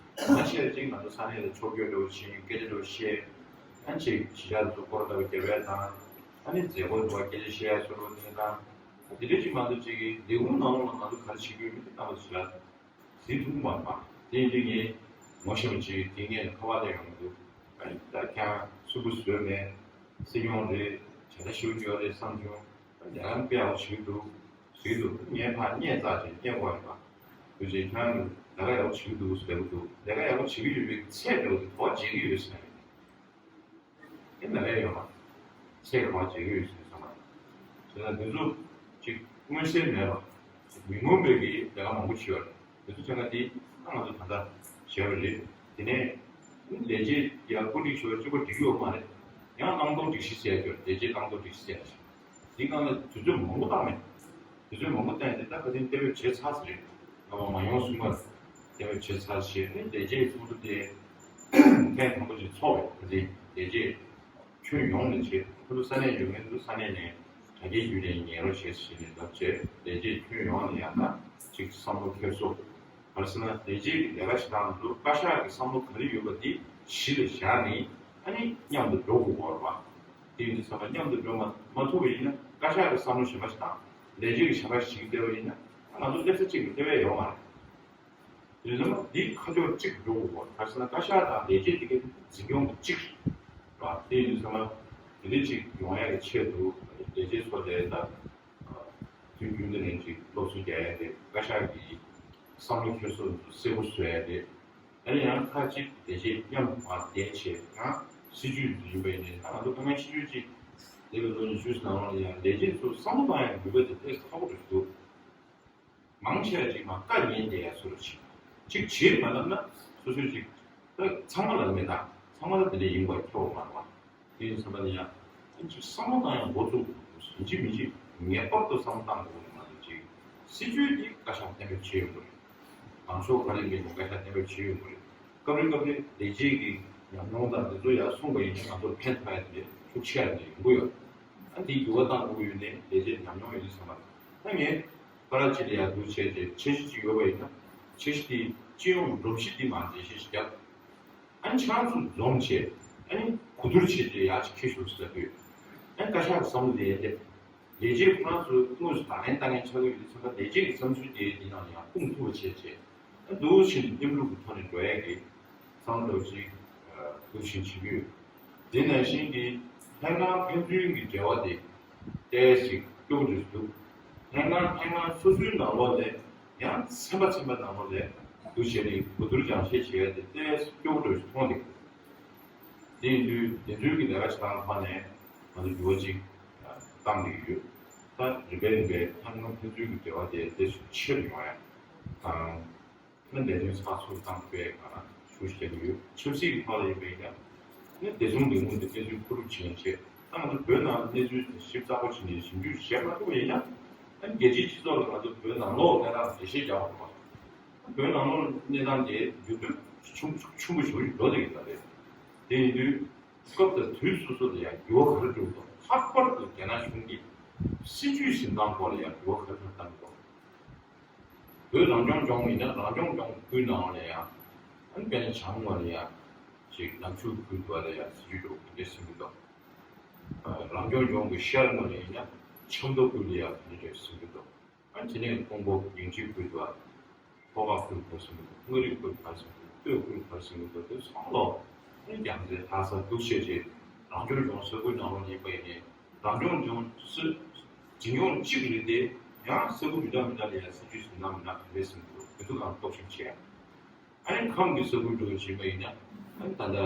མང་ཆེ་བ་ཅིག་ང་ཚོ་ས་གནས་ལ་ཕྱོགས་བསྐྱོད་འདྲ་བོ་བྱེད། སྐད་ཆ་འདྲ་བོ་བཤད། ཨ་ཅིག་གཞིས་ཆགས་དེ་ཚོ་སྐོར་ར་ལྟ་བུ་རྒྱབ་ཡས་དང་། ཨ་ནི་མཛད་སྒོ་འདྲ་བ་སྐད་ཆ་བཤད་ཡས་སོགས་དེ་དང་། དེ་འདྲ་ཅིག་མ་གཏོགས་ཅིག་ལས་ཁུངས་ནང་ལོགས་ལ་ང་ཚོ་ག་རེ་བྱེད་ཀྱི་ཡོད་མེད་དེ་ལྟ་བུ་ཞིག་ལ། ཟིན་ཐུབ་མ་མ་དེ་ཡིན་དུས་ངས་ངོ་ཤེས་པ་ཅིག་དེ་ངས་ཁ་པར་ལ་ཡོང་གི་འདུག་ཨ་ནི་ད་ཁྱེད་རང་སུ་བུ་བཟོས་མེད། སྲིད་སྐྱོང་རེད། བྱ་ཐབས་ཞིབ་ཡོད་རེད་བསམ་བྱུང་། ལས་ཀ་དཔེ་ཡག་པོ་བྱེད་ཀྱི་འདུག་བྱེད་ཀྱི་འདུག་ངས་ཕར་བརྙས་བཙལ་བྱས་བརྙས་དགོས་རེད་པ། དུས་ཆེན་ཁྱེད་རང་གིས་ལས་ཀ་ཡག་པོ་བྱེད་ཀྱི་འདུག་ཟེར་གྱི་འདུག་ལས་ཀ་ཡག་པོ་བྱེད་ཀྱི་ཡོད་པའི་ཚད་འདྲ་བོ་དེ་གོ་བརྗེད་ཀྱི་ཡོད་ཟེར་ནས། ཨེ་ལས་ཀ་ཡོད་མ་རེད། ཚད་གོ་བརྗེད་ཀྱི་ཡོད་ཟེར་ནས་བསམ་པ་རེད། བྱས་ན་འདི་ཚོ་ཅིག་མངོན་གསལ་མེད་པ། མི་མངོན་པའི་གི་ལས་ཀ་མང་པོ་བྱས་པ་རེད། དེ་ཚོ་བྱས་ན་དེ་ད་ང་ཚོ་ད་ལྟ་བྱས་པ་རེད། དེ་ནས་ལས་བྱེད་ཡར་བཀོད་སྒྲིག་ཞུ་བ་གཅིག་པ་འགྲིག་ཡོད་མ་རེད། ཡང་བླང་དོར་སྒྲིག་གཞི་ཟེར་ཡ་ཡོད་རེད། ལས་བྱེད་བླང་དོར་སྒྲིག་གཞི་ཟེར་ཡ་ཞིག་འདི་སྒང་ལ་དུས་ཚོད་མང་པོ་བཏང་མེད། དུས་ཚོད་མང་པོ་བཏང་ཡ་དེ་ད་ག་དེ་གཏན་འབེབས་བྱས་ཚར་ཟེར་རེད། ང་མ་མ་ཡོང་གསུམ་པར་གཏན་འབེབས་བྱས་ཚར་ཞེས་ནས་ལས་བྱེད་ཚོགས་འདུ་དེ་ཐེངས་དང་པོ་ཞིག་ཚོགས་པས་ག་དེ་ལས་བྱེད་ཁྱོན་ཡོངས་ནས་བྱས། ཁོ་ཚོ་ས་གནས་ཡོད་མཁན་ཚོ་ས་གནས་ནས་དྲ་རྒྱའི་བརྒྱུད་ནས་ཉན་རོགས་བྱས་ཞེས་ནས་ལབ་བྱས་ལས་བྱེད་ཁྱོན་ཡོངས་ནས་ཡང་ན་ཅིག་བསམ་བློ་འཁྱེར་སོ། ག་རེ་ཟེར་ན་ལས་བྱེད་ཀྱི་ལས་ཀ་བྱེད་སྟངས་དེ་ཚོ་བཀའ་ཤག་གི་བསམ་བློ་ག་རེ་ཡོད་པ་དེ་གཞི་ལ་བཞག་ནས་ཨ་ནི་མཉམ་དུ་འགྲོ་དགོས་པ་རེད་པ། དེ་ཡིན་དུས་ཚང་མ་མཉམ་དུ་འགྲོ་མ་མ་ཐུབ་པ་ཡིན་ན་བཀའ་ཤག་གི་བསམ་བློ་གཞན་པ་ཞིག་དང་ལས་བྱེད་ཀྱི་གཞན་པ་ཞིག་བསྡད་པ་ཡིན་ན་ང་ཚོ་སླེབས་ས་གཅིག་ལ་སླེབས་ཡ་ཡོད་མ་རེད། དེ་ཡིན་ཙང་འདི་ཁ་ཕྱོགས་གཅིག་འགྲོ་དགོས་པ་ག་རེ་ཟེར་ན་བཀའ་ཤག་དང་ལས་བྱེད་དེ་གའི་འཛིན་སྐྱོང་གི་གཅིག་རེད་པ། དེ་ཡིན་དུས་ཚང་མ་དེ་འདྲ་གཅིག་ཡོང་ཡ་གི་ཆེད་དུ་ལས་བྱེད་ཚོ་ལས་ད་དུས་རྒྱུན་དུ་ནས་གཅིག་སློབ་གསོ་རྒྱག་ཡ་རེད། བཀའ་ཤག་གི་བསམ་བློ་འཁྱེར་སོ་གསལ་པོ་བཟོ་ཡ་རེད། ཨ་ནི་ཡང་ཁག་ཅིག་ལས་བྱེད་མཉམ་དུ་མར་བསྡད་བྱས་ཡང་སྲིད་ཇུས་འཛིན་པ་ཡིན་ནའི་ད་ང་ཚོ་དཀའ་ངལ་ཆེ་ཤོས་ཅིག་འདི་ལོ་ལོ་ཉི་ཤུ་ནང་ལོགས་ལ་ཡང་ལས་བྱེད་ཚོ་བསམ་བློ་བཏང་ཡག་ནུས་པ་དེ་ཏོག་ཙམ་ཁག་པོ་རེད་འདུག་མང་ཆེ་བ་ཅིག་མར་བཀའ་ཉན་བསྡད་ཡག་བཟོ་འདྲ་ཅིག་ཅིག་བྱེད་མ་ལབ་ན་སོ་སོས་ཅིག་ད་ཚང་མ་ལ་མེད་ད་ཚང་མ་ལ་དེ་འདྲ་ཡིན་པ་ཁྱོག་མ་རེད་བ། དེ་ཡིན་ཙང་ད་ནི་ཡང་ཅིག་བསམ་བློ་བཏང་ཡག་འགོ་བཙུགས་དགོས་ཡིན་གཅིག་མིན་གཅིག་ངེས་པར་དུ་བསམ་བློ་བཏང་དགོས་ཡིན་མ་གཏོགས་ཅིག་སྲིད་ཇུས་འདི་བཀའ་ཤག་གཏན་འབེབས་བྱེད་ཡོང་གི་རེད། ལངས་ཕྱོགས་ག་རེ་འགྲིག་ན་བཀའ་ཤག་གཏན་འབེབས་བྱེད་ཡོང་གི་རེད། སྐབས་རེ་སྐབས་རེ་ལས་བྱེད་ཀྱི་ཉམས་མྱོང་དང་འདི་ཚོ་ཡར་གསུངས་པ་ཡིན་ན་ང་ཚོར་ཕན་ཐོགས་ཡ་དེ་ཤུགས་ཆེ་ཡ་དེ་ཡོང་གི་ཡོད། ཨ་འདི་འགྱུར་བ་བཏང་དགོས་ཀྱི་ཡོད་ནའི་ལས་བྱེད་ཉམས་མྱོང་ཡོད་དུས་ཙམ་པ་ད་ངས་ཀ་ར་ཅི་ལ་ཡར་འདུག་བྱས་རྗེས་འཆར་གཞི་ཅིག་ཡོད་པ་ཡིན་ན་འཆར་གཞི་དེའི་སྤྱི་ཡོངས་སྒྲོམ་གཞི་འདི་མར་འགྲེལ་བཤད་ཞིག་བརྒྱབ། ཨ་ནི་ཁྱེད་རང་ཚོ་འཛོམས་བྱས་ཨ་ནི་གོ་བསྡུར་བྱས་རྗེས་ཡར་ཅིག་འཁྱེར་ཤོག་ཟེར་དུས་ཨ་ནི་བཀའ་ཤག་གི་བསམ་བློ་དེ་སླེབས། ལས་བྱེད་ཁོ་རང་ཚོས་དངོས་སུ་བརྡ་ལན་བཏང་མཁན་ཆགས་ཀྱི་ཡོད་དུས་ཙམ་པ་ལས་བྱེད་ཀྱི་བསམ་ཚུལ་དེ་འདི་ནང་ལ་ཡང་སྤུངས་ཐུབ་པ་བྱས་བྱས་ཨ་འདུག་བྱས་ནས་མཉམ་རུབ་ཀྱི་ཐོག་ནས་འགྲོ་ཡས་ཀྱི་བསམ་བློ་ཅིག་འདུག་བཞིན་བྱེད་ཀྱི་ཡོད། དེ་ནང་བཞིན་གྱི་ལྷན་ཁང་ཕན་ཚུན་གྱི་འབྲེལ་བ་དེ་ཏོག་ཙམ་སྐྱོ་པོ་འདྲ་ཞིག་འདུག་ལྷན་ཁང་ལྷན་ཁང་སོ་སོའི་ནང་ལོགས་ལས་ཡང་ཚན་པ་ཚན་པ་ནང་ལོགས་ལས་འདུ་བྱས་ནས་གོ་བསྡུར་སྦྱང་བཤད་བྱེད་ཡ་དེ་ཏོག་ཙམ་སྐྱོ་པོ་འདྲ་ཞིག་མཐོང་འདུག་དེ་ཡིན་དུས་དེ་ཚོའི་གི་ལས་ཀ་བྱེད་སྟངས་ཐོག་ནས་ང་ཚོ་འགྱུར་བ་ཅིག་བཏང་གི་ཡོད། ད་རིམ་པས་རིམ་པས་ལྷན་ཁང་ཕན་ཚུན་གྱི་འབྲེལ་བ་དེ་དེ་ཆེ་རུ་ཡོང་ཡ་དང་། ལས་དོན་ཚགས་ཚུད་བཏང་སྤེལ་གང་ཤུགས་བརྒྱབ་ཡོད། ཆབ་སྲིད་ཀྱི་ཐོག་ལ་ཡིན་པའི་ཀྱང་ནི་བདེ་སྲུང་ལས་ཁུངས་དེ་གནས་ཚུལ་མཁོ་སྒྲུབ་བྱེད་ཆེད་ད་ང་ཚོ་བོད་ནང་གནས་ཚུལ་དེ་ཞིབ་ཚགས་པོ་བྱས་ནས་ཞིབ་འཇུག་བྱེད་མ་ཐུབ་པ་ཡིན་ན། ཨ་ནི་རྒྱལ་སྤྱིའི་སྤྱི་ཚོགས་ལ་ང་ཚོ་བོད་ནང་ལོགས་གནས་སྟངས་འགྲེལ་བཤད་རྒྱག་པ་རེད་པ། བོད་ནང་ལོགས་གནས་སྟངས་དེ་འགྱུར་ལྡོག་ཆུང་ཆུང་པོ་ཞིག་འགྲོ་བསྡད་ཀྱི་ཡོད་རེད། དེ་ཡིན་དུས་སྐབས་དང་དུས་སོ་སོ་ལ་ཡང་འགྱུར་བ་ག་རེ་འགྲོ་གི་འདུག་ལྷག་པར་དུ་རྒྱ་ནག་གཞུང་གི་སྲིད་ཇུས་འཛིན་སྟངས་སྐོར་ལ་ཡང་འགྱུར་བ་ག་རེ་ག་རེ་བཏང་གི་འདུག་བོད་རང་སྐྱོང་ལྗོངས་ཡིན་ན་རང་སྐྱོང་ལྗོངས་ཁུལ་ནང་ལ་ཡང་། ཨ་ནི་དཔེར་ན་བྱང་ངོས་ལ་ཡང་ཅིག་ནག་ཆུ་ཁུལ་དུ་ལ་ཡང་སྲིད་ཇུས་འགྲོ་གི་འདྲ་ཟིན་གྱི་འདུག་རང་སྐྱོང་ལྗོངས་ཀྱི་ཤར་ངོས་ལ་ཡིན་ན་ཆབ་མདོ་ཁུལ་ལ་ཡང་དེ་འདྲ་ཟིན་གྱི་འདུག་ཨ་ནི་དེ་ནས་ཀོང་པོ་ཡང་ཅིན་ཁུལ་དུ་ལྷོ་ཁ་ཁུལ་བར་ཟིན་གྱི་འདུག་མངའ་རིས་ཁུལ་བར་ཟིན་གྱི་འདུག་སྟོད་ཁུལ་བར་ཟིན་གྱི་འདུག་དེ་ཚོ་ལོ་ཨ་ནི་རྒྱ་མཚོའི་དག་ས་འདུག་བྱས་རྗེས་རང་སྐྱོང་ལྗོངས་ས་ཁུལ་ནང་ལོགས་ཡིན་པ་ཡིན་ནའི། རང་སྐྱོང་ལྗོངས་སུ་ཇི་ཡོང་གཅིག་རེད་དེ། ཡང་ས་ཁུལ་མི་འདྲ་མི་འདྲ་ལ་ཡང་སྲིད་ཇུས་ཟིན་སྟངས་མི་འདྲ་ག་རེ་ཟིན་འདུག་དེ་ཚོ་གང་རྟོག་ཞིབ་བྱས། ཨ་ནི་ཁམས་ཀྱི་ས་ཁུལ་འགྲོ་བཞིན་པ་ཡིན་ན། ཨ་ནི་ད་ལྟ་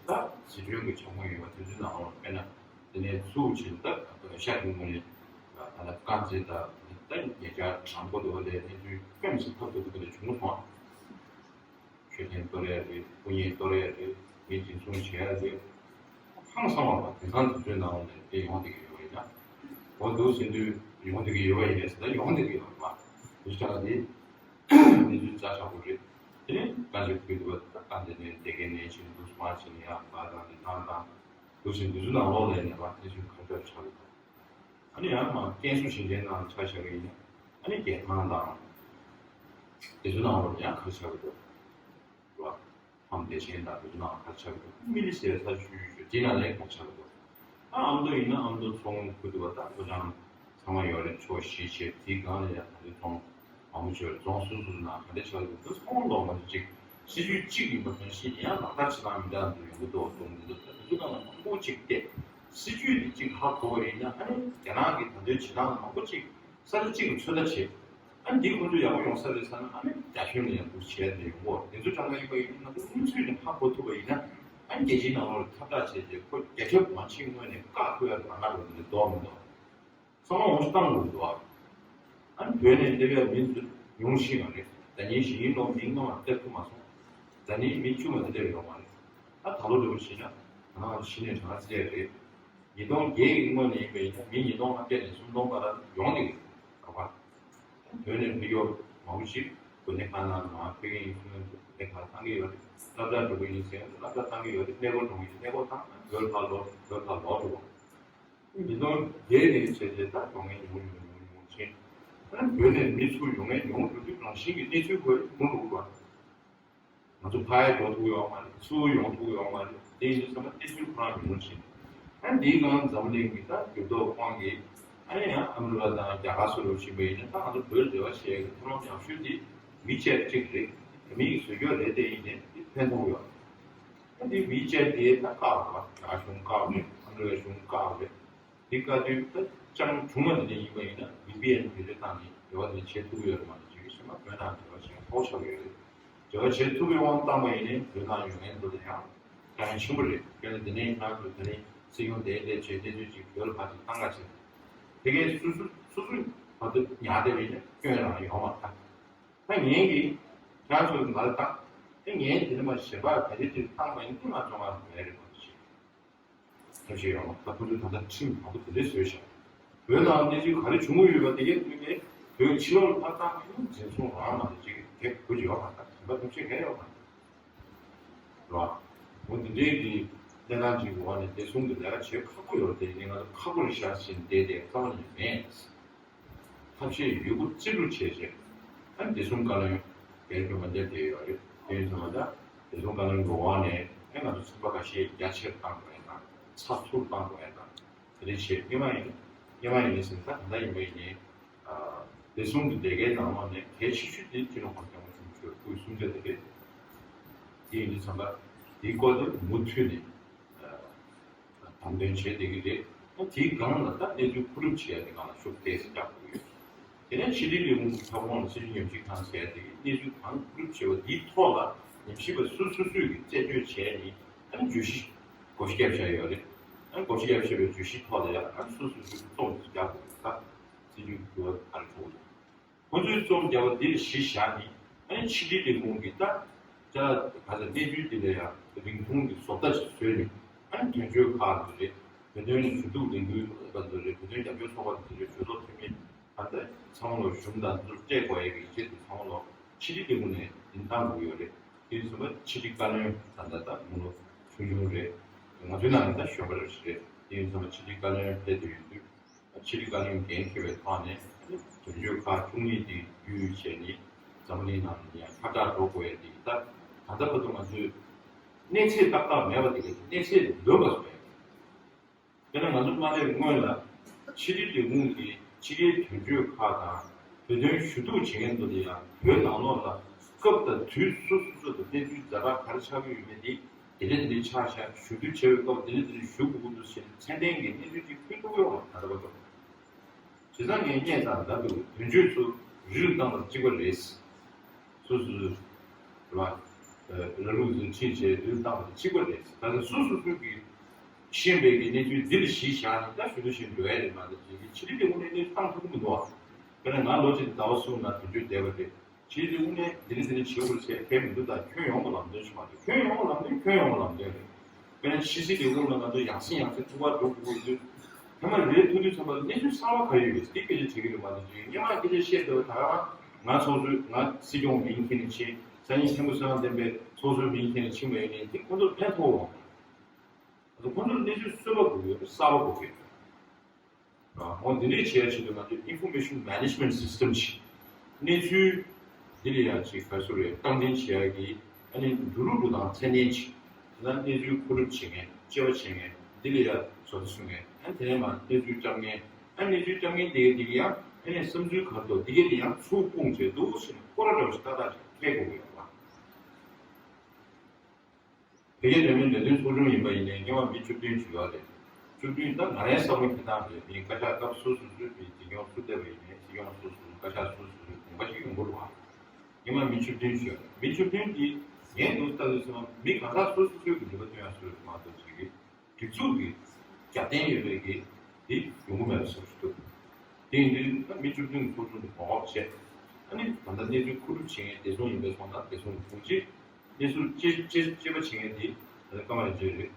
ད་ཟི་ཁྲོན་གྱི་ཆ་ཁོངས་ཡོད་པ་དེ་ཚོའི་ནང་ལ་དཔེར་ན་དེ་ནས་ཚུར་ཕྱིན་ད་ཤ་ཁུལ་ངོས་ནས་ད་ལྟ་དཀར་མཛེས་དང་ད་ཉེ་ཆར་བྲང་ཁོ་དོ་ལས་གནས་ཚུལ་དཔེ་མི་སྲིད་ཐབས་སྡུག་པོ་དེ་འདྲ་བྱུང་སོང་། མཆོད་རྟེན་གཏོར་ཡ་རེད། སྐུ་བརྙན་གཏོར་ཡ་རེད། མི་འཛིན་བཟུང་བྱེད་ཡ་རེད། ཧང་སང་བ་དེང་སང་དུས་ཚོད་ནང་ལ་དེ་ཡོང་བསྡད་ཀྱི་ཡོད་པ་ཡིན་ན། འོ་འདུག་ཟེར་དུས་ཡོང་བསྡད་ཀྱི་ཡོད་པ་ཡིན་ཟེར་ན་ཡོང་བསྡད་ཀྱི་ཡོད་པ་དེ་ཆགས་ཏེ། གནས་ཚུལ་རྩ་ཆག་པོ་རེད། དེ་ནས་ད་ཅིག་ཕུལ་འདུག་བ་ད་ལྟ་འདི་ནས་དེ་གའི་ནས་ཕྱིན་འདུག་སྨ་ཕྱིན་ཡང་མ་དང་འདི་དང་དང་འདུག་ཟེར་འདི་ཚོ་ནང་ལོགས་ལ་ཡིན་ན་བ་གནས་ཚུལ་ག་འདྲ་ཆགས་ཡོད་པ། ཨ་ནི་ཡང་མ་ཀན་སུའུ་ཞིང་ཆེན་ནང་ཆ་བཞག་གི་ཡིན་ན། ཨ་ནི་རྒྱལ་ཐང་དང་། དེ་ཚོ་ནང་ལོགས་ཡང་ག་རེ་ཆགས་ཀྱི་འདུག་རེད་བ། ཕམ་བདེ་ཆེན་དང་དེ་ཚོ་ནང་ག་རེ་ཆགས་ཀྱི་འདུག་མི་ལི་སེ་ས་ཆུ་ཆུ་དེ་ནང་ལས་ག་རེ་ཆགས་ཀྱི་འདུག་ཨ་ཨ་མདོ་ཡིན་ན་ཨ་མདོ་ཚོང་ཁུལ་དུ་བ་དང་ཕོ་བྲང་ཚང་མ་ཡོད་རེད། ཕྱོགས་བཞི་བྱས་དེའི་སྒང་ལ་ཡང་ད་ལྟ་ཚོང་མང་པོ་ཆེ་བ་རྫོང་སོ་སོ་ནང་ག་འདྲ་ཆགས་ཀྱི་འདུག་ཚོང་ལོག་མ་གཅིག་སྲིད་ཇུས་གཅིག་ཡིན་པ་ནང་བཞིན་ཡང་ལག་བསྟར་བྱེད་སྟངས་མི་འདྲ་འདུག་ཡོང་གི་འདུག་གསུངས་འདུག་དེ་ཚོ་ནང་ལ་མང་པོ་གཅིག་སྟེ། སྲིད་ཇུས་འདི་གཅིག་ཧ་གོ་བ་ཡིན་ན་ཨ་ནི་རྒྱ་ནག་གི་ད་ལྟའི་བྱེད་སྟངས་མང་པོ་གཅིག་ས་ཆ་གཅིག་ལ་ཚོད་ལྟ་བྱེད། ཨ་ནི་འདི་ཁོང་ཚོ་ཡག་པོ་ཡོང་ས་རེད་བསམ་ན་ཨ་ནི་རྒྱ་ཁྱོན་ལ་ཡང་འདུག་བྱས་ནས་ཡོང་གོ་དེ་ཚོ་གྲངས་ཀ་ཡིན་པ་ཡིན་ན་ང་ཚོ་སྔོན་ཚུད་ནས་ཧ་གོ་ཐུབ་པ་ཡིན་ན་ཨ་ནི་རྒྱལ་སྤྱིའི་ནང་ལོགས་ལ་ཁྱབ་བསྒྲགས་བྱས་རྗེས་ཁོ་རྒྱ་ཁྱབ་མ་ཕྱིན་སྔོན་ནས་བཀག་ཐུབ་ཡ་རང་ང་རང་ནས་འདོགས་མི་འདོགས། ཚང་མ་འོང་ཤུགས་བཏང་དགོས་འདུག་ཨ་ནི་བོད་ནས་སླེབས་ཡ་མི་ཚོ་ཉུང་ཤས་ང་རེད། ཟླ་ཉིན་བཞི་ཉིན་ལོ་མི་སྔ་མ་སླེབས་ཐུབ་མ་སོང་། ཟླ་ཉིན་མི་བཅུ་མ་དེ་སླེབས་ཡོང་མ་རེད། ད་ད་ལོ་འདྲ་བོ་བྱས་ན་ང་རང་གཞི་ནས་གྲངས་ཀ་ཚད་རེད། ཉིས་སྟོང་བརྒྱད་ཀྱི་སྔོན་ནས་ཡིན་པ་ཡིན་ན་མི་ཉིས་སྟོང་ལྔ་བརྒྱ་ནས་སུམ་སྟོང་བར་ཡོང་ནས་ཡོད་རེད། བོད་ནས་ཕེབས་མཁན་མང་པོ་ཞིག་དགོན་སྡེ་ཁག་ནང་ལ་མར་ཕེབས་མཁན་ཡིན་ཟེར་ན་དགོན་སྡེ་ཁག་བཏང་གི་ཡོད་རེད། སློབ་གྲྭ་འགྲོ་གི་ཡིན་ཟེར་ན་སློབ་གྲྭ་བཏང་གི་ཡོད་རེད། གནས་སྐོར་འགྲོ་གི་ཡིན་གནས་སྐོར་བཏང་། བོད་ཁ་ལོག་བོད་ཁ་ལོག་འགྲོ་བ། ཉིས་སྟོང་བརྒྱད་ནས་བྱས་རྗེས་ད་ཡོང་མཁན་ཉུང་ཉུང་ཉུང་ཉུང་ཕྱིན། ད་བོད་ནས་མི་ཚུར་ཡོང་མཁན་ཉུང་འགྲོ་དུས་རང་བཞིན་གྱི་གནས་ཚུལ་ཁོ་མུ་འགྲོ་གི་རེད། ང་ཚོ་ཕར་འགྲོ་ཐུབ་ཡོད་མ་རེད། ཚུར་ཡོང་ཐུབ་ཡོད་མ་རེད། དེ་ཡིན་དུས་ཙམ་པ་གནས་ཚུལ་ཁོ་རང་ཉུང་ཕྱིན། ཨ་འདིའི་སྒང་འཛམ་བུ་གླིང་གི་ད་འགྱུར་ལྡོག་དབང་གིས་ཨ་ནི་ཡང་ཨ་མི་རི་ཀ་དང་རྒྱ་གར་སོགས་ལ་ཕྱིན་པ་ཡིན་ན་ད་ང་ཚོ་བོད་འབྲེལ་བ་བྱེད་ཡག་གི་ཐབས་ལམ་ཡག་ཤོས་དེ་ཝི་ཆེ་ཊི་གཅིག་རེད། མི་ཡིས་བཟོ་རྒྱུ་རེད། དེ་ཡིན་ནའི་དེ་ཕན་ཐོགས་ཡོད། ཨ་འདི་ཝི་ཆེ་ཊི་དེ་ད་བཀག་རེད་བ། རྒྱ་གཞུང་བཀག་རེད། ཨ་མི་རི་ཀ་གཞུང་བཀག་རེད། འདི་བཀའ་བསྡུར་ད་ཅང་བྱུང་བ་འདི་འདྲ་ཡིན་པ་ཡིན་ན་བི་པི་ཨེན་འབྲེལ་མཐུད་བཏང་ནས་འབྲེལ་བ་འདི་བྱེད་ཐུབ་ཀྱི་ཡོད་རེད་མ་གཏོགས་ཅིག་གཞན་པ་བོད་ནང་འབྲེལ་བ་བྱེད་ཡག་ཁག་པོ་ཆགས་ཀྱི་ཡོད་རེད། འབྲེལ་བ་བྱེད་ཐུབ་པའི་དབང་བཏང་པ་ཡིན་ནའི་བོད་ནང་ཡོད་མཁན་ཚོ་ལ་ཡང་དཀའ་ངལ་ཆེན་པོ་རེད། དཔེར་ན་འདི་ནས་ཁྱེད་རང་ཚོ་ད་རིང་སྲིད་སྐྱོང་འདིར་སླེབས་བྱས་གནས་ཚུལ་ཅིག་བོད་ལ་ཕར་ཅིག་བཏང་ག་བྱས། དེ་གས་སོ་སོ་སོ་སོའི་བར་དུ་ཉར་བསྡད་པ་ཡིན་ན་སྐྱོན་རང་ཡོང་མ་ཐག་ད་ངས་ཀྱིས་ཁྱེད་རང་ཚོ་ལ་བཏང་། ད་ངས་འདི་ནས་མར་གཞན་པར་ག་རེ་ཅིག་བཏང་པ་ཡིན་ན་ང་ཚོ་ང་མེད་རེད་མ་གཏོགས་ཅིག་ཐབས་ཤེས་ཡོད་མ་རེད། ད་ཁོ་ཚོས་ད་ལྟ་ཁྲིམས་མང་པོ་དེ་འདྲས་བཟོས་ཤག་བོད་ནང་གནས་ཚུལ་ག་རེ་བྱུང་གི་ཡོད་པ་དེ་གའི་ཐོག་ནས་བོད་ཕྱི་ལོགས་ལ་ཕར་བཏང་ན་འཛིན་བཟུང་རང་མ་གཏོགས་ཅིག་དེ་དགོས་ཀྱི་ཡོད་མ་རེད། གཞན་པ་ཐབས་ཤེས་ག་ཡོད་མ་རེད། རེད་བ། འོ་དེ་འདྲའི་གི་གནས་སྟངས་ཅིག་གི་འོག་ནས་བདེ་སྲུང་གི་ལས་ཀ་བྱེད་ཁག་པོ་ཡོད་རེད། དེ་ཡིན་ང་ཚོ་ཁག་པོ་རེད་ཤག་ཟེར་བསྡད་དེ་རྩ་བ་ནས་མེད། ཐབས་ཤེས་ཡོད་རྒུ་རྩལ་སྤྲུགས་བྱས་རྗེས་ཨ་ནི་བདེ་སྲུང་བཀའ་བློན་རྒན་རྒྱུ་མ་འདེབས་བསྡད་ཡོད་རེད། དེ་ཡིན་ཙང་མ་ད་བདེ་སྲུང་བཀའ་བློན་གྱི་འོག་ནས་ཨེ་ང་ཚོ་ཚོགས་པ་ཁ་ཤས་རྒྱ་ཆེར་བཏང་དགོས་ཡ་དང་ཚགས་ཚུད་བཏང་དགོས་ཡ་དང་དེ་འདྲ་བྱས། སྔོན་མ་ཡིན་སྔོན་མ་ཡིན་ཟེར་ད་ད་ལྟ་ཡིན་པ་ཡིན་ནའི་བདེ་སྲུང་གི་ལས་ཀའི་ནང་ལོགས་ནས་གལ་ཆེ་ཤོས་དེ་སྤྱི་ནོར་༸གོང་ས་༸སྐྱབས་མགོན་ཆེན་པོ་མཆོག་སྐུའི་གསུང་ཆོས་དེ་རེད། དེ་ཡིན་དུས་ཙམ་པ་དེའི་སྐོར་དུ་མུ་མཐུད་ནས་དམ་དོན་བྱས་བསྡད་ཀྱི་རེད། དེའི་སྒང་ལ་ད་གནས་ཚུལ་མཁོ་སྒྲུབ་བྱེད་ཡ་དེ་སྒང་ལ་ཤུགས་ཏོག་ཙམ་རྒྱག་དགོས་ཀྱི་ཡོད། དེ་ནས་ཕྱི་དྲིལ་ལས་ཁུངས་ཀྱི་ཁྱབ་ཁོངས་ལ་སྲིད་བྱུས་ཉམས་ཞིབ་ཁང་ཟེར་ཡ་དེ་གིས་གནས་ཚུལ་གང་བསྡུ་རུབ་བྱས་པ་འདིའི་ཐོག་ལ་ཉམས་ཞིབ་པ་སུ་སུ་སུས་ཀྱིས་རྩད་གཅོད་བྱས་ནས་ཨ་ནི་བརྗོད་གཞི་བགོ་བཤའ་བརྒྱབ་བཞག་ཡོད་རེད། ཨ་ནི་བགོ་བཤའ་བརྒྱབ་བཞག་པའི་བརྗོད་གཞིའི་ཐོག་ལ་ཡང་ཨ་ནི་སུ་སུ་སུས་རྩོམ་རྒྱག་དགོས་ཡོད་ད། སྲིད་བྱུས་འགྱུར་བ་ག་རེ་འགྲོ་གི་འདུག་ཁོ་ཚོས་རྩོམ་རྒྱག་པ་འདི་ལ་གཞི་བཞག་ནས་ཨ་ནི་ཕྱི་དྲིལ་ལས་ཁུངས་ཀྱིས་ད་ཅ་ལག་ག་ཚད་གནས་ཚུལ་འདི་ལ་ཡང་རིང་ཐུང་གི་བཟོ་ལྟ་ཞིག་བཟོས་ནས་ཨ་ནི་དོན་གཅོད་ཁག་འདི་རེད། བོད་དོན་ཞུ་གཏུག་ལས་འགུལ་པ་འདི་རེད། བོད་དོན་རྒྱབ་སྐྱོར་ཚོགས་པ་འདི་རེད། གྲོས་ཚོགས་འཐུས་མི་ད་ལྟ་ཚང་མ་ལོ་གཞུང་དང་འདི་ཚོ་སྤྲད་དགོས་ཡས་ཀྱི་ཆེད་དུ་ཚང་མ་ལོ་ཕྱི་དྲིལ་ལས་ཁུངས་ནས་འདི་བཏང་དགོས་ཡོད་རེད། དེ་ཡིན་ཙང་ཕྱི་དྲིལ་བཀའ་བློན་ད་ལྟ་ད་མི་ལོ་ཆུང་ཆུང་རེད། ང་ཚོའི་ནང་ནས་ད་གཞོན་པ་རེད་རེད། དེ་ཡིན་ཙང་ཕྱི་དྲིལ་བཀའ་བློན་ཕེབས་བསྡད་ཡོད་དུས། ཕྱི་དྲིལ་བཀའ་བློན་འགན་འཁྱེར་བའི་ཐོག་ནས་དོན་གཅོད་ཁག་བཅུ་གཉིས་དེ་བརྒྱུད་བྱས་ནས་འཛམ་གླིང་ནང་ནས་ཡང་ཁྱབ་བསྒྲགས་འགྲོ་དགོས་ཡ་དེ་ད་ད་ལྟ་བར་དུ་ང་ཚོས་གནས་ཚད་ཏག་ཏག་མེད་པ་དེ་ག་གནས་ཚད་ལོན་པ་བཟོ་ཡ། དཔེར་ན་ང་ཚོ་མ་སླེབས་སྔོན་ལ་ཕྱི་དྲིལ་ལས་ཁུངས་ཀྱི་ཕྱི་རྒྱལ་དོན་གཅོད་ཁག་དང་བོད་དོན་ཞུ་གཏུག་བྱེད་མཁན་ཚོ་ལ་ཡང་བོད་ནང་ལོགས་ལ་སྐབས་དང་དུས་སོ་སོ་སོ་དང་གནས་ཚུལ་ཛ་དྲག་ག་རེ་ཆགས་ཀྱི་ཡོད་མེད་དེ། དེ་འདྲ་དེ་འདྲ་ཆགས་ཤག་ཞུ་རྒྱུ་བྱས་པའི་སྐབས་དེ་འདྲ་དེ་འདྲ་ཞུ་དགོས་ཀྱི་འདུག་ཟེར་ནས་མཚན་ལྡན་གྱི་གནས་ཚུལ་ཅིག་ཕུལ་ཐུབ་ཀྱི་ཡོད་མ་རེད་ད་ལྟ་བར་དུ། བྱས་ཙང་ངས་སྙད་ཙམ་ལབ་འདུག་དོན་གཅོད་ཚོ་རིགས་བཏང་བར་གཅིག་པ་རེད། སོ་སོ་སོ་རེད་པ། ལ་ལུག་འཛིན་ཁྲིད་བྱས་རིགས་བཏང་བར་གཅིག་པ་རེད། ད་ལྟ་སོ་སོ་སོ་གི་ཤེས་པའི་གི་གནས་ཚུལ་འདི་ལ་གཞི་བཞག་ནས་ད་ཞུ་དུ་ཞིག་འགྲོ་ཡ་རེད་མ་གཏོགས་ཅིག་གི་ཕྱི་དྲིལ་དེ་དངོས་གནས་གནས་ཚུལ་བཏང་ཐུབ་ཀྱི་མི་འདུག་ཨ། དཔེར་ན་ང་ལོ་གཅིག་ཟླ་བ་གསུམ་ལ་དོན་གཅོད་བསྡད་པ་རེད། ཕྱིའི་ལས་ཁུངས་ནས་འདི་འདྲ་འདི་འདྲ་བྱེད་དགོས་ཟེར་གལ་མི་འདུག་ད་ཁྱོན་ཡོངས་ཀྱི་ལམ་སྟོན་ཞིག་མ་གཏོགས་ཁྱོན་ཡོངས་ཀྱི་ལམ་སྟོན་ཁྱོན་ཡོངས་ཀྱི་ལམ་སྟོན་རེད། དཔེར་ན་ཕྱི་སྲིད་ལས་ཁུངས་ལ་ང་ཚོ་ཡང་སེ་ཡང་སེ་ཐུག་པར་འགྲོ་དགོས་ཀྱི་ཡོད་དུས། ཐ་མ་རེད་ཐུག་དུས་ཙམ་པ་ལ་གནས་ཚུལ་གསར་བ་ག་རེ་ཡོད་རེད་དེ་སྐད་ཆ་དྲིས་ཀྱི་རེད་མ་གཏོགས་ཅིག་སྔོན་མ་སྐད་ཆ་བཤད་བསྡད་པ་ད་ག་རང་ང་ཚོགས་གཙོས་ང་སྲིད་སྐྱོང་མིང་འཁྱེར་ནས་ཕྱིན། སང་ཉིན་མཁན་པོ་བསོད་ནམས་བསྟན་འཕེལ་ཚོགས་གཙོའི་མིང་འཁྱེར་ནས་ཕྱིན་པ་ཡིན་ནའི་དེ་ཁོ་ཚོར་ཕན་ཐོགས་འོང་། ཁོ་ཚོར་གནས་ཚུལ་གསར་པ་དགོས་ཀྱི་ཡོད་རེད། གསར་པ་དགོས་ཀྱི་ཡོད་རེད། འོ་འདི་འདྲས་བྱེད་ཡ་ཆེད་དུ་ང་ཚོས་Information Management System ཞིག་གནས་ཚུལ་འདི་ལ་ཡང་ཅིག་ག་རེ་ཟེར་རེད་སྟངས་འཛིན་བྱེད་ཡ་གི་ཨ་ནི་འགྲོ་ལུགས་འགྲོ་སྟངས་ཚད་ལྡན་ཅིག་དེ་ན་གནས་ཚུལ་མཁོ་སྒྲུབ་བྱེད་མཁན་དཔྱད་པ་བྱེད་མཁན་འདི་ལ་ཡང་བཟོ་ལྟ་བཟོ་མཁན་ཨ་ནི་དེ་ནས་མ་གནས་ཚུལ་བཀྲམ་མཁན་ཨ་ནི་གནས་ཚུལ་བཀྲམ་མཁན་དེ་ག་དེ་ག་ཡང་ཨ་ནི་བསམ་ཚུལ་ག་རེ་འདུག་འདི་ག་དེ་ཡང་ཚུར་སྤུངས་བྱས་འདུག་ཟེར་ནས་སྐོར་ར་འདྲ་བ་ཞིག་ཏག་ཏག་ཅིག་འཕྲད་དགོས་ཀྱི་ཡོད་པ། འཕེལ་རྒྱས་འགྲོ་མིའི་ལས་དོན་ཚོགས་ཆུང་ཡིན་པ་ཡིན་ནའི་སྔོན་མ་མི་བཅུ་བདུན་བྱུང་ཡོད་རེད། བཅུ་བདུན་ད་ང་རའི་བསམ་བློ་འཁྱེར་སྟངས་རེད། མི་བཀའ་ཤག་སྐབས་སོ་སོ་སོའི་མི་འཛིན་སྐྱོང་སུ་བསྡད་པ་ཡིན་ནའི་སྲིད་སྐྱོང་སོ་སོ་བཀའ་ཤག་སོ་སོ་སོའི་དགོངས་པ་ཞིག་ཡོང་གི་རེད་བ། སྔོན་མ་མི་བཅུ་བདུན་བྱུང་ཡོད་རེད། མི་བཅུ་བདུན་འདི་ངས་འདུག་ལྟ་དུས་ཙམ་པ་མི་གང་ཟག་སོ་སོ་སོའི་གི་ནུས་པ་བཏོན་ཡ་སུ་རེད་མ་གཏོགས་ཅིག་གི་སྒྲིག་འཛུགས་ཀྱི་རྒྱབ་རྟེན་ཡོད་པའི་གི་འདི་ཡོང་གི་མེད་པ་བཟོ་ཞིག་འདུག་དེ་ཡིན་དུས་ད་མི་བཅུ་བདུན་གྱི་ཚོགས་ཆུང་དུ་གོ་སྐབས་བྱས། ཨ་ནི་ད་ལྟ་གནས་ཚུལ་མཁོ་སྒྲུབ་བྱེད་མཁན་བདེ་སྲུང་ཡིན་པའི་སོང་ཙང་བདེ་སྲུང་གི་དྲུང་ཆེ། གནས་ཚུལ་དཔྱད་དཔྱད་དཔྱད་པ་བྱེད་མཁན་དེ་ད་ལྟ་ཀརྨ་རིན་ཆེན་རེད།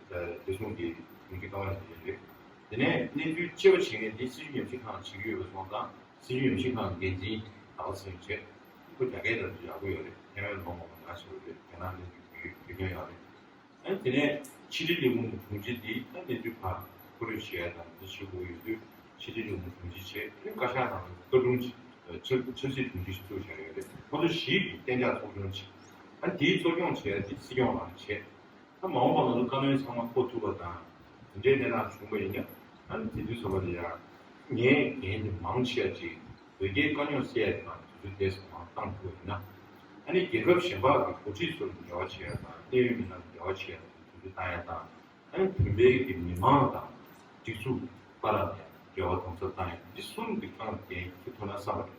བདེ་སྲུང་གི་དྲུང་ཆེ་ཀརྨ་རིན་ཆེན་རེད། དེ་ནས་གནས་ཚུལ་དཔྱད་པ་བྱེད་མཁན་དེ་སྲིད་བྱུས་ཉམས་ཞིབ་ཁང་བྱེད་ཀྱི་ཡོད་པ་སོང་ཙང་སྲིད་བྱུས་ཉམས་ཞིབ་ཁང་འགན་འཛིན་ཟླ་བ་ཚེ་རིང་བྱས། ཁོ་རྒྱ་སྐད་ལ་ཡག་པོ་ཡོད་རེད། ཐའེ་ཝན་ལོ་མང་པོ་ང་ཞིག་རེད། རྒྱ་ནག་གནས་ཚུལ་བོད་ཡིག་ཡོད་ཡོད་རེད། ཨ་ནི་དེ་ནས་ཕྱི་དྲིལ་ལས་ཁུངས་ཀྱི་དྲུང་ཆེ་དེ་ད་གནས་ཚུལ་ཕར་མཁོ་སྤྲོད་བྱེད་ཡ་དང་འདི་བྱེད་དགོས་ཡོད་དུས་ཕྱི་དྲིལ་ལས་ཁུངས་དྲུང་ཆེ་བྱས། ཨ་ནི་བཀའ་ཤག་ནང་ལ་བཀའ་དྲུང་ཆེ་ཆབ་ཆབ་སྲིད་དྲུང་ཆེ་ཞིག་བཙུགས་བཞག་ཡོད་རེད། ཁོ་ཚོ་བཞི་གིས་གཏན་འཇགས་ཚོགས་ཆུང་བྱས། ཨ་ནི་དེའི་གཙོ་སྐྱོང་བྱས་ཏེ་སྲིད་སྐྱོང་ལངས་བྱས། ད་མ་འོངས་པ་ང་ཚོ་བཀའ་བློན་ཚང་མ་བསྐོ་ཐུབ་པ་དང་དེ་འདྲའི་གནས་སྟངས་བྱུང་བ་ཡིན་ན་ཨ་ནི་དེ་དུས་ཙམ་པ་ལ་ཡང་ངའི་འགན་དེ་མང་ཆེ་བ་ཅིག་བོད་རྒྱའི་དཀའ་རྙོག་སེལ་ཡ་དང་དུས་ཚོད་དེ་ཚོ་མང་བཏང་ཐུབ་པ་ཡིན་ན། ཨ་ནི་རྒྱལ་ཁབ་གཞན་པ་གི་འགོ་ཁྲིད་ཚོ་ལ་འབྲེལ་བ་བྱེད་ཡ་དང་གནད་ཡོད་མི་སྣ་ལ་འབྲེལ་བ་བྱེད་ཡ་དང་དུས་ཚོད་བཏང་ཡ་དང་། ཨ་ནི་བོད་པའི་གི་མི་མང་དང་སྒྲིག་འཛུགས་བར་ལ་ཡང་འབྲེལ་བ་དམ་ཟབ་བཏང་ཡ་འདི་གསུམ་གི་ཐོག་ནས་འགན་འཁྱེར་ཐུབ་ན་བསམ་པ་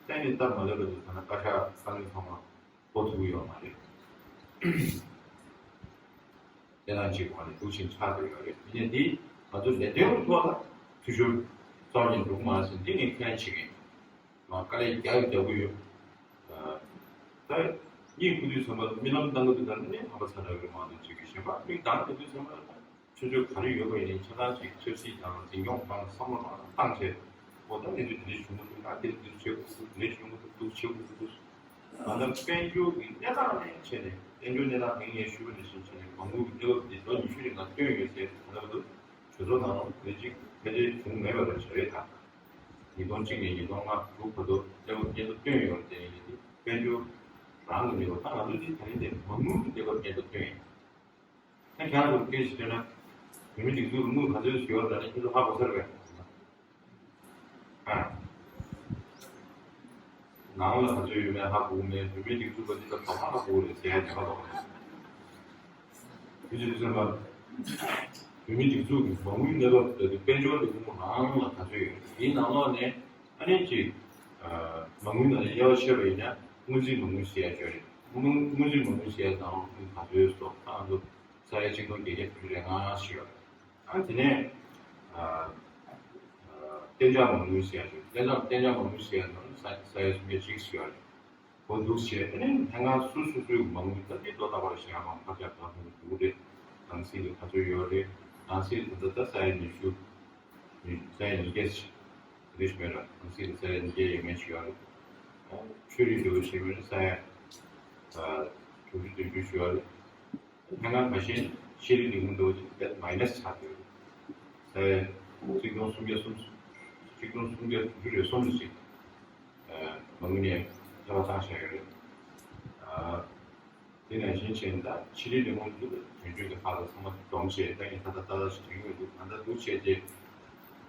རེད། ད་ནི་སྟབས་མ་ལེགས་པ་འདུག་ཟེར་ན་བཀའ་ཤག་བཀའ་བློན་ཚང་མ་འགོ་ཐུག་གི་ཡོད་མ་རེད། དེ་དང་གཅིག་གོང་ནས་འདུག་ཕྱིན་ཆགས་བསྡད་ཡོད་རེད། དེ་ནས་འདི་ང་ཚོ་ལས་དོན་གྱི་ཐོག་ལ་འཐུས་ཤོར་རྩ་བ་ཉིད་འགྲོ་གི་མ་རེད་ཟེར་འདི་ངས་ཁས་ལེན་བྱེད་ཀྱི་ཡིན། ང་དཀའ་ལས་རྒྱག་རྒྱག་གི་ཡོད། ད་གཉིད་ཁུག་དུས་ཙམ་པ་རྨི་ལམ་བཏང་གི་འདུག་ད་ནི་ཧམ་པ་ཚ་དྲགས་ཡོད་མ་གཏོགས་བྱེད་ཀྱི་གཞན་པ་མིག་གདངས་བསྡད་དུས་ཙམ་པ་ཆུ་ཚོད་ག་རེ་ཡོད་པ་ཡིན་ནའི་ཆ་ཚང་ཅིག་ཆབ་སྲིད་དང་འཛིན་སྐྱོང་སྒང་བསམ་བློ་རང་བཏང་བྱས། འོ་ད་གནས་ཚུལ་དེ་འདྲ་བྱུང་གི་འདུག་ད་དེ་འདྲ་བྱེད་དགོས་ཀྱི་འདུག་དེ་འདྲ་བྱུང་གི་འདུག་འདུག་བྱེད་དགོས་ཀྱི་འདུག་ད་ལྟ་དཔལ་འབྱོར་གྱི་གནས་སྟངས་ནས་བྱས་ནས་དཔལ་འབྱོར་གནས་སྟངས་ངས་ངས་ཞུས་པ་ནང་བཞིན་བྱས་ནས་མ་དངུལ་གྱི་གནས་བབ་འདི་ལོ་ཉི་ཤུ་རིང་ལ་བཏོན་ཡོད་ཚེ་ད་ལྟ་བར་དུ་གྲོས་ཚོགས་ནང་ལ་ལས་གཅིག་ཕལ་ཆེར་བྱུང་མེད་པ་རེད་བྱ་རེད་ད། ཉིས་སྟོང་གཅིག་ནས་ཉིས་སྟོང་ལྔ་དྲུག་བར་དུ་གནས་བབ་སྙན་ཐོ་བཏོན་ཡོད་རེད་དེ་ཡིན་དེ་དཔལ་འབྱོར་རང་གི་གནས་བབ་ད་ང་ཚོ་འདི་ད་རིང་དེ་མ་དངུལ་གྱི་གནས་བབ་སྙན་ཐོ་བཏོན་ཡིན། ད་ཁྱེད་རང་ཚོར་སྐད་ཆ་བཤད་ན་བོད་མི་སྒྲིག་འཛུགས་ལ་དངུལ་ག་ཚོད་ཡོད་རེད་ད་ནི་ཁྱེད་ཚོ་ཧ་གོ་ས་རེད་པས། ཨ། ནང་ལ་ག་ཚོད་ཡོད་མེད་ཧ་གོ་གི་མེད། བོད་མིའི་སྒྲིག་འཛུགས་པ་འདི་ལ་བབ་ཧ་གོ་གི་རེད་ཟེར་ཡ་ནི་ཧ་གོ་གི་རེད། དེ་ཚོ་དེ་ཚོ་ལ་བོད་མིའི་སྒྲིག་འཛུགས་ཀྱི་མ་དངུལ་གནས་བབ་ལ་དེ་དཔལ་འབྱོར་གྱི་དབུ་མ་ནང་ལ་ག་ཚོད་ཡོད་རེད། དེའི་ནང་ལོགས་ནས་ཨ་ནི་ཅིག་ མ་དངུལ་ནང་ལ་དབྱེ་བ་ཕྱེ་བ་ཡིན་ན་སྔོན་རྩིས་མ་དངུལ་ཟེར་ཡ་ཅིག་ཡོད་རེད། སྔོན་སྔོན་རྩིས་མ་དངུལ་ཟེར་ཡ་དང་དངུལ་ག་ཚོད་སོགས་ད་ང་ཚོ་ས་ཡ་ཆིག་སྟོང་བརྒྱད་བརྒྱ་དྲུག་ཅུ་རེ་ལྔ་ཞིག་ཡོད་རེད། ཨ་དེ་ནས་གཏན་འཇགས་མ་དངུལ་ཟེར་ཡ་ཅིག་གཏན་འཇགས་གཏན་འཇགས་མ་དངུལ་ཟེར་ཡ་ནང་ས་ས་ཡ་སུམ་བརྒྱ་གཅིག་ཞིག་ཡོད་རེད། འོ་འདུག་བྱས། ཨ་ནི་ལྷན་ཁང་སོ་སོ་སོའི་མ་དངུལ་ད་ལྟའི་ལོ་ལྟར་བར་ཞེ་དྲག་མང་ཕར་ཆག་ཕར་འགྲོ་གི་འདུག་རེད། ནང་སྲིད་ལ་ག་ཚོད་ཡོད་རེད། ནང་སྲིད་ད་ལྟ་ད་ས་ཡ་ཉི་ཤུ། ས་ཡ་ཉིས་བརྒྱ་ཞིག་རེད་མེད་ར། ནང་སྲིད་ལ་ས་ཡ་ཉིས་བརྒྱ་ཡས་མས་ཞིག་ཡོད་རེད། ཆོས་རིག་འབྲེལ་བ་བྱས་པ་ཡིན་ན་ས་ཡ་དྲུག་ཅུ་བདུན་ཅུ་ཞིག་ཡོད་རེད། ལྷན་ཁང་ཁ་ཤས་ཤེས་རིག་ལས་ཁུངས་འདྲ་བོ་ཅིག་མའི་ནས་ཆགས་ཡོད་རེད། ས་ཡ་གཅིག་སྟོང་སུམ་བརྒྱ་གསུམ། གཅིག་སྟོང་སུམ་བརྒྱ་དྲུག་ཅུ་རེ་གསུམ་ཞིག་མ་དངུལ་ནས་ཐེ་བ་བཏང་བཞག་ཡོད་རེད། དེ་ནང་བཞིན་བྱས་ན་ད་ཕྱི་དྲིལ་ལས་ཁུངས་ཚོ་དོན་གཅོད་ཀྱི་ཁག་ལ་ཚང་མ་སྡོམ་བྱས་ད་ངས་ད་ལྟ་ཏག་ཏག་ཞིག་དྲན་གྱི་མི་འདུག་ད་ལྟ་འདུག་བྱས་རྗེས་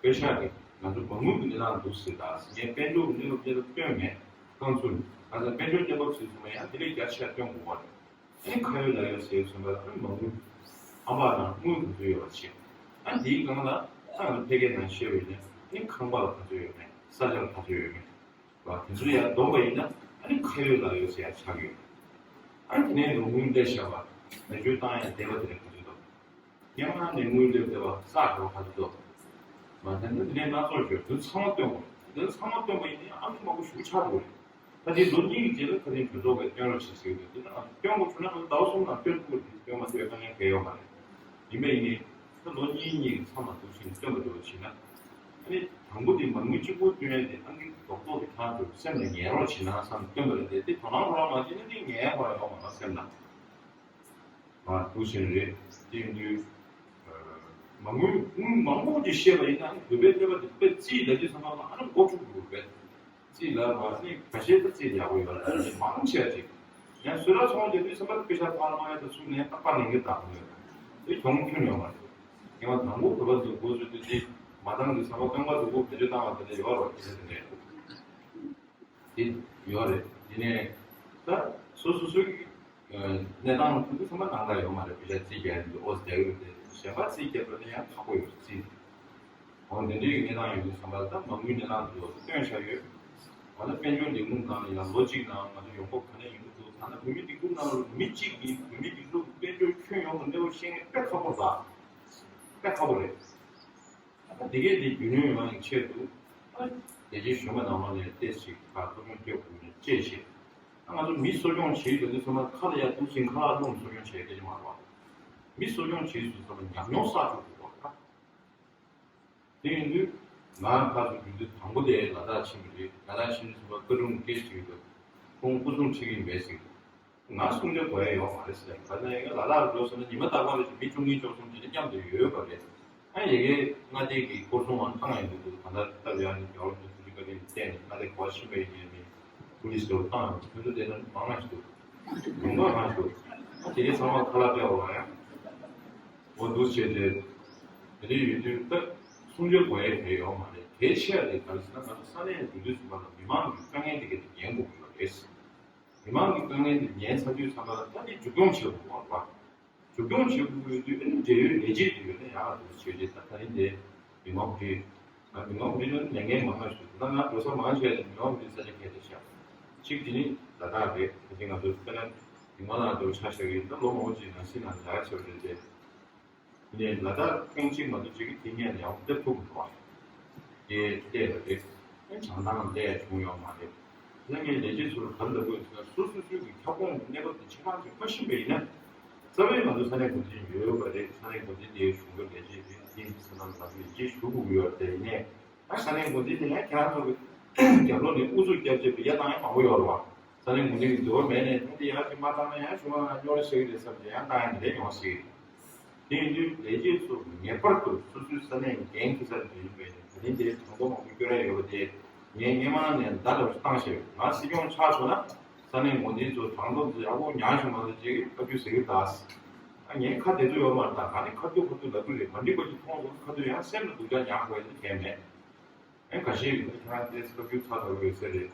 པེ་ཤག་གི་ང་ཚོ་མ་དངུལ་གྱི་གནས་སྟངས་འདུག་ཟེར། ད་ངས་དཔལ་འབྱོར་གྱི་གནས་བབ་གནས་བབ་སྟོན་མེད། རྐང་ཚུགས་ང་ཚོ་དཔལ་འབྱོར་གནས་བབ་ཟེར་ཚང་མ་ཡང་དེ་ལས་རྒྱ་ཆེ་བ་སྟོན་དགོས་པ་རེད། ཨ་ནི་ཁ་ཡོད་ལག་ཡོད་ཟེར་ཚུན་པ་ཨ་ནི་མ་དངུལ་ཨ་མ་དང་དངུལ་ག་ཚོད་ཡོད་པ་བྱེད། ཨ་ནི་དེའི་སྒང་ལ་ད་ང་ཚོ་ཕ་གིའི་ནང་བཤད་པ་ཡིན་ན་ཨ་ནི་ཁང་པ་ལ་ག་ཚོད་ཡོད་མེད། ས་ཆ་ལ་ག་ཚོད་ཡོད་མེད། བ་དེ་ཚོ་ཡར་བསྡོམས་པ་ཡིན་ན་ཨ་ནི་ཁ་ཡོད་ལག་ཡོད་ཟེར་ཡ་ཆགས་ཡོད། ཨ་ནི་དེ་ནས་ལོ་དངུལ་སླེབས་བཞག་པ་ལས་ཆོད་བཏང་ཡ་བསྡད་པ་དེ་ལ་ག་ཚོད་འདུག་སྔོན་མ་ནས་དངུལ་སླེབས་བསྡད་པ་བསགས་འགྲོ་ག་ཚོད་འདུག་མ་དེ་ནི་དེ་ནས་སྣ་ཚོགས་ཡོད། དེ་ཚང་མ་སྟོན་དགོས། དེ་ཚང་མ་སྟོན་པ་ཡིན་ན་ཨ་ནི་མང་པོ་ཞིག་ཆགས་འགྲོ་རེད། ད་དེ་ལོ་གཉིས་ཀྱི་རྗེས་ལ་ཁ་སང་གྲོས་ཚོགས་ཀྱིས་སྟོན་རོགས་བྱེད་ཟེར་གྱི་འདུག་དེ་ནང་སྟོན་དགོས་བྱུང་ན་ང་ཚོ་ཟླ་བ་གསུམ་ནང་སྟོན་ཐུབ་ཀྱི་རེད། སྟོན་མ་ཐུབ་ཡ་དཀའ་ངལ་གང་ཡང་ཡོད་མ་རེད། ཡིན་པ་ཡིན་ནའི་ད་ལོ་གཉིས་གཉིས་ཀྱི་མཚམས་ལ་འདུག་བྱས་ནས་སྟོན་པ་འདྲ་བོ་བྱས་ན། ཨ་ནི་དང་པོ་དེ་མ་དངུལ་གཅིག་པོ་སྟོན་ཡ་དེ་ཨ་ནི་རྡོག་རྡོག་དེ་ཁྱེད་རང་ཚོ་སེམས་ལ་ངེས་རོགས་བྱེད་ན་བསམ་སྟོན་པ་རེད་དེ། དེ་དོ་སྣང་རོགས་མ་བྱས་ན་དེ་ངེས་པ་ཡོང་མ་རེད་སེམས་ལ། མ་འདུག་བྱས་ནས་རེད། དེ་ཡིན་དུས་མ་དངུལ་དངུལ་མང་པོ་ཅིག་བཤད་པ་ཡིན་ན་ཨ་ནི་བོད་པའི་སྤྱོད་པ་དེ་དཔེ་རྩིས་ལ་དུས་ཚང་མ་ལ་ཨ་ནི་མགོ་འཁྲུག་འགྲོ་གི་རེད། རྩིས་ལ་བ་ནི་ཁ་ཤས་ད་རྩིས་ཡག་པོ་ཡོད་ལ་མང་ཆེ་བ་ཅིག་ཡང་སུ་ར་ཚོང་དེ་དུས་སེམས་པ་དཔེ་ཆ་ཕར་མ་ཡ་དང་ཚུགས་ནས་རྟག་པར་ལེན་གྱི་དང་མོ་ཡོད། དེ་གྱོང་ཁྱོན་ཡོད་མ་རེད། ངས་མ་དང་པོ་བོད་པ་ཚོའི་འགོ་བཟོས་དུས་དེ་མ་བཏང་གི་བསམ་པ་རྐང་པ་འཛུགས་པོ་བེད་སྤྱོད་བཏང་བ་དེ་འདྲ་ཡོད་རེད་དེ་འདྲ་དེ་འདྲ་དེ་ཡོད་རེད། དེ་ནས་ད་སོ་སོ་སོའི་གནས་སྟངས་དེ་ཚོ་ཚང་མ་ནང་ལ་ཡོད་མ་རེད། བེད་སྤྱོད་རྩིས་རྒྱག་ཡིན་དུས་ཨོ་ཟེར་ཡོད་དེ་གཞན་པ་རྩིས་རྒྱག་པ་ནི་ཡང་ཁག་པོ་ཡོད་རྩིས། འོ་འདི་འདྲའི་གནས་སྟངས་ཡོད་དུས་ཙམ་པ་ད་མ་དངུལ་གནས་སྟངས་དེ་ཚོ་སྟོན་བཞག་ཡོད། འོ་ན་དཔལ་འབྱོར་ལས་ཁུངས་ནང་ལ་ཡང་ལོ་གཅིག་ནང་ང་ཚོ་ཡོང་འབབ་ག་ནས་ཡོང་གི་འདུག་ད་ལྟ་བོད་མིའི་སྒྲིག་འཛུགས་ནང་ལ་མི་གཅིག་གིས་བོད་མིའི་སྒྲིག་འཛུགས་དཔལ་འབྱོར་ཁྱོན་ཡོངས་ཀྱི་གནས་བབ་ཤེས་མཁན་དཔེ་ཁག་པོ་རེད། དཔེ་ཁག་པོ་རེད། ད་དེ་གས་དེ་རྒྱུས་ལོན་ཡོང་ཡག་ཆེད་དུ་ད་ལས་བྱེད་གཞོན་པ་ནང་ལོགས་ནས་ཏོག་ཙམ་ཕར་ཐུགས་སྣང་སྐྱོན་དགོས་ནས་བཅས་བྱས། ད་ང་ཚོ་མི་གསོ་སྐྱོང་བྱེད་ཡོད་དུས་ཙམ་པ་ཁ་ལ་ཡར་འདུག་ཅིང་ཁ་ལག་བླུགས་གསོ་སྐྱོང་བྱེད་ཡ་སྐད་ཆ་མ་རེད་བ། མི་གསོ་སྐྱོང་བྱེད་དུས་ཙམ་པ་ཉམས་མྱོང་བསགས་ཆོག་དགོས་པ། དེ་ཡིན་དུས་ང་ཕར་ཚུར་རྒྱུན་དུ་དང་པོ་དེ་ལ་དྭགས་ཕྱིན་པ་རེད། ལ་དྭགས་ཕྱིན་དུས་ཙམ་པ་བཀའ་དྲུང་སྐད་ཅིག་ཡོད་དུས་ཁོང་སྐུ་སྲུང་ཁྲིད་ཀྱི་ཡིན་པས་ཟེར། ང་སྲུང་སྐྱོབ་དགོས་ཡ་ཡོད་མ་རེད་ཟེར། ག་ནས་ཡིན་ན་ལ་དྭགས་འགྲོ་སོང་ན་ཉི་མ་རྟག་པར་རེ་བཞིན་མི་བཅུ་གཉིས་བཅུ་གསུམ་དེ་འདྲ་མཉམ་དུ་ཡོད་པ་རེད། ཨ་ཡ་གིའི་མངའ་སྡེ་གི་སྐོར་སྲུང་ཨང་བཏང་ཡོང་གི་འདུག་ད་ལྟ་སྟབས་ཡག་ནི་རྒྱ་བོད་ཀྱི་ཐུགས་རྗེ་བཀའ་དྲིན་བརྟེན་ནས་མངའ་སྡེ་ག་པར་ཕྱིན་པ་ཡིན་ནའི་པུ་ལིས་ལོ་བཏང་ཡོང་དུས་དེ་ཚོ་དེ་ན་མང་ང་ཞིག་འདུག་ལུང་པ་མང་ཞིག་འདུག་ཨ་དེ་གའི་ཚང་མ་ཁ་ལག་སྤྲད་འོང་ཡ། འོ་འདུག་བྱས་ཏེ། དེ་འདྲའི་ཡོད་དུས་ད་སྲུང་སྐྱོབ་དགོས་ཡ་གལ་ཡོད་མ་རེད། གལ་ཆེ་བ་དེ་ག་རེ་ཟེར་ན་ང་ཚོ་ས་གནས་འགྲོ་དུས་ཙམ་པ་ལ་མི་མང་གི་དཀའ་ངལ་དེ་གའི་དེ་ཉན་དགོས་ཀྱི་ཡོད་རེད། མི་མང་གི་དཀའ་ངལ་དེ་ཉན་ཚར་དུས་ཙམ་པ་ལ་ད་དེ་མཇུག་སྐྱོང་བྱེད་དགོས་པ་རེད་བ། མཇུག་སྐྱོང་བྱེད་དགོས་ཀྱི་ཡོད་དུས་ཨ་ནི་འབྲེལ་ཡོད་ལས་བྱེད་དེ་ཡོད་ན་ཡག་འདུག་བྱས་ཏེ་ད་ད་རིང་དེ་མི་མང་གི་ང་མི་མང་གི་ནི་ལས་འགན་མང་ང་ཞིག་ད་ང་འགྲོ་ས་མང་ཆེ་བ་མི་མང་གི་ས་ཆ་ཁྱེར་ཏེ་བཞག་གཅིག་དེ་ནི་ལ་དྭགས་རེད། ད་དེ་ང་ཚོ་དཔེར་ན་མི་མང་ལ་འགྲོ་ཆ་བཞག་གི་ད་ལོ་མང་པོ་ཅིག་ནང་སྲིད་ནང་ལས་ཀ་བྱས་པ་རེད་དེ། དེ་ནས་ལ་དྭགས་ཁོངས་གཅིག་མ་གཏོགས་གཅིག་གི་དེ་སྔོན་ལ་ཡང་སླེབས་ཐུབ་མི་འདུག་ཨ། དེ་བལྟས་པ་རེད། བྱང་ཐང་སླེབས་བྱུང་ཡོད་མ་རེད། ད་ངས་ལས་བྱེད་ཚོར་ག་རེ་ལབ་དགོས་ཟེར་ན་སོ་སོ་སོའི་གི་ཁྱབ་ཁོངས་ཀྱི་གནས་བབ་དེ་ཆ་ཚང་ཅིག་མ་ཤེས་པ་ཡིན་ན། རྩ་བའི་ང་ཚོ་ས་གནས་འགོ་འཛིན་ཡོད་པ་རེད། ས་གནས་འགོ་འཛིན་དེའི་གཞུང་གི་ལས་བྱེད་རེད། དེ་ས་ནང་ལ་ལས་བྱེད་ཞུ་དགོས་ཀྱི་ཡོད་རེད། དེ་ཡིན་ནའི་ད་ས་གནས་འགོ་འཛིན་དེ་ཡང་ཁྱེད་རང་ཚོ་གི་རྒྱབ་ལོགས་ནས་ཨུ་ཚུགས་རྒྱབ་བྱས་པའི་ཡ་བཏང་ཡ་མང་པོ་ཡོད་རེད་བ། ས་གནས་འགོ་འཛིན་གྱི་འདོད་པ་མེད་ནས་ད་འདི་ཡར་ཅིག་མ་བཏང་ན་ཡང་གཞུང་ལ་རྙོག་དྲ་ཆགས་ཀྱི་རེད་བསམ་བྱས་ཡང་བཏང་ཡ་འདི་འདྲ་ཡོང་སྲིད། དེ་ཡིན་དུས་ལས་བྱེད་ཚོ་ངེས་པར་དུ་སོ་སོའི་ས་གནས་འགན་འཁྱེར་ས་རེད་ཡིན་པས་ད་ཐེངས་འདིར་གྲངས་ཐོ་མང་པོ་བསྐྱོན་ཡ་ཡོད་པ་དེ་ངས་སྔོན་མ་ནས་བརྡ་འདྲ་བོ་ཞིག་བཏང་བཞག་ཡོད། ང་སྲིད་སྐྱོང་ཆགས་སོང་ན་ས་གནས་འགོ་འཛིན་ཚོ་གྲངས་ཐོ་འདི་ཡག་པོ་ཉར་བཞག་མ་གཏོགས་ཅིག་བཀའ་བཀྱོན་ཟེར་གྱི་ད། ཨ་ངས་ཁ་བདེ་པོ་ཡོད་མ་རེད། ད་ག་ནས་ཁ་ཐུག་ཁ་ཐུག་ལབ་ཀྱི་རེད། མ་འགྲིག་པ་ཅིག་མཐོང་སོང་ན་ཁ་ཐུག་ཡང་སེམས་ལ་སྡུག་ཅག་ཉར་དགོས་ཡ་དེ་གལ་མེད། ཨེ་ཁ་ཤས་ཡོད་ན་ཁྱེད་རང་དེ་བཀའ་བཀྱོན་ཚར་ཚར་ཡོད་ཟེར་རེད།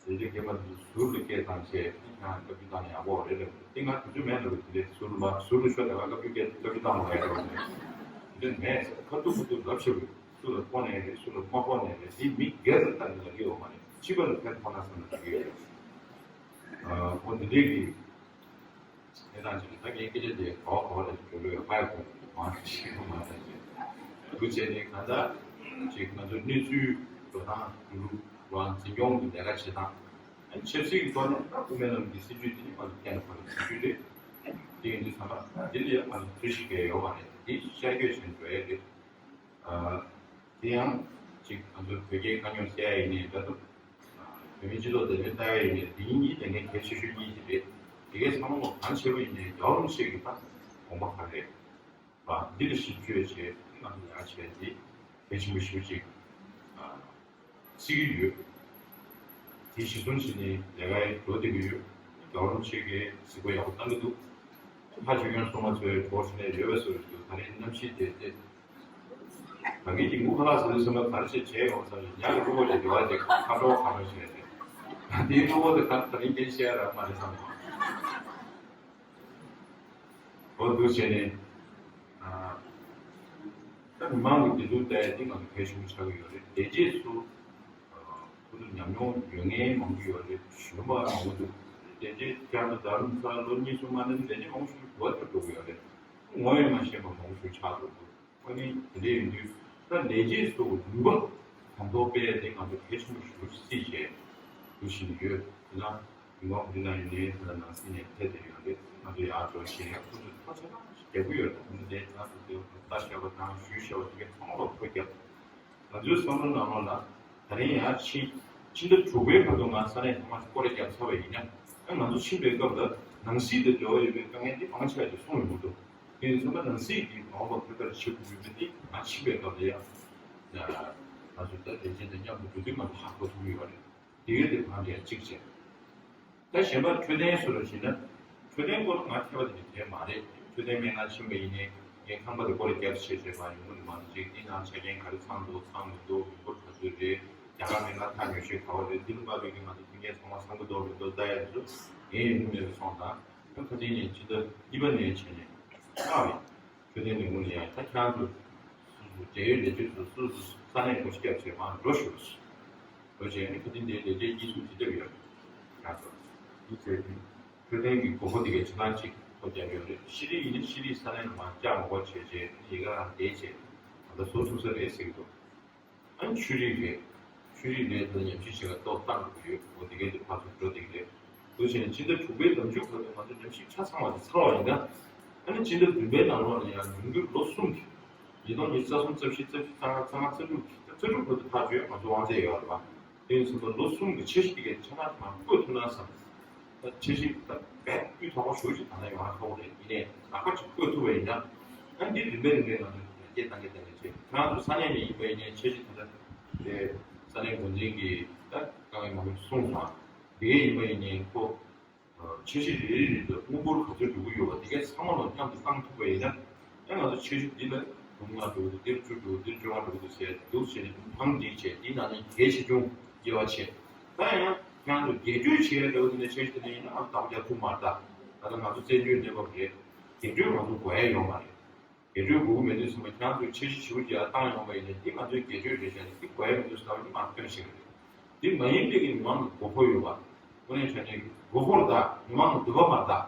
དེ་རྗེས་སྐྱེས་མ་དེ་ཚོ་ཟུར་དུ་སྐད་བཏང་བྱས་ཨེ་ཁྱེད་རང་བཀའ་བཀྱོན་བཏང་ན་ཡག་པོ་རེད་ལབ་དེ་ང་དུས་ཚོད་མེད་ལབ་དེ་འདྲས་ཟུར་དུ་མ་ཟུར་དུ་ཤོག་དེ་ང་བཀའ་བཀྱོན་སྐད་བཀའ་བཀྱོན་བཏང་མ་ཡག་རེད་ལབ་དེ་འདྲས་མེད་ཟེར། ཁ་ཐུག་ཁ་ཐུག་ལབ་ཤོག་གི་སུ་ལ་ཕོག་ནས་རེད། སུ་ལ་མ་ཕོག་ནས་རེད། དེ་མི་སྒེར་དུ་བལྟ་ནས་ལབ་ཀྱི་ཡོད་མ་རེད། ཕྱི་པ་ལ་ཕན་ཐོགས་ན་བསམ་ནས་འགྲོ་གི་ཡོད། ཨ་ཁོ་འདི་འདྲས་ཀྱི་གནས་སྟངས་ཅིག་ད་ངའི་སྐད་ཆ་དེ་ག་བ་ག་བ་ལ་འགྲོ་ལོས་ཧ་ཡ་གོ་མ་ཤེས་མ་ད་ཅེས་འདུག་བྱས་ནས་གང་ལྟར་ཅིག་ང་ཚོ་གནས་ཚུལ་འགྲོ་སྟངས་འགྲོ་ལུགས་རང་འཛིན་སྐྱོང་གི་ལས་ཀ་བྱེད་སྟངས་ཆབ་སྲིད་ཀྱི་ཐོག་ནས་ད་སྐུ་སྨན་ལམ་གྱི་སྲིད་ཇུས་དེ་ནི་ང་ཚོ་བསྟན་པ་གི་སྲིད་ཇུས་རེད། དེ་ཡིན་དུས་ཙམ་པ་འདི་ལ་ཡང་ང་ཚོ་ཐུགས་གཞིགས་བྱས་ཡོད་མ་རེད། འདི་ཤར་བསྐྱོད་བྱས་འགྲོ་ཡས་རེད། ཨ་དེ་ཡང་ཅིག་ང་ཚོ་བོད་སྐད་དཀའ་རྙོག་བཤད་ཡ་ཡིན་ནའི་འདྲ་འདུག་བོད་མིའི་སྤྱི་ཚོགས་བདེ་དོན་ལྟ་ཡ་ཡིན་ནའི་འདི་གཉིས་དེ་ནས་གལ་ཆེ་ཤོས་གཉིས་ཅིག་རེད། དེ་གའི་ཚང་མ་གང་བྱས་པ་ཡིན་ནའི་རྒྱལ་བ་རིན་པོ་ཆེ་གི་ད་དགོངས་པ་ག་རེ་རེད་པ། འདི་ལ་ཞིབ་དཔྱོད་བྱས་ང་ཚོ་ཡར་བྱས་ཏེ་གལ་ཆེན་པོ་ཞེ་པོ་ཅིག་ཨ་བརྩི་གི་ཡོད། དེ་གཞི་བཟུང་བྱས་ནས་ལས་ཀ་འགྲོ་བསྡད་ཀྱི་ཡོད། རྒྱལ་བ་རིན་པོ་ཆེ་གིས་གཟིགས་པ་ཡག་པོ་བཏང་གི་འདུག་ལྷ་ཆོས་སྐྱོང་སྲུང་མ་ཚོའི་གྲོགས་བྱས་ནས་ཡོད་པའི་བཟོ་འདྲ་འདུག་ད་རེས་གནམ་གཤིས་དེ་དེ། ད་གིན་གྱི་མུ་ཁ་ལག་ཟ་དུས་ཙམ་པ་ག་རེ་བྱས་བྱས་ཡོང་ཙང་ཉ་གི་གློ་བོ་དེ་དེ་བ་དེ་ཁ་འགྲོ་ཁ་འགྲོ་བྱས་ཏེ། ད་དེའི་གློ་བོ་དེ་ག་ད་རིང་སྐད་བཤད་རག་མ་རེད་བསམ། འོ་འདུག་བྱས་ནས། ཨ་ད་མི་མང་གི་བདེ་སྡུག་ལྟ་ཡ་དེ་ང་ཚོ་གལ་ཆེན་པོ་ཆགས་ཀྱི་ཡོད་རེད། དེ་རྗེས་སུ་ཁོ་ཚོ་ཉམས་མྱོང་ཡོད་མཁན་མང་པོ་ཡོད་རེད། གཞོན་པ་མང་པོ་འདུག་དེ་རྗེས་བསྐྱར་དུ་རྡ་རམ་ས་ལ་ལོ་གཉིས་གསུམ་མ་གཏོགས་དེ་འདྲས་མང་པོ་ཞིག་གོ་ཐུབ་འགྲོ་གི་ཡོད་རེད། ངོ་ཡོད་མ་ཤེས་པ་མང་པོ་ཞིག་ཆགས་འགྲོ་གི་འདུག་ཨ་ནི་དེ་འདྲས་ཡིན་དུས་ད་ལས་བྱེད་ཚོ་ནུས་པ་གང་ཐོག་སྤེལ་ཡ་དེ་ང་ཚོ་གལ་ཆེན་པོ་ཞེ་པོ་ཅིག་བརྩིས་བྱས་འདུག་བཞིན་ཡོད། དེ་ན་མི་མང་འདི་ན་ཡིན་ནའི་དེ་ན་ནང་སྲིད་ནས་ཐད་དེ་ཡོད་རེད། ང་ཚོ་ཡར་འགྲོ་བཞིན་ཡང་ཁོ་ཚོ་ཐག་ཆོད་པ་ཞིག་རྒྱག་གི་ཡོད། ད་ཁོ་ཚོ་དེ་ང་ཚོ་དེ་ལྟ་བཤད་པ་དང་ཞུ་བཤད་པ་དེ་གའི་ཚང་མ་ལ་ཕོག་རྒྱབ། ང་ཚོའི་བསམ་བློ་ནང་ལོགས་ལ་ད་རིང་ཡང་ཕྱིན་ཕྱི་ཟླ་དྲུག་པའི་བར་དུ་ང་ས་གནས་ཚང་མ་སྐོར་ར་བརྒྱབ་ཚར་བ་ཡིན་ན། ཨ་ང་ཚོ་ཕྱིན་པའི་སྐབས་ལ་ནང་སྲིད་དང་འབྲེལ་བ་ཡོད་པའི་དཀའ་ངལ་དེ་མང་ཆེ་བ་ཞིག་གསུངས་ཡོང་གི་འདུག་དེ་ཡིན་ཙང་ནང་སྲིད་ཀྱི་མ་འོངས་པ་ཁྱབ་གདལ་བྱེད་དགོས་ཡོད་པ་དེ་ང་ཕྱིན་པའི་སྐབས་ལ་ཡང་ང་ཚོ་ད་ལས་བྱེད་དང་མཉམ་དུ་འགྲོ་དུས་ང་ཚོ་ཧ་གོ་ཐུབ་ཀྱི་ཡོད་རེད། དེ་གས་དེ་གང་དེ་གཅིག་བྱས། ད་གཞན་པ་འཕྲོད་བསྟེན་སོགས་ལ་ཕྱིན་ན། འཕྲོད་བསྟེན་སྐོར་ང་མཁས་པ་དེ་འདྲ་གང་ཡང་མ་རེད། འཕྲོད་བསྟེན་སྨན་ཁང་ཕྱིན་པ་ཡིན་ནའི་ངས་ཁང་པ་དེ་སྐོར་ར་རྒྱབ་བྱས་བྱས་མ་ཡོང་གི་མ་གཏོགས་ཅིག་དེའི་ནང་ཆ་རྐྱེན་ག་རེ་ཚང་འདུག་ཚང་མི་འདུག་མི་འབོར་ག་ཚོད་རེད། རྒྱ་གར་སྨན་ཁང་ཐག་ཉེ་ཤོས་ག་བ་རེད། འདི་ལ་དཔག་པའི་གི་ང་ཚོ་མཐུན་རྐྱེན་ཚང་མ་ཚང་གི་འདུག་མི་འདུག་ལྟ་ཡ་དེ་ཚོ་ངས་ཡོང་གི་མེད་པ་སོང་ཙང་། ཁ་སང་ཉིན་ཕྱི་ཟླ་གཉིས་པ་ནས་བྱས་ནས་ལྷག་རེད། འཕྲོད་བསྟེན་ལས་ཁུངས་ལ་ཡང་ད་ཁྱེད་རང་ཚོ་སོ་སོ་འབྲེལ་ཡོད་ལས་བྱེད་ཚོ་སོ་སོ་ས་གནས་སྒོ་ཕྱེ་རྒྱབ་བྱས་མར་འགྲོ་ཞུ། འགྲོ་བྱས་ནས་ཁ་སང་དེའི་ལས་བྱེད་གཉིས་གསུམ་ཅིག་སླེབས་ཡོད། ང་ཚོ་འདི་བྱས་ཏེ་འཕྲོད་བསྟེན་གྱི་དགོས་མཁོ་དེ་གའི་ཆ་ཚང་ཅིག་ཐོ་རྒྱབ་ཡོད་རེད། ཤེས་རིག་ཡིན་ན་ཤེས་རིག་ས་གནས་ལ་མར་བཅར་མ་དགོས་བྱས་བྱས་ཡི་གེ་རང་བསྡད་བྱས་ད་ལྟ་བཟོ་ཐུབ་ས་རེད་ཟེར་གྱི་འདུག་ཨ་ནི་ཆོས་རིག་རེད། ཆོས་རིག་ལས་དོན་ཉམས་ཞིབ་བྱེད་པ་ཏོག་ཙམ་ཡོད། འོ་དེ་གའི་དེ་ཕར་ཚུར་འགྲོ་བསྡད་ཀྱི་རེད། འདུག་བྱས་ནས་ཕྱི་ཟླ་དྲུག་པའི་ལོ་མཇུག་བར་དུ་ང་ཚོ་ཉམས་ཞིབ་ཆ་ཚང་བ་དེ་ཚར་བ་ཡིན་ན། ཨ་ནི་ཕྱི་ཟླ་བདུན་པའི་ནང་ལོགས་ལ་ཡང་ཉུང་རྒྱུར་ལོ་གསུམ་གྱི། ཉིས་སྟོང་ཉི་ཤུ་རྩ་གསུམ་རྩ་བཞི་རྩ་བཞི་རྩ་ལྔ་རྩ་ལྔ་རྩ་དྲུག་རྩ་དྲུག་བར་དུ་ཐག་གཅོད་ང་ཚོ་དབང་ཚད་ཡོད་རེད་པ། དེ་ཡིན་ཙང་ད་ལོ་གསུམ་གྱི་འཆར་གཞི་དེ་གའི་ཆ་ཚང་དེ་མར་བཀོད་ཐུབ་ན་བསམ། ད་འཆར་གཞི་ད་རྦད་སྤུས་དག་པོ་ཞེ་པོ་ཅིག་ད་ལྟ་ཡོང་ཡ་ཁག་པོ་རེད། ཡིན་ནའི་ལག་པ་ཅིག་བཀོད་ཐུབ་པ་ཡིན་ན། ཨ་ནི་རིམ་པས་རིམ་པས་ང་ཚོ་ཡར་རྒྱས་གཏང་གི་གཏང་གི་བྱས། ཁྱེད་རང་ཚོ་ས་གནས་ནས་ཡིན་པ་ཡིན་ནའི་འཆར་གཞི་དེ་འདྲ་དེ་ས་གནས་འགོ་འཛིན་གྱིས་ད་དཀའ་ངལ་མང་པོ་གསུངས་སོང་། དེ་གས་ཡིན་པ་ཡིན་ནའི་ཁོ། འཆར་གཞི་རེ་རེ་རེ་དུ་དངུལ་འབོར་ག་ཚོད་འགྲོ་གི་ཡོད་པ་དེ་གས་ཚང་མ་ལ་མཉམ་དུ་བཏང་ཐུབ་པ་ཡིན་ན། ཡང་ང་ཚོ་འཆར་གཞི་འདི་ལ་སྒྲུང་ལྔ་འགྲོ་གི་འདུག་འདིར་བཅུ་འགྲོ་གི་འདུག་འདིར་བཅོ་ལྔ་འགྲོ་གི་འདུག་ཟེར་འདུག་བྱས་ནས་བང་སྒྲིག་བྱས། དེའི་ནང་ནས་གལ་ཆེ་ཆུང་དབྱེ་བ་ཕྱེ། ད་ཡང་ཁྱེད་རང་ཚོ་སྒེར་གཅོད་བྱེད་ཡ་འདྲ་བོ་དེ་འདྲ་འཆར་གཞི་དེ་འདྲ་ཡིན་ན་ཨ་ལྟ་བ་རྒྱག་ཐུབ་མ་རེད། ད་ད་ལྟ་ང་ཚོ་བཙན་བྱོལ་གནས་བབ་རེད། སྒེར་གཅོད་ང་ཚོ་དགོས་ཡ་ཡོད་མ་རེད། སྒེར་གཅོད་དགོས་ཀྱི་མེད་དུས་ཙམ་པ་ཁྱེད་རང་ཚོས་འཆར་གཞི་ཞེ་པོ་ཅིག་ཡར་བཏང་ཡོང་བ་ཡིན་ན་འདི་ང་ཚོའི་སྒེར་གཅོད་རེད་ཤག་འདི་དགོས་ཡ་མེད་དུས་ཙམ་པ་འདི་མར་ཐོན་ཤེས་ཀྱི་རེད། འདི་མ་ཡིན་པའི་གི་མི་མང་གི་དགོས་མཁོ་ཡོད་པ། དངོས་གནས་བྱས་ན་དགོས་མཁོ་རེད་ད། མི་མང་གི་འདོད་པ་མ་རེད་ད།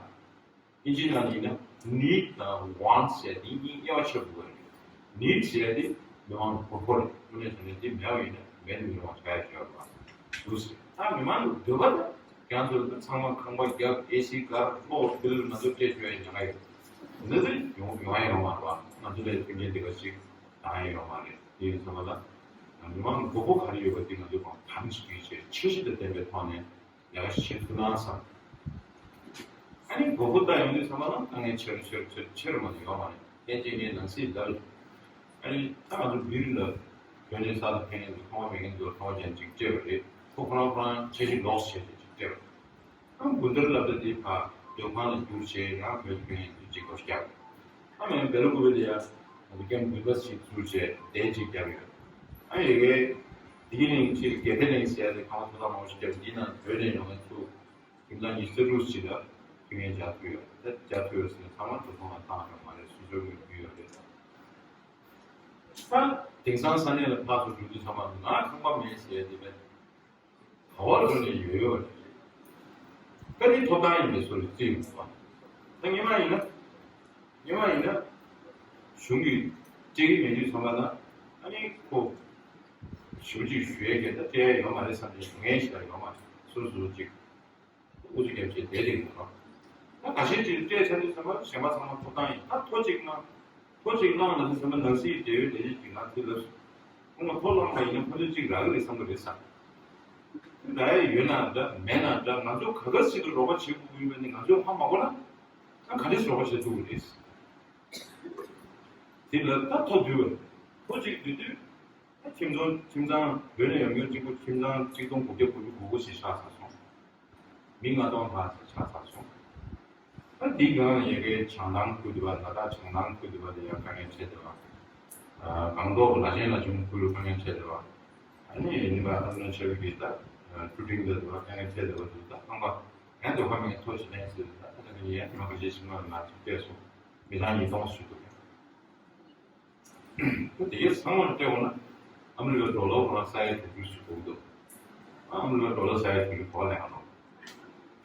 ཨིན་ཇིའི་ནང་ཡིན་ན་need དང་want ཟེར་འདི་གཉིས་དབྱེ་བ་ཕྱེ་དགོས་རེད། Need ཟེར་ཡ་དེ་མི་མང་གི་དགོས་མཁོ་རེད། དངོས་གནས་བྱས་ན་དེ་མེད་པ་ཡིན་ན་མེད་ནི་མི་རུང་བ་ཆགས་ཡ་ཞིག་ཡོད་རེད་པ། འདུག་ཟེར། ད་མི་མང་གི་འདོད་པ་དང་ཁྱེད་རང་ཚོ་ཚང་མ་ཁང་པ་བརྒྱབ་ཨེ་སི་སྒར་གློག་བསྡུར་ང་ཚོ་སྤྲད་བཅུག་ཡ་ཉག་ག་ཡོད། འདི་ཚོ་ཡོང་ཡོང་ཡ་ཡོད་མ་རེད་པ། ང་ཚོ་ལ་མཐུན་རྐྱེན་དེ་ག་ཞིག་དང་ཡ་ཡོད་མ་རེད། དེ་ཡིན་ཙང་ལ་མི་མང་གི་དགོས་མཁོ་ག་རེ་ཡོད་པ་དེ་ང་ཚོ་གང་ཐམས་ཅད་ཀྱིས་བྱས་འཆར་གཞི་དང་ལྡན་པའི་ཐོག་ནས། ལས་ཀ་བྱེད་ཐུབ་ན་བསམ། ཨ་ནི་དགོས་མཁོ་ལྟ་ཡོང་དུས་ཚང་མ་ལ་དཀའ་ངལ་ཆེ་རུ་ཆེ་རུ་ཆེ་རུ་ཆེ་རུ་མ་གཏོགས་ཡོད་མ་རེད། ཕལ་ཆེར་ངས་ནང་སྲིད་ལབ། ཨ་ནི་ད་ང་ཚོ་བིར་ལ་བོད་ནས་གསར་དུ་ཕེབས་མཁན་ཚོ་མཐོང་བ་མེད་མཁན་ཚོ་མཐོང་བ་ཅན་ཅིག་སྤྲད་པ་རེད། ཁོ་ཁོ་རང་ཁོ་རང་འཆར་གཞི་ལོགས་བྱས་ཏེ་ཅིག་སྤྲད་པ་རེད། ཨ་ནི་དགུན་ཟླར་སླེབས་ད་དེ་ཕར་སྡོད་ཁང་ལ་བསྒྱུར་བྱས་རང་བོད་དུ་ཕེབས་མཁན་ཚོ་ཅིག་སྒོ་བརྒྱབ། ཨ་མ་ཡང་སྦེལ་ཀོབ་ལ་ཡ་ང་ཚོ་ཀེམ་བདུན་པ་ཞིག་བཙུགས་བྱས་དེ་ཅིག་བརྒྱབ་ཡོད། ཨ་ཡ་གི་དེ་གི་ནང་ཅིག་དགེ་ཕན་གླིང་ཟེར་ཡ་དེ་ཁང་པ་ཚོ་ལ་མང་པོ་ཞིག་བརྒྱབ། འདི་ནང་བོད་ནས་ཡོང་མཁན་ཚོ་ཁྱིམ་ཚང་ཉི་ཤུ་རྩ་དྲུག་ཅིག་ལ་ཁྱིམ་ངན་སྦྱར་ཐུབ་ཡོད། ད་སྦྱར་ཐུབ་ཡོད་ཟེར་ནས་ཚང་མ་འགྲོ་སོང་ལ་བཏང་ཡོད་མ་རེད། སུ་ཚོད་ངོས་འཛིན་ཡོད་རེད། ད་དེང་སང་ས་གནས་ལ་ཕར་ཚུར་འགྲོ་དུས་ཚང་མ་ང་ཁང་པ་མེད་ཟེར་ཡ་དེ་མེད། ག་བ་ལ་འགྲོ་ནས་ཡོད་ཡོད་རེད། ད་དེ་ཐོབ་ཐང་ཡིན་པའི་བཟོ་རེད་བརྩི་ཡོང་བ། ད་སྔོན་མ་ཡིན་ན། སྔོན་མ་ཡིན་ན། གཞུང་གིས་སྤྲད་ཀྱི་མེད་དུས་ཙམ་པ་ན། ཨ་ནི་ཁོ། ཞུ་གཅིག་ཞུ་ཡས་ཀྱི་ད་སྤྲད་ཡས་ཡོད་མ་རེད་བསམ་ནས་ཞུ་མཁན་ཞིག་ཡོད་མ་རེད། སོ་སོ་གཅིག་ཨུ་ཚུགས་རྒྱབ་བྱས་བསྡད་དེ་ཡོད་རོགས། ད་ཁ་ཤས་ཅིག་སྤྲད་ཚར་དུས་ཙམ་པ་གཞན་པ་ཚང་མ་ཐོབ་ཐང་ཡིན། ད་ཐོ་གཅིག་བླངས། ཐོ་གཅིག་བླངས་ན་དུས་ཙམ་པ་ནང་སྲིད་འབྲེལ་ཡོད་ལས་བྱེད་ཅིག་ང་ཚོའི་ལབ་སོང་། ཁོང་ལ་ཐོ་བླངས་པ་ཡིན་ན་ཕན་ཐོགས་གཅིག་རག་གི་རེད་བསམ་གི་རེད་ཟེར། དེ་རག་ཡས་ཡོད་ན་འདྲ་མེད་ན་འདྲ་ང་ཚོ་ག་ག་སྲིད་དུ་རོགས་པ་བྱེད་དགོས་ཀྱི་ཡོད་པ་ནི་ང་ཚོས་ཧ་མ་གོ་ན། ད་ག་འདྲས་རོགས་པ་བྱེད་ཐུབ་ཀྱི་རེད། དེ་ལ་ད་ཐོ་བསྡུ་བ་རེད། ཐོ་གཅིག་བསྡུ་དུས། ཁྱིམ་ཚང་ཁྱིམ་ཚང་བོད་ནས་ཡོང་མཁན་གཅིག་པུ་ཁྱིམ་ཚང་གཅིག་སྟོང་དགུ་བརྒྱ་དགུ་བཅུ་གོ་དགུ་ཞིག་ཆགས་ཚར་སོང་། མི་ལྔ་སྟོང་ལྷག་ཞིག་ཆགས་ཚར་སོང་། ད་འདི་གང་ཡ་གའི་བྱང་ཐང་ཁུལ་དུ་བ་ད་ལྟ་བྱང་ཐང་ཁུལ་དུ་བ་དེ་ཡང་དཀའ་ངལ་འཕྲད་བསྡད་པ། སྒང་ཏོག་ལ་ཆེན་ལ་ཆུང་ཁུལ་དཀའ་ངལ་འཕྲད་བསྡད་པ། ཨ་ནི་ཡིན་པ་ཨ་རུ་ན་ཅལ་གྱི་ད་ཆུ་ཕྲན་དུ་བ་དཀའ་ངལ་འཕྲད་བསྡད་པ་དུ་ད་ཁང་པ་ཡང་དུ་ཁ་མིན་ཐོ་ཞིག་ལེན་ཟེར་ད་ད་ད་ཡན་དུ་མ་ཁ་ཤས་ཤིག་མ་ལ་ཅིག་སྤྲད་སོང་། མི་ཚང་ཉིས་སྟོང་ཞིག་འདུག་ད་དེ་གའི་ཚང་མར་བལྟས་འོང་ན། ཨ་མི་རི་ཀ་ཌོ་ལར་ཁོ་རང་ས་ཡ་དྲུག་ཅུ་ཞིག་འདུག་འདུག་ཨ་མི་རི་ཀ་ཌོ་ལར་ས་ཡ་དྲུག་ཅུ་གོ་ལེན་འདུག་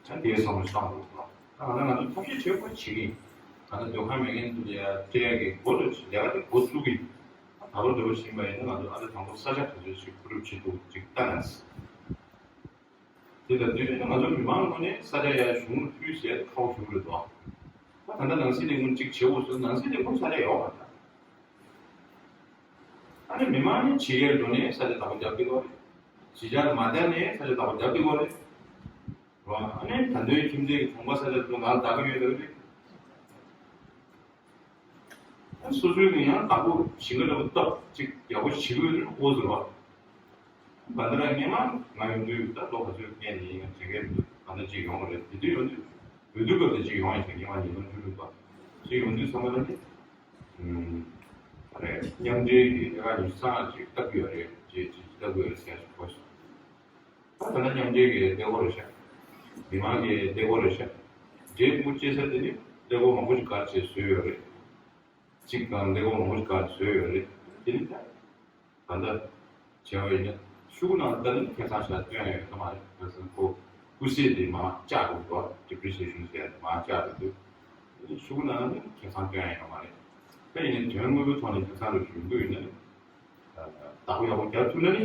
ད་དེ་གའི་ཚང་མར་བཏང་འདུག་ད་ང་ཚོ་ང་ཚོ་ཐབས་ཤེས་བྱེད་དགོས་བྱེད་ཀྱི་ཡིན། ང་ཚོ་སྡོད་ཁང་མེད་མཁན་ཚོ་ལ་ཡ་སྤྲད་ཡག་གི་འགོ་ལ་ལས་ཀ་དེ་འགོ་བཙུགས་ཀྱི་ཡིན། ད་བར་དུ་བཞིན་པ་ཡིན་ན་ང་ཚོ་ཨ་རི་དང་པོ་ས་ཆ་ག་ཚོད་ཞིག་བསྐུར་རུབ་བྱེད་འདུག་ཅིག་ལྟ་ན། དེ་ལ་དུས་རྒྱུན་ང་ཚོ་མི་མང་ངོས་ནས་ས་ཆ་ཡར་གཞུང་ལ་ཕུལ་ཟེར་ཁྲོག་ཞུ་རེད་དོ། ད་ད་ལྟ་ནང་སྲིད་ལས་ཁུངས་གཅིག་བྱེད་འོས་སུ་ནང་སྲིད་ལས་ཁུངས་ས་ཆ་ཡོད་མ་རེད། ཨ་ནི་མི་མང་ནས་ཕྱི་རྒྱལ་འགྲོ་ནས་ས་ཆ་བདག་པོ་རྒྱབ་ཀྱི་ཡོད་རེད། གཞིས་ཆགས་མ་བསྡད་ནས་ས་ཆ་བདག་པོ་རྒྱབ་ཀྱི་ཡོད་རེད། རོ། ཨ་ནི་ད་དུང་ཁྱིམ་མཚེས་ཀྱི་གྲོང་པ་ས་ཆ་དུ་ང་ལ་བདག་གི་ཡོད་རེད། སོ་སོའི་གི་ཡང་བདག་པོ་ཞིང་ཁ་འདྲ་པོ་སྟབས་གཅིག་ཡག་པོ་ཞིག་ཡོད་དུས་ཨོ་ཟེར་བ། བ་འདི་ར་སྔས་མ་ང་ཡོང་དུས་ད་ལོ་ག་ཚོད་སྔས་ནས་ཡིན་ཡང་དྲན་གྱི་མི་འདུག་ད་ལྟ་གཅིག་ཡོང་བ་རེད། དེ་དུས་ཡོང་དུས་འོས་བསྡུ་སྐབས་དེ་གཅིག་ཡོང་ཡིན་ཟེར་སྔས་མ་ཉིས་སྟོང་བཅུ་དྲུག་པ་གཅིག་ཡོང་དུས་ཚང་མ་ལ་ནི་ཨ་རེད། མཉམ་འབྲེལ་གྱི་ལས་ཀ་ཉུང་སང་ཅིག་ལྟ་གི་ཡོད་རེད། ཅེས་ཅིག་ལྟ་གི་ཡོད་རེད་ཟེར་ཞིག་གོ་སོང་། ད་ད་ལྟ་མཉམ་འབྲེལ་གྱི་གཏེ་བོ་རེད་ཤག་མི་མང་གི་གཏེ་བོ་རེད་ཤག་འབྲེལ་དབུ་བཅད་ས་དེ་ནི་གཏེ་བོ་མང་པོ་ཞིག་གར་བྱས་བཟོས་ཡོད་རེད། གཅིག་དང་གཏེ་བོ་མང་པོ་ཞིག་གར་བཟོས་ཡོད་རེད། དེ་ནི་ད་ད་ལྟ་བྱས་པ་ཡིན་ན་ཤུགས་ནང་ལྟ་ནི་ཁེ་བཟང་ཤག་སྟོན་ཡ་ཡོད་མ་རེད། བྱས་ཙང་ཁོ་སྐུ་སྲས་དེ་མར་བཅག་དགོས་འདུག depreciation ཟེར་ཡ་དེ་མར་བཅག་དགོས་འདུག་ཤུགས་ནང་ནི་ཁེ་བཟང་སྟོན་ཡ་ཡོད་མ་རེད། ད་ཡིན་ནའི་དོན་དངོས་པོའི་ཐོག་ནས་ཁེ་བཟང་རུ་ཞུགས་འདུག་ཡིན་ན་ནི། བདག་པོ་ཡག་པོ་རྒྱབ་ཐུབ་ན་ནི།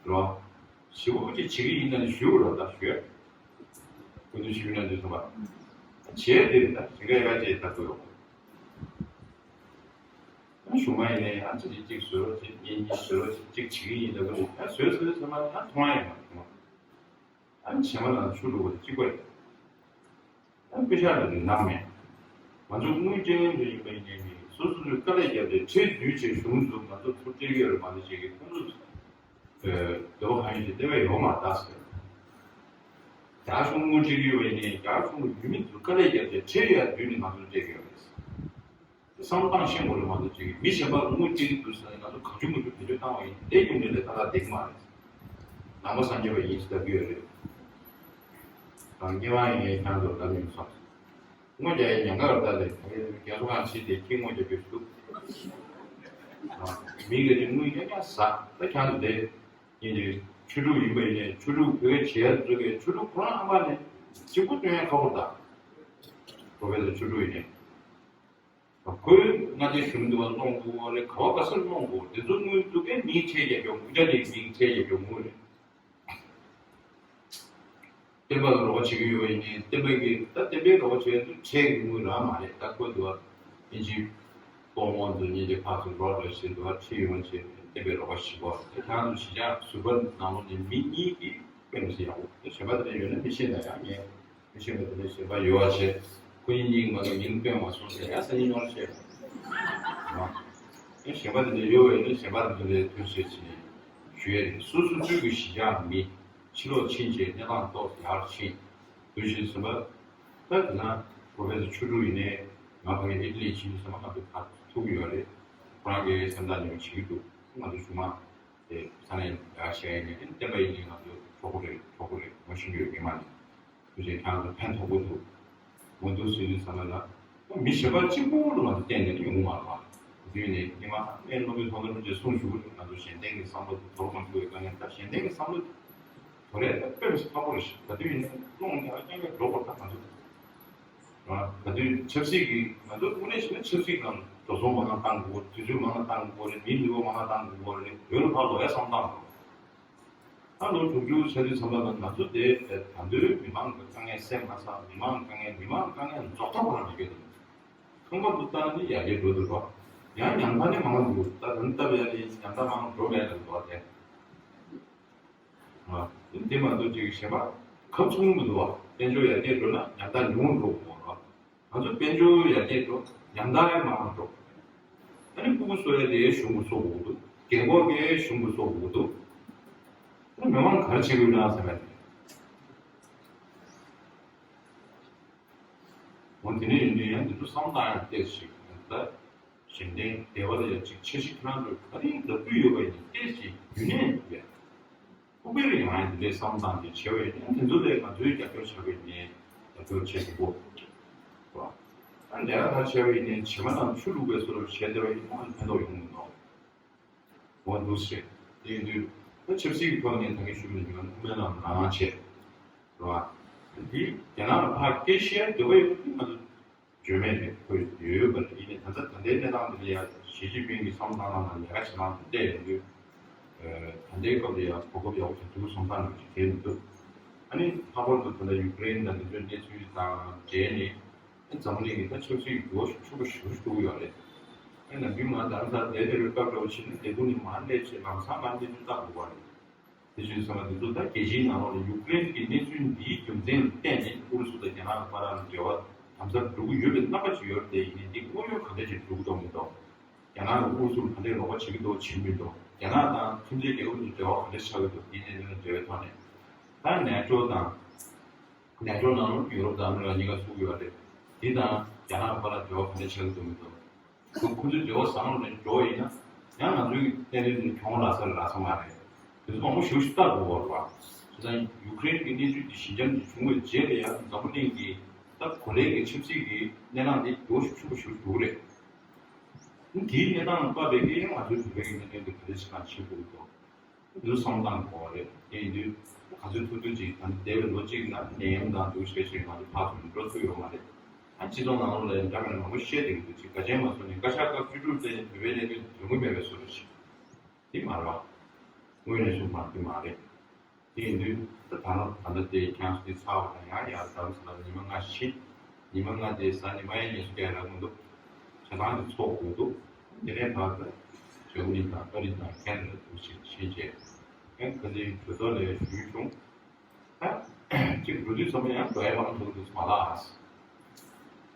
རོ། ཞེ་པོ་ཅིག་བྱེད་ཀྱི་ཡིན་ན་ནི་ཞུ་རོགས་ད་ཞུ། ཀུན་ཏུ་ཞུ་ན་འདི་ཚོ་བ། བྱས་དེ་རེད་ད་དེ་འདྲ་ཡག་ཅིག་ད་དགོས་ཡོད། ཨ་གཞུག་མ་ཡིན་ནའི་ཨ་ཅིག་ཅིག་བཟོས་རོགས་ཅིག་གཉིས་གཉིས་བཟོས་རོགས་ཅིག་ཅིག་བྱེད་ཀྱི་ཡིན་ད་དགོས་ཡོད། ཨ་བཟོས་བཟོས་བཟོས་མ་ཨ་མཐོང་ཡ་ཡོད་མ་མཐོང་། ཨ་ནི་བྱེ་མ་དང་ཆུ་འགྲོ་བ་གཅིག་པ་རེད། ཨ་དཔེ་ཆ་ལ་ནི་ནམ་མེད། ང་ཚོ་དངུལ་སྤྲད་མཁན་ཚོ་ཡིན་པ་ཡིན་ནའི་ནི་སོ་སོ་ཚོས་དཀའ་ལས་བརྒྱབ་སྟེ་ཁྲལ་བསྡུས་བྱས་གཞུང་ཚོ་ང་ཚོ་ཚུར་སྤྲད་ཀྱི་ཡོད་རེད་མ་གཏོགས་བྱེད་ཀྱི་ཁོང་ཚོ་ཚོ་དེ་བ་གང་ཡོད་ཀྱི་ལྟེ་བ་ཡོད་མ་རེད་ཟེར། རྒྱ་གཞུང་དངུལ་སྤྲད་ཀྱི་ཡོད་པ་ཡིན་ནའི་རྒྱ་གཞུང་གི་ཡུལ་མི་ཚོ་དཀའ་ལས་བརྒྱབ་སྟེ་ཁྲལ་ཡར་བསྡུས་ནས་ང་ཚོར་སྤྲད་ཀྱི་ཡོད་རེད། བསམ་བློ་བཏང་ཤེས་དགོས་རེད་མ་གཏོགས་ཅིག་མི་གཞན་པ་དངུལ་སྤྲད་ཀྱི་འདུག་ཟེར་ནས་ང་ཚོ་གང་བྱུང་མང་བྱུང་བེད་སྤྱོད་བཏང་བ་ཡིན་དེ་རྒྱུ་འབྲས་ལས་ཏག་ཏག་བསྡད་ཀྱི་མ་རེད། ནང་པ་སངས་རྒྱས་པ་ཡིན་ཟེར་ལབ་ཀྱི་ཡོད་རེད། རང་སྐྱེ་བ་ཡིན་ཡང་ཁྱང་ཚོར་ལབ་མིན་སོང་། དངོས་རྒྱ་ཡི་ཉང་གར་ལྟ་ལས་རྒྱ་མཚོ་གང་ཕྱིན་ཏེ་ཁྱི་དངོས་རྒྱ་བེད་སུ། མི་ག་ཅིག་དངུལ་རྒྱ་རྒྱ་ཟ་ད་ཁྱང་ཚོ་དེ་ཡིན་ཏེ་ཆོས་དྲུག་ཡིན་པ་ཡིན་ནས་ཆོས་དྲུག་བོད་སྐད་བྱེད་ཡ་ཚོ་གས་ཆོས་དྲུག་ཁོ་རང་ཨ་མ་ནས་གཅིག་པུ་སྟོན་ཡ་ཁག་པོ་ད། པྲོ་ཕེ་སར་ཆོས་དྲུག་ཡིན་ནས། ཁོས་མངའ་སྡེ་གཞུང་འདི་བ་སློང་དགོས་རེད། ག་བ་ག་སར་སློང་དགོས་རེད། དེ་ཚོ་དངུལ་འཛུགས་མཁན་མིའི་ཁྲལ་རྒྱག་རྒྱུ་དངུལ་རྒྱ་ནས་མིའི་ཁྲལ་རྒྱག་རྒྱུ་དངུལ་རེད། བསྟན་པ་ལ་རོགས་པ་བྱེད་ཀྱི་ཡོད་པ་ཡིན་ནའི་བསྟན་པ་གི་ད་བསྟན་པའི་རོགས་པ་བྱེད་ཡ་དེ་ཁྲལ་གི་དངུལ་རང་མ་རེད། ད་ཁོས་འདི་བ་ཨིན་ཇི་ཏོག་དབང་དུ་ཉིན་གྱི་ཕར་ཚུར་རོགས་རོགས་བྱེད་འདི་བ་ཁྲིད་ཡོང་བ་བྱེད་བསྟན་པའི་རོགས་པ་ཞིག་གོ། དེ་ཁྱང་དུ་གཞིས་ཆགས་ཟུར་པ་ནང་ལོགས་ནས་མི་གཉིས་ཀྱིས་དཔེ་མི་སྲིད་ཡག་པོ་དེ་གཞན་པ་དེ་འདྲ་ཡོད་ན་མི་ཤེས་ན་ཡང་ངས། མི་ཤེས་པ་དེ་འདྲ་གཞན་པ་ཡོད་པ་བྱས། ཁོ་གཉིས་གཉིས་མ་གཏོགས་མིང་བཏོན་མ་སོང་ཟེར་ཡ་ས་ཉིན་ཉོར་བཤད། ཨ་གཞན་པ་དེ་འདྲ་ཡོད་པ་ཡིན་ན་གཞན་པ་དེ་འདྲ་ཐོན་བཤད་བྱས་ནས་ཞུ་ཡས་རེད། སོ་སོ་སོའི་གི་གཞིས་ཆགས་མི་ཕྱི་ལོགས་ཕྱིན་བྱས་གནས་སྟངས་ཏོག་ཙམ་ཡར་ཕྱིན་དུས་ཕྱིན་ཟིན་པ། ད་དེ་ན་པྲོ་ཕེ་སར་ཆོས་དྲུག་ཡིན་ནའི་ང་ཕ་གི་ཨི་ཊ་ལི་ཕྱིན་དུས་ཙམ་པ་ང་ཚོ་ཕར་ཐུག་ཡོད་རེད། ཁོ་རང་གི་སེམས་ཐག་ཉེ་པོ་བྱེད་ཀྱི་འདུག་ང་ཚོ་གཞུག་མ། དེ་ས་གནས་ཡར་བཤད་ཡིན་ནའི་བསྟན་པ་ཡིན་ནའི་ང་ཚོ་གྲོགས་པོ་རེད། གྲོགས་པོ་རེད། ངོ་ཤེས་ཀྱི་ཡོད་ངེས་མ་རེད། ཐུགས་རྗེ་ཁྱེད་རང་ཚོ་ཕན་ཐོགས་པོ་འདུག་མོ་འདུག་ཟེར་དུས་ཙམ་པ་ལ་མི་གཞན་པ་གཅིག་པུ་ལ་ང་ཚོ་བརྟེན་ནས་ཡོང་མ་རེད་པ། དེ་ནས་ཉི་མ་ཨེ་སློབ་དཔོན་ཐོག་མཐའ་རིན་པོ་ཆེས་གསུངས་བཞུགས་ང་ཚོ་གཞན་བརྟེན་གྱི་བསམ་བློ་དེ་དོར་མ་ཐུབ་པའི་དཀའ་ངལ། ད་གཞན་བརྟེན་གྱི་བསམ་བློ་དེ་ དོ་རེད། ད་དཔེ་མི་སྲིད་ཁག་པོ་རེད་ཤག་ག་དུས་ཡིན་ན་སློང་ཡག་རྐྱང་རྐྱང་འགྲོ་དགོས། ད་ང་ཚོ་ར་ག་དུས་ཆབ་སྲིད་ཀྱི་ང་ཚོ་དངོས་གནས་བྱས་ན་ཆབ་སྲིད་ནང་འགྲོ་སོང་མང་ང་བཏང་དགོས། དུས་ཚོད་མང་ང་བཏང་དགོས་རེད། མིའི་ནུས་པ་མང་ང་བཏང་དགོས་རེད། བོད་ལ་ཕར་ལོག་ཡ་བསམ་བཏང་དགོས། ད་ལོ་དྲུག་ཅུ་ཆགས་དུས་ཙམ་པ་ལ་ང་ཚོ་དེ་ད་དུང་མི་མང་གི་དཀའ་ངལ་སེལ་མ་ཚར། མི་མང་དཀའ་ངལ་མི་མང་དཀའ་ངལ་རྫོགས་ཐབས་ཁོ་རང་མི་འདུག་ཁང་པ་དུ་བཏང་ནི་ཡར་རྒྱས་འགྲོ་འདུག་རོགས། ཡང་ཉམ་ཐག་ནི་མང་འདུག་ད་དུང་སྟབས་ཡག་ནི་ཉམ་ཐག་མང་འགྲོ་མེད་ལ་འདུག་དེ། ཨ། འདི་མ་གཏོགས་ཅིག་གཞན་པ་གབ་ཚུགས་མི་འདུག་བ། དཔལ་འབྱོར་ཡར་རྒྱས་འགྲོ་ན་ཉམ་ཐག་ཉུང་འགྲོ་དགོས་རོགས། ང་ཚོ་དཔལ་འབྱོར་ཡར་རྒྱས་འགྲོ། ཉམ་ཐག་ཡང་མང་འགྲོ། ཨ་ནི་ཕྲུ་གུ་གསོ་ཡ་དེ་གཞུང་གིས་གསོ་དགོས་འདུག་རྒན་འཁོགས་ཀྱི་གཞུང་གིས་གསོ་དགོས་འདུག་ཨ་ནི་མི་མང་ག་རེ་བྱེད་དགོས་ན་ཟེར་བ་རེད། འོ་དེ་ནས་ཡིན་དུས་ཡང་འདི་ཚོ་བསམ་བློ་བཏང་ཡ་ཏོག་ཙམ་ཞིག་ད་གཞན་བརྟེན་བདེ་བ་ལ་ཡ་ཅིག་འཆར་གཞི་ཁྱེད་རང་ཚོས་ག་རེ་ལབ་ཀྱི་ཡོད་པ་ཡིན་ཏོག་ཙམ་རྒྱུན་གནས་ཡོད། ཕུགས་པའི་རིང་ང་ཡང་འདི་འདྲའི་བསམ་བློ་བཏང་སྟེ་བྱས་པ་ཡིན་ན་དེ་ཚོ་ལས་ང་ཚོའི་རྒྱབ་སྐྱོར་བྱ་བའི་ནས་རྒྱབ་སྐྱོར་བྱེད་དགོས་པ། ད་ལས་ཀ་ཁག་བྱས་པ་ཡིན་ནའི་བྱེ་མ་དང་ཆུ་བླུགས་པའི་བཟོ་འདྲ་བྱས་བསྡད་པ་ཡིན་ན་ཕན་ཐོགས་ཡོང་མི་འདུག་འོ་འདུག་ཟེར། དེ་ཡིན་དུས་ད་ཆབ་སྲིད་ཀྱི་ཐོག་ནས་ད་གིན་ཞུས་པ་ནང་བཞིན་སྐུ་སྨན་ལམ་རང་བྱས། རེད་བ། འདི་རྒྱ་ནག་ལ་ཕར་སྐད་བཤད་འདོད་པ་ཡོད་པ་དེ་ང་ཚོ་བརྗོད་མེད་རེད། ཁོས་ཡོད་ཡོད་པ་རེད། ཡིན་ནའི་ད་ལྟ་ད་ལྟའི་གནས་སྟངས་འདི་ལ་ཡ་ཞི་ཅིན་ཕིང་གི་བསམ་བློ་བཏང་སྟངས་དང་ལས་ཀ་བྱེད་སྟངས་དེ་བལྟས་ཡོང་དུས། ད་ལྟའི་སྐབས་ལ་ཡ་གོ་སྐབས་ཡག་པོ་ཞིག་འདུག་བསམ་སྟངས་ཅིག་གལ་མི་འདུག་ཨ་ནི་ལྷག་པར་དུ་ད་ལྟ་ཡུ་ཀེ་རེན་དང་དེ་ཚོའི་གནས་ཚུལ་དང་འབྲེལ་ནས། ཨ་འཛམ་གླིང་གི་ད་ཆབ་སྲིད་ཀྱི་འགྱུར་བ་ཤུགས་ཆེན་པོ་ཞེ་པོ་ཞིག་འགྲོ་གི་ཡོད་རེད། ཨ་ནམ་རྒྱུན་ང་རྡ་རམ་ས་ལ་བསྡད་བསྡད་པའི་སྐབས་འདྲ་བོ་ཕྱིན་ན་སྡེ་ཁུལ་ནས་མར་སླེབས་བྱས་ལམ་སང་མར་སླེབས་དུས་ལྟ་དགོས་པ་རེད། དེ་བཞིན་ཚང་མ་འདི་ཚོ་ད་རྒྱལ་སྤྱིའི་ནང་ལོགས་ལ་ཡུཀ་རེན་གྱི་གནས་ཚུལ་འདིའི་རྒྱུ་མཚན་ལ་བརྟེན་ནས་ཨུ་རུ་སུ་དང་རྒྱ་ནག་གི་བར་ལ་འབྲེལ་བ་དམ་ཟབ་འགྲོ་གི་ཡོད་པའི་རྣམ་པ་ཅིག་ཡོད་རེད། དེ་ཡིན་ནའི་འདི་དངོས་ཡོད་ག་འདྲ་ཞིག་འགྲོ་གི་འདུག་མི་འདུག་རྒྱ་ནག་གིས་ཨུ་རུ་སུ་ལ་ག་འདྲའི་རོགས་པ་བྱེད་ཀྱི་འདུག་བྱེད་མི་འདུག་རྒྱ་ནག་དང་ཁྱིམ་མཚེས་རྒྱལ་ཁབ་གཉིས་འབྲེལ་བ་ག་འདྲ་ཆགས་ཀྱི་འདུག་འདི་གནད་དོན་འབྲེལ་བའི་ཐོག་ནས། ད་ནེ་ཊོ་དང་། ནེ་ཊོ་ནང་ལ་ཡུ་རོབ་དང་ཨ་མི་རི་ཀ་གཉིས་ཀ་ཚུད་ཀྱི་ཡོད་རེད། འདི་དང་རྒྱ་ནག་བར་ལ་འབྲེལ་བ་ག་འདྲ་ཆགས་ཀྱི་འདུག་མི་འདུག་ཁོ་ཁོ་ཚོའི་འབྲེལ་བ་བཟང་རུ་ནས་འགྲོ་བ་ཡིན་ན། ཡང་ང་ཚོའི་གནད་དོན་འདི་གྱོང་རག་ས་རེད། རག་ས་མ་རེད། དེ་ཚོ་མང་པོ་ཞེ་པོ་ཞིག་ལྟ་དགོས་པ་རེད་བ། བྱས་ཙང་ཡུ་ཀེ་རེན་གྱི་གནས་ཚུལ་འདི་ཞི་འཇམ་ཞིག་བྱུང་བའི་རྗེས་ལ་ཡང་འཛམ་བུ་གླིང་གི་ད་གོ་ལའི་གི་ཆབ་སྲིད་ཀྱི་གནས་སྟངས་འདི་འགྱུར་བ་ཤུགས་ཆེན་པོ་ཞིག་འགྲོ་གི་རེད། དེའི་གནས་སྟངས་ལ་དཔག་པའི་གི་ཡང་ང་ཚོའི་བོད་པའི་གི་གནད་དོན་འདི་ག་རེ་ཞིག་གང་བྱེད་དགོས་ཀྱི་འདུག་འདི་ཚོ་བསམ་བློ་བཏང་དགོས་པ་རེད། དེ་ཡིན་དུས་ག་ཚོད་ཐུབ་ཐུབ་ཅིག་ད་འདས་པའི་ལོ་གཅིག་ནང་ནད་ཡམས་དང་འདུ་ཤེས་ཤིག་ང་ཚོ་ཕར་ཚུར་འགྲོ་ཐུབ་ཡོད་མ་རེད། ཨ་སྤྱི་ཚོགས་ནང་ལོགས་ལ་ཡང་འདྲ་མི་འདྲ་མང་པོ་བཤད་བསྡད་ཀྱི་འདུག་ཅིག་བཀའ་ཆེན་མ་སོང་ནས་བཀའ་ཤག་སྐབས་བཅུ་དྲུག་ལ་བོད་པའི་གནད་དོན་དོན་དགོས་མེད་པའི་བཟོ་འདྲ་ཞིག་འདི་མ་རེད་བ། དངོས་གནས་གསུངས་པ་འདི་མ་རེད། དེ་ཡིན་དུས་ད་ད་ལོ་ད་ལྟ་དེ་ཁྱེད་རང་ཚོ་དེ་ཚར་བ་དང་ཡང་ཡར་རྡ་རམ་ས་ལ་ཉི་མ་ལྔ་ཕྱིན། ཉི་མ་ལྔ་དེ་གཟའ་ཉི་མ་ཡང་ཉི་ཤུ་རྩ་ལྔ་རག་མི་འདུག་བྱ་ཐང་དེ་ཚོགས་དགོས་འདུག་དེ་ནས་ཕར་ད་ཇར་མ་ནི་དང་ཨ་རི་དང་ཁེ་ན་ཌ་དུ་ཕྱིན་ཕྱིན་བྱས། ཡང་ཁ་སང་གྲོས་ཚོགས་ལ་ཞུས་བྱུང་། ད་གཅིག་འགྲོ་དུས་ཚང་མ་ཡང་འགྲོ་ཡ་མང་འདུག་འདུག་མ་ལགས།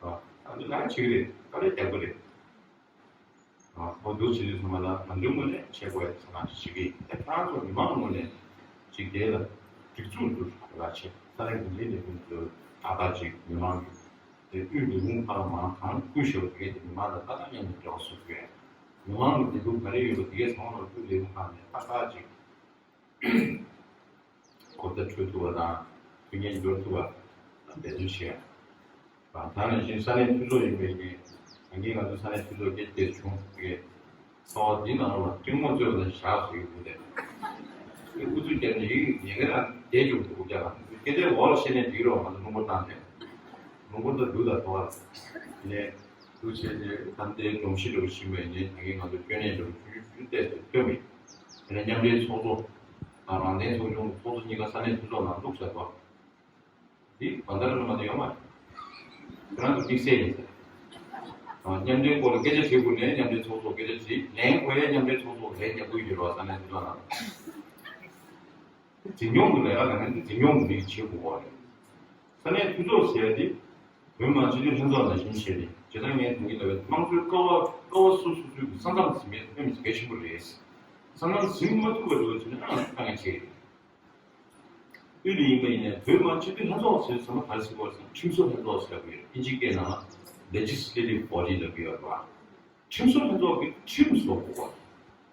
ཨ་ད་ལ་ཆིག་རེད། ད་ལ་རྒྱག་གི་རེད། ཨ་ཁོ་འདུག་བྱེད་དུས་ཚང་མ་ལ་ང་ཚོའི་ངོས་ནས་བྱེད་དགོས་ཡ་ཚང་མ་ཞིག་བྱེད་ཀྱི་ཡིན། ད་ཁྱེད་རང་ཚོ་མི་མང་ངོས་ནས་ཅིག་དེ་ལ་སྒྲིག་འཛུགས་འདུག་ལ་བྱེད། ས་གནས་འགོ་འཛིན་ལས་ཁུངས་ཚོས་ད་ལྟ་ཅིག་མི་མང་གི་དེ་དབུས་ལས་ཁུངས་ཁག་ལ་མང་གང་བསྐུལ་བཞག་པ་དེ་གས་དེ་མི་མང་དང་ཏག་ཏག་མཉམ་དུ་འབྲེལ་བ་བཟོ་དགོས། མི་མང་གི་བདེ་སྡུག་ག་རེ་ཡོད་པ་དེ་གས་ཚང་མ་ལ་དབུས་ལས་ཁུངས་ཁག་ནས་ཏག་ཏག་ཅིག་གོ་བརྡ་འཕྲོད་ཐུབ་པ་དང་མཐུན་རྐྱེན་སྦྱོར་ཐུབ་པ་དང་འབད་བརྩོན་བྱེད་ཡ། ད་ནང་བཞིན་ས་གནས་འཐུས་ཚོགས་ཡིན་པའི་རྐྱེན་ད་གིན་ང་ཚོ་ས་གནས་འཐུས་ཚོགས་སྐད་ཆ་བྱུང་གི་ཚོགས་པ་འདི་ནང་ལ་ཐུན་མོང་གཙོས་པ་དང་བཞག་ཟེར་གྱི་འདུག་སྟེ། དེ་ཨུ་ཚུགས་བརྒྱབ་ནས་ཡིག་ཉེ་གེ་རང་བསྡད་བཅུག་འདུག་ཀྱང་སྐད་ཆ་འོག་ལ་བཤད་ནས་འགྲིག་རོགས། ང་ཚོ་རླུང་འཁོར་བཏང་སྟེ་རླུང་འཁོར་དང་འདུག་ད་དོ་བ་ལ་ནས། དུ་བྱས་ཏེ་ད་ལྟའི་སྒྲོམ་གཞི་འདྲ་བོ་ཞིག་མེད་ནས་ད་གིན་ང་ཚོ་སྐྱོན་གནས་འདྲ་བོ་ཆུང་ཆུང་ཆུང་བལྟས་ཏེ་སྟོན་མེད། དེ་ནས་མཉམ་འབྲེལ་ཚོགས་གཙོ་དང་རང་བཙན་ཚོགས་ཆུང་གི་ཚོགས་གཙོ་གཉིས་ཀ་ས་གནས་འཐུས་ཚོགས་ནང་བླུགས་བཞག་པ། འདི་བར་འདར་ལ་མ་དེ་ཡོད་མ་རེད། ཁྱེད་རང་ཚོ་དམིགས་བསལ་ཡིན་ཟེར། མཉམ་འབྲེལ་སྐོར་ལ་སྐད་ཆ་དྲིས་དགོས་ནས་མཉམ་འབྲེལ་ཚོགས་གཙོ་སྐད་ཆ་དྲིས། ལན་དགོས་ཡས་མཉམ་འབྲེལ་ཚོགས་གཙོ་ལན་རྒྱག་དགོས་ཡོད་རེད་བ། ས་གནས་འཐུས་ཚོགས་ནང་། འཛིན་སྐྱོང་གི་ལས་ཀ་ལས་ན་འདི་འཛིན་སྐྱོང་གི་མིས་བྱེད་དགོས་པ་རེད། ས་གནས་འཐུས་ཚོགས་ཟེར་ཡ་དེ་བོད་མི་མང་སྤྱི་འཐུས་ལྷན་ཚོགས་ནང་བཞིན་བྱས་ཏེ་བྱས་ཙང་ངས་ད་གིན་ལབ་པའི་དམངས་གཙོའི་ཀ་བ་ཀ་བ་སོ་སོ་སོའི་ས་མཚམས་ཟིན་པའི་དཔེ་མི་སྲིད་གལ་ཆེན་པོ་རེད། ས་མཚམས་ཟིན་མ་ཐུབ་པ་འགྲོ་བ་བྱས་ན་ཨ་ནི་དཀའ་ངལ་ཆེ་གི་རེད། དབུས་ལ་ཡིན་པ་ཡིན་ནའི་བོད་མི་མང་སྤྱི་འཐུས་ལྷན་ཚོགས་ཟེར་ཚང་མ་ག་རེ་ཟེར་དགོས་ཟེར་ན་ཁྲིམས་བཟོ་ལྷན་ཚོགས་ཟེར་དགོས་ཡོད། ཨིན་ཇིའི་སྐད་ནང་ལ་Legislative Body ལབ་ཀྱི་ཡོད་རེད་བ། ཁྲིམས་བཟོ་ལྷན་ཚོགས་ཀྱིས་ཁྲིམས་བཟོ་དགོས་པ།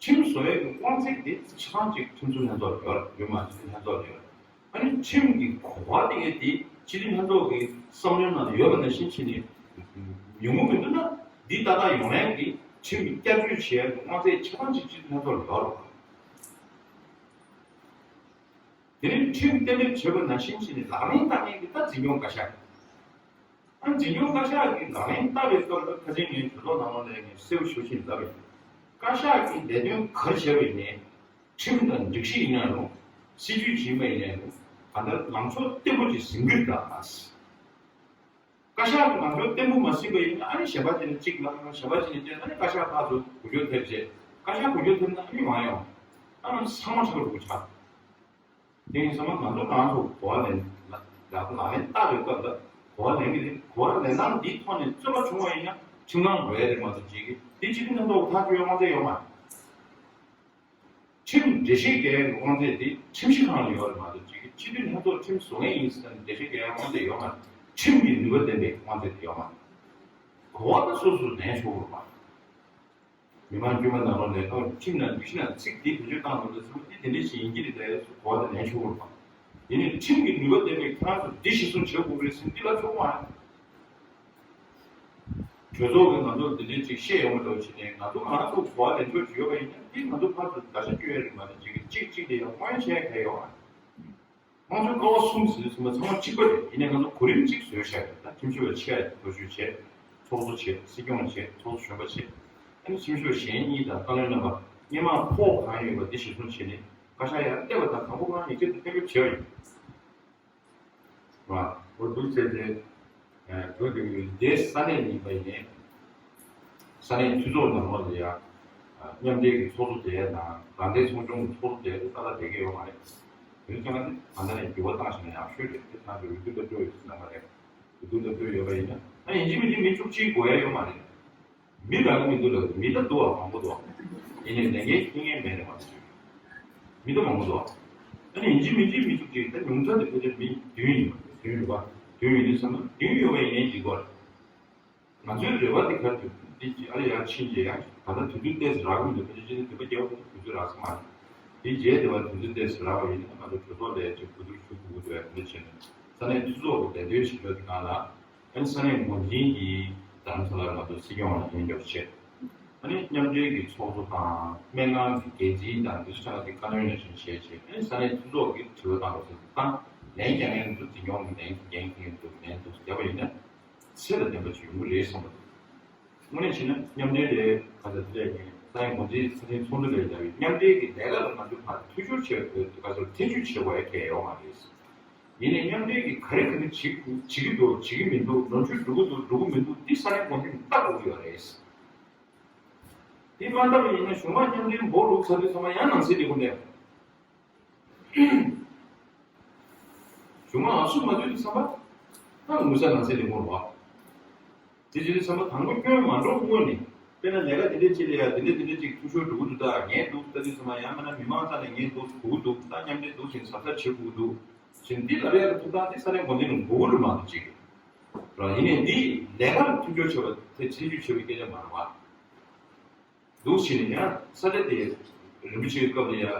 ཁྲིམས་བཟོ་ཡས་ཀྱི་དབང་ཚད་དེ་ཆ་ཚང་ཅིག་ཁྲིམས་བཟོ་ལྷན་ཚོགས་ལ་ཡོད་རེད། ཡོད་མ་རེད། སྤྱི་འཐུས་ལྷན་ཚོགས་ལ་ཡོད་རེད། ཨ་ནི་ཁྲིམས་ཀྱི་གོ་བ་དེ་གས་དེ་སྤྱི་འཐུས་ལྷན་ཚོགས་ཀྱི་བསམ་བློའི་ནང་ལ་ཡོད་པ་ནང་བཞིན་བྱས་ནས་ཉུང་ངུ་མི་འདུག་ན་འདི་ཏག་ཏག་ཡོང་ཡས་ཀྱི་ཁྲིམས་ཀྱི་བསྐྱར་བཅོས་བྱེད་ཡས་ཀྱི་དབང་ཚད་ཆ་ཚང་ཅིག་སྤྱི་འཐུས་ལྷན་ཚོགས་ལ་ཡོད་རེད། དེ་ནས་ཁྲིམས་གཏན་འབེབས་བྱས་པ་ནང་བཞིན་བྱས་ནས་ལག་ལེན་བསྟར་མཁན་གྱི་ད་འཛིན་སྐྱོང་བཀའ་ཤག་ཨ་འཛིན་སྐྱོང་བཀའ་ཤག་གིས་ལག་ལེན་བསྟར་བའི་སྐབས་ལ་ཁ་སང་ངས་གྲོས་ཚོགས་ནང་ལོགས་ནས་ངས་གསལ་པོ་ཞེ་པོ་ཅིག་ལབ་ཡིན། བཀའ་ཤག་གིས་ལས་དོན་ག་རེ་བྱས་པ་ཡིན་ནའི་ཁྲིམས་དང་སྒྲིག་གཞི་ཡིན་ན་རུང་། སྲིད་ཇུས་ཡིན་པ་ཡིན་ནའི་རུང་། གང་ལྟར་ལངས་ཕྱོགས་བརྟན་པོ་ཅིག་འཛིན་གྱི་རེད་ད། བཀའ་ཤག་གི་ལངས་ཕྱོགས་བརྟན་པོ་མ་ཟིན་པ་ཡིན་ན། ཨ་ནི་གཞན་པ་དེ་ནི་གཅིག་ལ་གཞན་པ་དེ་ནི་བལྟས་ན་ནི་བཀའ་ཤག་ཕར་ཚུར་འགུལ་སྐྱོད་ཐེབས་བྱས། བཀའ་ཤག་འགུལ་སྐྱོད་ཐེབས་ན་ཨ་ནི་མ་ཡོང་། ཨ་ནི་ཚང་མ་ཆག་རུ་ཆག་དེ་ཡིན་ཙང་ང་ཚོ་གང་ཚོ་གོ་བ་ལེན་ལ་ལ་ལ་ལེན་བལྟ་བའི་སྐབས་ལ་གོ་བ་ལེན་གྱི་རེད། གོ་བ་ལེན་སྟངས་འདིའི་ཐོག་ནས་རྩོད་པ་བྱུང་བ་ཡིན་ན་ཁྲིམས་ཁང་འགྲོ་ཡ་རེད་མ་གཏོགས་བྱེད་ཀྱི་འདི་སྤྱི་འཐུས་མཉམ་ཚོགས་ཐག་གཅོད་ཡ་དབང་ཚད་ཡོད་མ་རེད། ཁྲིམས་འགྲེལ་བཤད་རྒྱག་ཡ་གི་དབང་ཚད་དེ་ཁྲིམས་ཞིབ་ཁང་ལ་ཡོད་རེད་མ་གཏོགས་བྱེད་ཀྱི་སྤྱི་འཐུས་ལྷན་ཚོགས་ཁྲིམས་བཟོ་མཁན་ཡིན་ཟེར་ནས་འགྲེལ་བཤད་རྒྱག་ཡ་དབང་ཚད་ཡོད་མ་རེད། ཁྲིམས་ཀྱི་ནུས་པ་ལྡན་པའི་དབང་ཚད་དེ་ཡོད་མ་རེད། གོ་བ་ད་སོ་སོ་ལེན་ཆོག་གི་རེད་པ། མི་མང་དཀྱུས་མ་ནང་ལོགས་ནས་ཨོ་ཁྲིམས་ནང་སྒྲིག་གཞི་ནང་ཚིག་འདི་བེད་སྤྱོད་བཏང་འདུག་ལ་ཚང་མ་འདི་དེ་འདྲ་ཞིག་ཡིན་གྱི་རེད་ཟེར་གོ་བ་དེ་ལེན་ཆོག་གི་རེད་པ། ཡིན་ནའི་ཁྲིམས་ཀྱི་ནུས་པ་ལྡན་པའི་ཁྱེད་རང་ཚོ་འདི་གཞི་བཟུང་བྱེད་དགོས་རེད་ཟེར་འདི་ལབ་ཆོག་མ་རེད། གྲོས་ཚོགས་ཀྱིས་ང་ཚོར་འདི་འདྲའི་ཅིག་བཤད་ཡོང་བ་འདྲ་བོ་བྱས་ནས་ང་ཚོ་ང་ཚོ་གོ་བ་ལེན་ཆོག་ཅིག་ཡོད་པ་ཡིན་ན་འདི་ང་ཚོ་ཕར་ཚུར་བརྡར་ཤ་གཅོད་ཡ་རེད་མ་གཏོགས་ཅིག་གཅིག་གཅིག་དེ་ཡང་དབང་ཆ་ག་ཡོད་ཨ། དམངས་གཙོའི་ཀ་བ་གསུམ་ཟེར་དུས་ཚང་མ་ཚང་མ་གཅིག་པ་རེད། ཡིན་ནའི་ང་ཚོ་གོ་རིམ་གཅིག་བཟོས་བཞག་ཡོད། ད་ཁྲིམས་ཞིབ་པ་ཆེ་ཐོ་གཅོད་བྱས། ཚོགས་གཙོ་བྱས། སྲིད་སྐྱོང་བྱས། ཚོགས་གཙོ་གཞོན་པ་བྱས། ཨ་ནི་ཁྲིམས་ཞིབ་པ་གཞན་གཉིས་དང་བཀའ་བློན་རྣམ་པ་སྔོན་མ་ཕོགས་གང་ཡོད་པ་འདི་གཞིར་བཟུང་བྱས་ནས་བཀའ་ཤག་ཡར་བལྟས་པ་དང་དང་པོ་ཁོ་རང་ཡིག་ཆ་དེ་གཏན་འབེབས་བྱས་པ་ཡིན། ར། འོ་འདུག་ཟེར་ཏེ། འགྲོ་དེ་གི་འདས་ས་གནས་ཡིན་པ་ཡིན། ས་གནས་འཐུས་ཚོགས་ནང་ལོགས་ལ་ཡ། མཉམ་འབྲེལ་གྱི་ཚོགས་གཙོ་དེ་དང་རང་བདེན་ཚོགས་ཆུང་གི་ཚོགས་གཙོ་དེ་ཏག་ཏག་བསྡད་ཀྱི་ཡོད་མ་རེད། དེ་ཚོ་ང་ཚོ་ད་ནས་འགྱུར་བ་བཏང་ཞིག་ན་ཡག་ཤོས་རེད། དེ་ཚང་གི་འོས་བསྡུ་ལ་སྤྲོད་ཡོད་ཟེར་ན་མ་རེད། འོས་བསྡུ་ལ་སྤྲོད་ཡོད་པ་ཡིན་ན་ཨ་ཡིན་གཅིག་མིན་གཅིག་མི་བཅུ་གཅིག་དགོས་ཡ་ཡོད་མ་རེད། མི་རག་གི་མི་འདུག་ལབ། མི་ད་འདུག་བ། མང་པོ་འདུག་བ། ཡིན་ནའི་ལས་འགན་འཁྱེར་མཁན་མེད་རེད་མ་གཏོགས། མི་ད་མང་པོ་འདུག་བ། ཨ་ནི་ཡིན་གཅིག་མིན་གཅིག་མི་བཅུ་གཅིག་ད་ཉུང་མཐའ་དེ་ཕལ་ཆེར་མི་བདུན་ཡིན་པ། བདུན་རེད་བ། བདུན་ཡོད་དུས་ཙམ་པ་བདུན་ཡོད་པ་ཡིན་ནའི་འགྲིག་གི་རེད། ང་ཚོའི་རེ་བ་དེ་ག་རེ་འདུག་འདི་ཅི་ཨ་རེ་ཡར་ཕྱིན་རྗེས་ཡང་ད་ལྟ་དུས་ཚོད་ཏོག་ཙམ་རག་གི་མི་འདུག་ཕལ་ཆེར་སྤྱི་ཟླ་བདུན་པ་བརྒྱད་པ་དུས་ཚོད་རག་ས་མ་རེད། དེ་རྗེས་དེ་བ་དུས་ཚོད་ཏོག་ཙམ་རག་པ་ཡིན་ན་ང་ཚོ་གྲོས་ཚོགས་ལས་ཀྱི་གོ་བསྡུར་ཞུ་དགོས་ཀྱི་འདུག་ཡ་དེ་འདྲ་བྱས་ནས་ས་གནས་འཐུས་ཚོགས་ཀྱི་ལས་དོན་བྱེད་ཕྱོགས་དེ་སྒང་ལ། ཨ་ནི་ས་གནས་འགོ་འཛིན་གྱིས་རྡ་རམ་ས་ལར་ང་ཚོ་སྲིད་སྐྱོང་ལ་ལན་རྒྱབ་བྱས། ཨ་ནི་མཉམ་འབྲེལ་གྱི་ཚོགས་གཙོ་དང་སྨན་ཁང་གི་འགན་འཛིན་དང་འདི་ཚོ་ཆ་ལ་དེ་བཀའ་བློན་ནང་བཞིན་བྱས་བྱས། ཨ་ནི་ས་གནས་འཐུས་ཚོགས་ཀྱིས་དྲི་བ་བཏང་རོགས་ཟེར་བཏང་། ལན་རྒྱག་མཁན་ཚོ་འཛིན་སྐྱོང་གི་ལན་འགན་འཁྱེར་མཁན་ཚོ་ལན་དུ་བརྒྱབ་པ་ཡིན་ན་ཚད་ལ་ལྡན་པ་ཞིག་ཡོང་གི་རེད་བསམ་པ་འདུག་དངོས་གནས་བྱས་ན་མཉམ་འབྲེལ་དེ་ག་ཚོད་དེ་ལས་ངས་ས་ཡོམ་འགོ་འཛིན་ས་ཆེན་ཚོགས་འདུ་ལས་ཡང་མཉམ་འབྲེལ་གྱི་ལས་ཀ་ལ་ང་ཚོས་ཕར་ཐེ་བྱུས་བྱེད་དགོས་ག་ཚོད་ཐེ་བྱུས་བྱེད་དགོས་ཡ་གལ་ཡོད་མ་རེད། ཡིན་ནའི་མཉམ་འབྲེལ་གྱིས་ག་རེ་ག་རེ་བྱེད་བྱེད་ཀྱི་འདུག་བྱེད་ཀྱི་མི་འདུག་ནོར་འཁྲུལ་འགྲོ་གི་འདུག་འགྲོ་གི་མི་འདུག་འདི་ས་གནས་འགོ་འཛིན་ལྟ་དགོས་ཀྱི་ཡོད་རེད། འདི་མ་ལྟ་བ་ཡིན་ན་གཞུང་མང་མཉམ་འབྲེལ་འབོ་ལུག་ཚ་དུས་ཚང་མ་ཡང་ནང་སྲིད་ལས་ཁུངས་ནས། གཞུང་མང་ཨ་སུ་མ་དུས་དུས་ཚང་མ་ད་ངུ་ས་ནང་སྲིད་ལས་ཁུངས་རེད་བ། དེ་བྱེད་དུས་ཚང་མ་དང་པོ་སྐྱོན་མ་འགྲོ་སྔོན་ནས་དཔེར་ན་ལས་ཀ་དེ་འདྲ་ཅིག་ལས་ཡ་དེ་འདྲ་དེ་འདྲ་ཅིག་འཐུས་ཤོར་འགྲོ་གི་འདུག་ད་ངན་འདུག་ལྟ་དུས་ཚང་མ་ཡང་མིན་ན་མི་མང་རྩ་ནས་ངན་འདུག་གོ་གི་འདུག་ད་མཉམ་འབྲེལ་འདུག་ཅིང་གཟབ་གཟབ་བྱེད་དགོས་ཀྱི་འདུག་ཅིང་འདི་ལབ་ཡ་གི་ཐུགས་སྣང་དེ་ས་གནས་འགོ་འཛིན་ལ་དགོས་ཀྱི་རེད་མ་གཏོགས་ཅིག་ར་ཡིན་ནའི་འདི་ལས་ཀ་ལ་མཐུན་སྦྱོར་བྱེད་པ་དེ་ཆེ་བསྒྱུར་བྱེད་པའི་སྐད་ཆ་མ་རེད་བ། འདུག་བྱས་ནས་ཡང་ས་ཆ་དེ་རིན་པོ་ཆེའི་སྐབས་ལ་ཡང་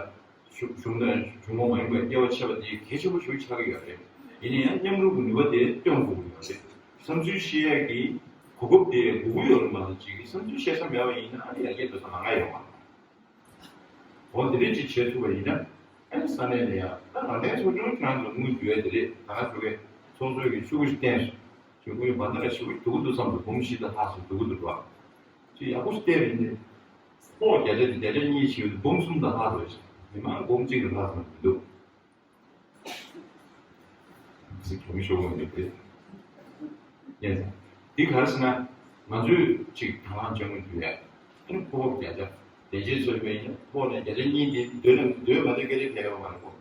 གཞུང་གཞུང་དང་གཞུང་གོང་མ་ཡིན་པའི་སྐལ་བ་ཆེ་བ་དེ་གལ་ཆེན་པོ་ཞིག་ཆགས་ཀྱི་ཡོད་རེད། ཡིན་ན་ཡང་མཉམ་རུབ་ཀྱི་ནུས་པ་དེ་སྟོན་དགོས་ཀྱི་ཡོད་རེད། བསམ་ཚུལ་བཤད་ཡག་གི་གོ་སྐབས་དེ་དགོས་ཀྱི་ཡོད་རེད་མ་གཏོགས་ཅིག་གིས་བསམ་ཚུལ་བཤད་ས་མེད་པ་ཡིན་ན་ཨ་ནི་ཡར་རྒྱས་འགྲོ་ས་མང་ང་ཡོད་མ་རེད། འོ་དེ་འདྲས་ཅིག་བྱེད་ཐུབ་པ་ཡིན་ན་ཨ་ནི་ས་གནས་ལ་ཡང་ད་རང་བདེན་ཚོགས་ཆུང་ཁྱེད་རང་ཚོ་དངུལ་བསྡུ་ཡ་དེ་རེད། ད་ང་ཚོ་གི་ཚོགས་གཙོ་གི་ཆུ་བོ་ཞིག་བསྟན་སོང་། ཆུ་བོ་ཡི་བར་ན་ལ་ཞེ་པོ་སྡུག་གི་འདུག་བསམ་འདུག་འབུམ་བཞི་དང་ལྷག་ཙམ་སྡུག་གི་འདུག་བ། ཅིག་ཡག་པོ་ཞིག་བལྟས་པ་ཡིན་ཏེ། ཕོགས་བརྒྱ་ཆ་དེ་བརྒྱ་ཆ་གཉིས་ཕྱིན་ཡོད་དུས་འབུམ་གསུམ་དང་ལྷག་ཙམ་ཞིག་མི་མང་འབུམ་གཅིག་ལས་ལྷག་ཙམ་མི་འདུག་ཟེར་གྱོང་ཤོར་བ་འདུག་སྟེ། ཡིན་ཙང་། འདི་ག་རེ་ཟེར་ན། ང་ཚོས་ཅིག་དང་བླངས་ཅན་དངོས་བསྡུ་ཡ། ཨ་ནི་ཕོགས་བརྒྱ་ཆ། ལས་བྱེད་ཚོ་ཡིན་པ་ཡིན་ན་ཕོགས་ནས་བརྒྱ་ཆ་གཉིས་དེ་སྡོད་ན་སྡོད་མ་སྡོད་སྐད་ཆ་གལ་ཡོད་མ་རེད་གོ།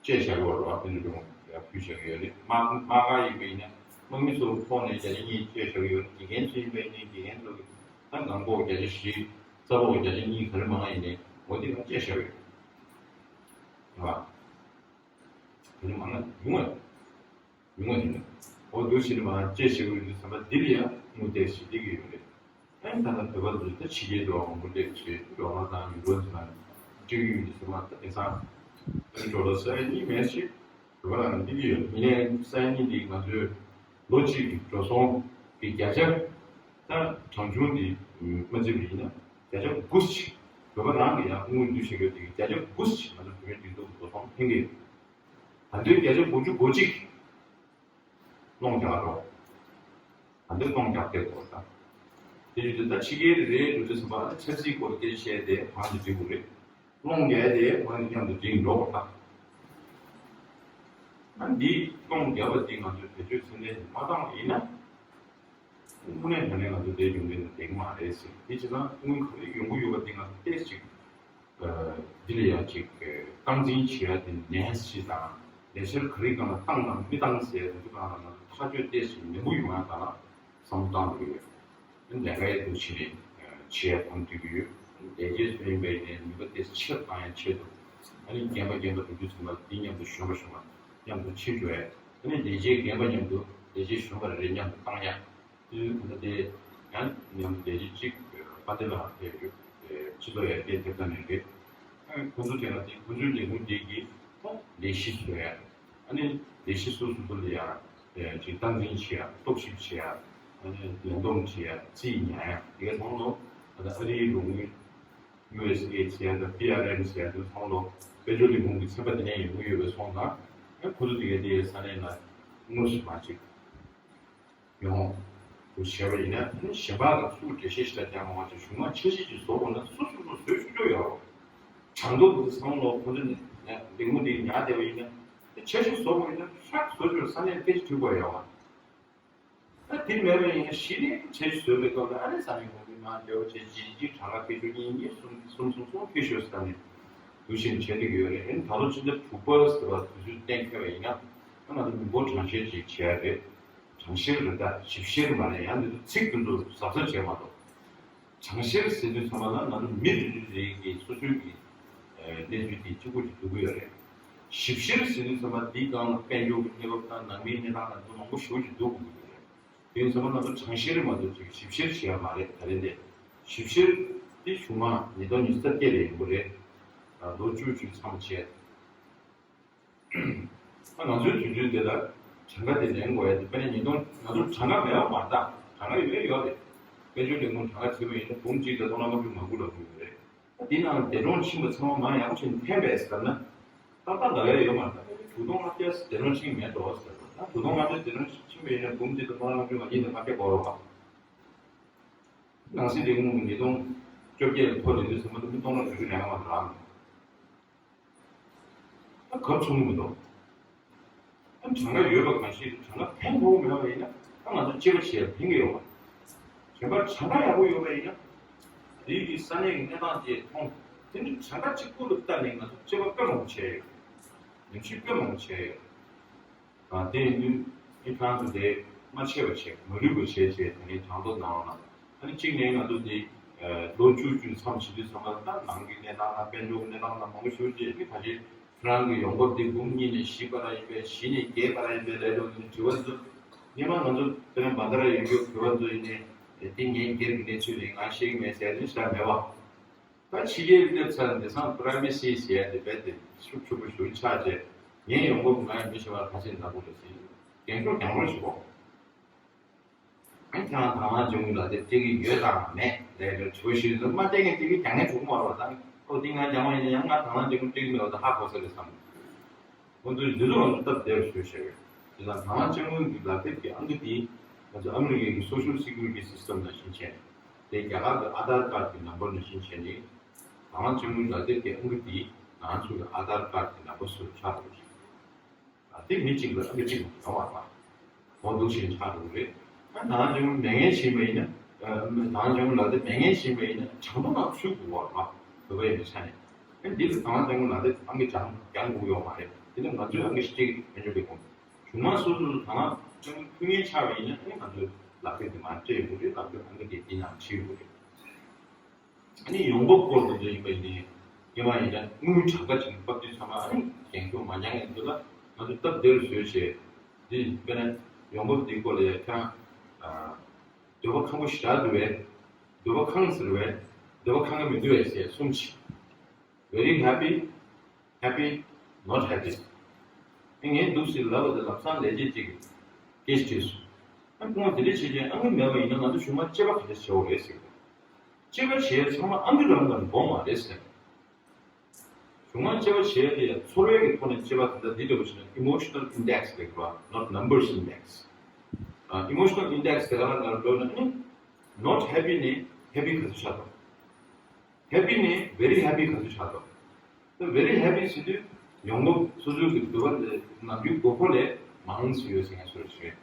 བཅད་བཞག་ཡོད་རེད་བ། དཔལ་འབྱོར་ལྗོངས་ལ་ཕུལ་བཞག་ཡོད་རེད། དམག་དམག་སྒར་ཡིན་པ་ཡིན་ན་དམག་མི་ཚོ་ཕོགས་ནས་བརྒྱ་ཆ་གཉིས་བཅད་བཞག་ཡོད་རེད། དགེ་རྒན་ཚོ་ཡིན་པ་ཡིན་ན་དགེ་རྒན་ཚོ་གི་ད་ལྔ་ཕོགས་བརྒྱ་ཆ་བཞི། རྩ་ཕོགས་བརྒྱ་ཆ་གཉིས་ག་རེ་མང་ཡིན་ནའི་འོ་དེ་ག་བཅད་བཞག་ཡོད་རེད་བ། དེ་ནི་མང་ན་ཉུང་བ་ཉུང་བ་ཡིན་ན་འོ་འདུག་བྱས་ནས་མང་བཅད་བཞག་ཡོད་དུས་ཙམ་པ་འདི་ལ་ཡང་དངུལ་ཏོག་ཙམ་སླེབས་ཀྱི་ཡོད་རེད། ཨ་ནི་ད་ལྟ་བོད་པ་ཚོས་ད་ཕྱི་རྒྱལ་དུ་མང་པོ་སླེབས་བྱས་ཌོ་ལར་དང་ཡུ་རོ་ཚོ་ནང་སྤྲད་ཀྱི་ཡོད་དུས་ཙམ་པ་ད་དེང་སང་ཌོ་ལར་ས་ཡ་གཉིས་མེད་ཞིག་བོད་པ་ནང་ལ་སླེབས་ཀྱི་ཡོད། ཡིན་ནའི་ས་ཡ་གཉིས་འདི་ང་ཚོས་ལོ་གཅིག་གི་འགྲོ་སོང་གི་བརྒྱ་ཆ་ད་གྲངས་ཆུང་འདི་མ་བརྩིས་པ་ཡིན་ན་བརྒྱ་ཆ་དགུ་ཞིག་བོད་པ་རང་གི་ཡང་དངུལ་བསྡུ་བྱེད་ཡོད་དེ་བརྒྱ་ཆ་དགུ་ཞིག་ང་ཚོ་བོད་མིའི་སྒྲིག་འཛུགས་ཀྱི་འགྲོ་སོང་ཕན་གྱི་ཡོད། ད་དུང་བརྒྱ་ཆ་དགུ་བཅུ་གོ་གཅིག་སློང་རྒྱག་རོགས། ད་དུང་སློང་རྒྱག་བསྡད་དགོས་ད། དེ་བཞིན་དུ་ད་ཕྱི་རྒྱལ་རེ་རེ་འགྲོ་དུས་ཙམ་པ་ཆབ་སྲིད་སྐོར་སྐད་ཆ་བཤད་དེ་གང་དུ་འགྲིག་དགོས་རེད། སློང་རྒྱག་དེ་གང་དུ་མཉམ་དུ་འགྲིག་འགྲོ་བ་ད། ཨ་འདི་སློང་རྒྱག་པ་འདི་ང་ཚོས་བེད་སྤྱོད་ཚད་ལྡན་མ་བཏང་བ་ཡིན་ན། དངོས་གནས་དྲང་གནས་ང་ཚོ་དེའི་ཡོང་འབབ་ནི་ལྡན་གྱི་མ་རེད་ཟེར། དེ་བྱས་ཙང་དངུལ་ག་རེ་ཡོང་གི་ཡོད་པ་དེ་ང་ཚོ་ཏོག་ཙམ་ཅིག་འདི་ལ་ཡང་ཅིག་སྟངས་འཛིན་བྱེད་ཡ་དེ་ནན་ཞིག་དང་ལས་འཆར་ག་རེ་སྒང་ལ་བཏང་དང་མི་བཏང་ཟེར་ཡ་དེ་ཚོ་སྒང་ལ་ང་ཚོ་ཐག་གཅོད་ཏོག་ཙམ་ནན་པོ་ཡོང་ཡ་སྒང་ལ་བསམ་བློ་བཏང་དགོས་ཡོད། ལས་ཀ་ཡག་པོ་བྱེད་ནས་བྱེད་ཡ་གང་ཐུབ་ཀྱི་ཡོད། ལས་བྱེད་ཚོ་ཡིན་པའི་ནས་ནུས་པ་ཏོག་ཙམ་ཆེ་རུ་བཏང་ཡ་ཆེད་དུ་ཨ་ནི་རྒན་པ་རྒན་པ་དུང་ཕྱུར་ཚང་མ་འདི་མཉམ་དུ་གཞོན་པ་གཞོན་པ་མཉམ་དུ་ཕྱིར་འགྲོ་ཡ། ཨ་ནི་ལས་བྱེད་རྒན་པ་མཉམ་དུ་ལས་བྱེད་གཞོན་པ་རེ་རེ་མཉམ་དུ་བཏང་ཡ། དེ་ད་ལྟ་དེ་ཡང་མཉམ་དུ་ལས་བྱེད་གཅིག་དཔལ་ལྡན་ལགས་ཕེབས་ཡོད། སྤྱི་ཚོགས་ཡར་རྒྱས་ཐེབས་རྩ་ནས་རེད། ཁོང་ཚོ་དེ་ལ་དེ་ཁོང་ཚོའི་ལས་ཁུངས་དེ་གི་ལས་གཞི་བཟོ་ཡ། ཨ་ནི་ལས་གཞི་སོ་སོ་སོ་ལ་ཡ་ཅིག་སྟངས་འཛིན་བྱེད་ཡ། རྟོག་ཞིབ་བྱེད་ཡ། ཨ་ནི་ལས་བསྡོམས་བྱེད་ཡ། རྩིས་ཉར་ཡ། དེ་ག་ཚང་མ་ད་ལྟ་ཨ་རིའི་རོགས་དངུལ། ཡུ་ཨེ་སི་ཨེ་ཟེར་ཡ་དང་པི་ཨར་ཨེམ་ཟེར་ཡ་དེ་ཚང་མ་དཔལ་འབྱོར་ལས་ཁུངས་ཀྱི་ཚན་པ་དེ་ནས་ཡོང་གི་ཡོད་པའི་སོང་ཙང་ཁོ་ཚོ་དེ་གའི་དེ་ས་གནས་ལ་དངོས་སུ་མ་ཅིག་ཡོང་དུ་བྱས་པ་ཡིན་ན་གཞན་པ་ལ་ཚུར་འགྲེལ་བཤད་ཞིག་ཀྱང་མ་བྱས། གཞུང་མང་འཆར་གཞི་ཅིག་བཟོ་དགོས་ན་སོ་སོ་སོ་བཟོས་ཆོག་ཆོག་ཡོད་རེད། གྲངས་ཐོ་དེ་ཚང་མ་ཁོ་ཚོ་ནས་ལས་ཁུངས་དེ་ཉར་བསྡད་པ་ཡིན་ན་འཆར་གཞི་བཟོ་དགོས་ཡིན་ན་ཧྲག་བཟོ་ཆོག་ས་གནས་སྐད་ཆ་དྲི་དགོས་ཡོད་རེད། ད་དེ་མེད་པ་ཡིན་ན་གཞི་ནས་འཆར་གཞི་བཟོས་པའི་སྐབས་ལ་ཨ་ནི་ས་གནས་ཁོངས་མི་མང་ཆེ་བ་བྱས་གཅིག་གཅིག་གྲངས་ཀ་ཁེ་ཆོ་གཉིས་གཉིས་གསུམ་གསུམ་གསུམ་གསུམ་ཁེ་ཤོར་ས་ནས་འདུ་ཤེས་བྱེད་ཐུབ་ཡོད་རེད། ཨ་ནི་ད་ལོ་ཕྱི་ཟླ་དྲུག་པ་ཟེར་བ་དུས་ཚོད་གཏན་འཁེལ་བ་ཡིན་ན་ཨ་ང་ཚོ་མི་འབོར་གྲངས་བཤེར་ཅིག་བྱས་རེད། གྲངས་བཤེར་རེད། ད་ཞིབ་བཤེར་མ་རེད། ཡང་འདི་ཚོ་ཚིག་དེ་ཚོ་གཟབ་གཟབ་བྱས་མ་གཏོགས། གྲངས་བཤེར་ཟེར་དུས་ཚང་མ་ལ་ང་ཚོ་མི་རེ་རེ་རེ་གི་སོ་སོའི་གི་གནས་ཚུལ་དེ་གཅིག་པོ་ཅིག་བསྡུ་གི་ཡོད་རེད། ཞིབ་བཤེར་ཟེར་དུས་ཚང་མ་དེའི་སྒང་ལ་དཔལ་འབྱོར་གྱི་གནས་བབ་དང་ནང་མིའི་གནས་སྟངས་དང་དེ་མང་པོ་ཞེ་པོ་ཅིག་བསྡུ་དགོས་ཀྱི་ཡོད་རེད། དེ་ཡིན་ཚང་མ་ང་ཚོ་གྲངས་བཤེར་མ་གཏོགས་ཅིག་ཞིབ་བཤེར་བྱས་ཡ་མ་རེད། ད་རེས་འདི་ཞིབ་བཤེར་དེ་གཞུང་མང་ཉིས་སྟོང་ཉི་ཤུ་རྩ་བརྒྱད་ལ་ཡིན་དགོས་རེད། ལོ་བཅུ་བཅུ་མཚམས་བྱས། ང་ཚོའི་དུས་ཚོད་འདི་ལ་གྲངས་ཀ་དེ་ལེན་དགོས་ཡ་དེ་དཔེར་ན་ཉིས་སྟོང་ང་ཚོར་གྲངས་ཀ་མེད་པ་མ་རེད། ད་གྲངས་ཀ་ཡོད་ཡོད་རེད། དཔལ་འབྱོར་ལས་ཁུངས་གྲངས་ཀ་བྱས་པ་ཡིན་ན་འབུམ་གཅིག་དང་སྟོང་ཕྲག་ལྔ་བཅུ་ང་དགུ་ལ་ཡོད་རེད། ད་དེ་ནང་འདས་གྲོངས་ཕྱིན་པ་ཚང་མ་མར་ཡག་པོ་བྱས་ནས་འཐེན་པས་ཟེར་ན། ཏག་ཏག་ལབ་ཡ་ཡོད་མ་རེད། ད་དྲུག་སྟོང་ལྔ་བརྒྱ་འདས་གྲོངས་ཕྱིན་མེད་འགྲོ་ཟེར་བ། ད་དྲུག་སྟོང་ལྔ་བརྒྱ་འདས་གྲོངས་ཕྱིན་པ་ཡིན་ན་འབུམ་གཅིག་དང་སྟོང་ཕྲག་ལྔ་བཅུ་ང་གཉིས་དང་ལྔ་བརྒྱ་འགོར་བ། ནང་སྲིད་ལས་ཁུངས་ཀྱི་ཉིས་སྟོང་བཅོ་བརྒྱད་ལ་ཐོ་ལེན་དུས་ཙམ་པ་ད་མི་སྟོང་ཕྲག་དྲུག་ཅུ་ལས་ང་མ་རག་ཨ་གབ་ཚུགས་ཀྱི་མི་འདུག་ཨ་གྲངས་ཀ་ཡོད་པ་གང་ཞིག་གྲངས་ཀ་འཐེན་ཐུབ་མེད་པ་ཡིན་ན་ཨ་ང་ཚོ་དཔྱད་པ་བྱེད་ཡ་ཕན་གྱི་ཡོད་པ། གཞན་པ་གྲངས་ཀ་ཡག་པོ་ཡོད་པ་ཡིན་ན་རིགས་ཀྱི་ས་གནས་ཀྱི་གནས་སྟངས་དེ་མཐོང་། དེ་ནི་གྲངས་ཀ་གཅིག་པུ་ལ་བལྟས་ནས་ང་ཚོ་དཔྱད་པ་དཔེ་མང་པོ་བྱས་ཡོད། ཉམས་ཞིབ་དཔེ་མང་པོ་བྱས་ཡོད། དེ་ཡིན་དུས་ཨི་ཁང་དུ་དེ་མ་ཆད་པ་བྱས་མ་ལུས་པ་བྱས་བྱས་དེ་ནས་གྲངས་ཐོ་ནང་ལ་ཨ་ནི་གཅིག་ནས་ང་ཚོ་དེ་ལོ་བཅུ་བཅུ་མཚམས་བྱེད་དུས་ཚང་མ་ལ་ད་ནང་གི་གནས་སྟངས་དང་དཔལ་འབྱོར་གྱི་གནས་སྟངས་དང་མང་པོ་ཞེ་པོ་ཅིག་ཨ་ནི་ད་ཆ་ཁྱེད་རང་གི་ཡོང་འབབ་དེ་འབུམ་གཉིས་ནས་བཞི་བར་ཡིན་པས་བཞི་ནས་བརྒྱད་བར་ཡིན་པས་ལས་འགྲོ་གི་དྲི་བ་འདི་ཚོ་སྔོན་མ་ང་ཚོ་དེ་ནས་བན་ད་ར་ཡོད་རྒྱུ་བོད་པ་ཚོ་ཡིན་ནས་དེ་ངའི་སྒེར་གྱི་གནས་ཚུལ་རེད། ང་ཤེས་ཀྱི་མེད་ཟེར་ནས་ཞེ་དྲག་མེད་པ། ད་ཕྱི་རྒྱལ་སླེབས་ཚར་འདི་སང་པི་རའི་མི་སི་ཟེར་ཡ་དེ་རྦད་དེ་ཤུགས་ཆེན་པོ་ཞིག་ཆགས་རྗེས་ངའི་ཡོང་འབབ་ང་ཡི་མི་ཤེས་པ་ཁ་ཤས་ནག་པོ་རེད་ཟེར། རྒན་ཤོག་རྒྱང་རོ་ཞིག་གོ། ཨ་ཁྱེད་རང་དང་བླངས་བཅོས་དངུལ་ལག་དེབ་སྤྲད་ཀྱི་ཡོད་དང་མེད་ལས་ཀྱི་དྲི་བ་ཞུས་ཚོད་མ་སྤྲད་མཁན་སྤྲད་ཀྱི་རྒྱག་མཁན་བྱུང་མ་རེད་པ། ད་ཨོ་དེ་ང་རྒྱང་བ་ཡིན་ན་ཡང་ང་དང་བླངས་བཅོས་དངུལ་སྤྲད་ཀྱི་མེད་པ་ད་ཧ་གོ་ས་རེད་བསམ། ཁོང་ཚོས་འདི་ཚོ་ང་ཚོ་སྟབས་བདེ་བར་བཟོས་བཞག་ཡོད། དེ་དང་དང་བླངས་བཅོས་དངུལ་གྱི་ལག་དེབ་ཀྱི་ཨང་ཀི་འདི་ང་ཚོ་ཨ་མི་རི་ཀའི་གི་Social Security System་ནང་བཞིན་བྱས་ནས་དེ་རྒྱ་གར་གྱི་ཨ་དྷར་ཀར་གྱི་ནམ་བར་ནང་བཞིན་བྱས་ནས་དང་བླངས་བཅོས་དངུལ་ལག་དེབ་ཀྱི་ཨང་ཀི་འདི་ང་ཚོ་གི་ཨ་དྷར་ཀར་གྱི་ནམ་བར་སུ་ཆགས་འགྲོ་གི་རེད། དེ་མི་གཅིག་ལ་ཨང་ཀི་གཅིག་མ་ཡོང་བ་རེད། འོ་འདུག་བྱས་ནས་ཆགས་འགྲོ་གི་རེད། ད་དང་བླངས་བཅོས་དངུལ་མེད་མཁན་ཞིག་མ་ཡིན་ན་དང་བླངས་བཅོས་དངུལ་ལག་དེབ་མེད་མཁན་ཞིག་མ་ཡིན་ན་གྲངས་ཐོ་ནང་ཚུད་དགོས་པ་རེད་པ། བོད་པ་ཡིན་པའི་ཆ་ནས། ཨ་འདི་ལ་དང་བླངས་བཅོས་དངུལ་ལག་དེབ་ཨང་ཀི་རྐྱང་རྐྱང་དགོས་ཡོད་མ་རེད། དེ་ནི་ང་ཚོའི་ཨང་ཀི་སྤྲད་ཀྱི་དཔལ་འབྱོར་ལས་ཁུངས། གཞུང་མང་སོ་སོ་ལ་དང་བླངས་བཅོས་དངུལ་ཕུལ་མཁན་ཆགས་པ་ཡིན་ན་ཨ་ནི་ང་ཚོའི་ལག་དེབ་དེ་མར་སྤྲད་དགོས་རེད། ལག་དེབ་ཨང་ཀི་དེ་འདི་ནང་བྲིས་དགོས་རེད། ཨ་ནི་ཡོང་འབབ་སྐོར་དུ་འདི་ཡིན་པ་ཡིན་ནའི་སྐྱེས་མ་ཡིན་ན་དངུལ་གྲངས་ཀ་ཅིག་ཕབ་དུས་ཚང་མ་ཨ་ནི་རྒན་ཤོག་མ་འཇང་ངེས་འདུག་ལ་ང་ཚོ་སྟབས་བདེ་རུ་བཟོས་བྱས། འདི་དཔེར་ན་ཡོང་འབབ་འདི་སྐོར་ལ་ཡ་ཁྱེད་རང་འདོད་པ་ཁེངས་པོ་ཞེ་དྲག་འདུག་པས། འདོད་པ་ཁེངས་ཟེར་བས། འདོད་པ་ཁེངས་ཀྱི་མི་འདུག་པས་ཟེར་གསུངས་ཤིག Very happy, happy, not happy. ཨ་ངས་འདུག་ཟེར་ལབ་པ་དེ་ལམ་སང་ལས་བྱེད་ཅིག་གིས་སྐད་ཆ་དྲིས་སོང་། ཨ་ཁོང་དེ་འདྲ་བྱས་རྗེས་ཨང་ཀི་མེད་པ་ཡིན་ན་ང་ཚོ་གཞུང་མང་དཔྱད་པ་ག་འདྲ་བྱེད་དགོས་རེད་ཟེར། དཔྱད་པ་བྱས་ཚང་མ་ཨང་ཀི་རང་དང་འགྲོ་མ་རེད་ཟེར། གཞུང་མང་དཔྱད་པ་བྱེད་ཡ་དེ་ཡ་ཚོར་བའི་གི་ཐོག་ནས་དཔྱད་པ་དེ་འདྲ་འདི་འདྲ་བོ་བྱས་ན་emotional index་ལབ་ཀྱི་རེད་བ། Not numbers index. ཨ། emotional index་དེ་ག་ལ་ང་ལ་འགྲོ་ན་ནི་not happy་ནས་happy་ག་ཚོད་ཆགས་འདུག happy་ནས་very happy་ག་ཚོད་ཆགས་འདུག very happy་ཟེར་དུས་ཡོང་འབབ་སོ་སོའི་གི་འདོད་པ་ལས་ནམ་རྒྱུན་དགོས་མཁོ་ལས་མང་ཙམ་ཡོད་ཟེར་ང་ཚོར་བྱེད།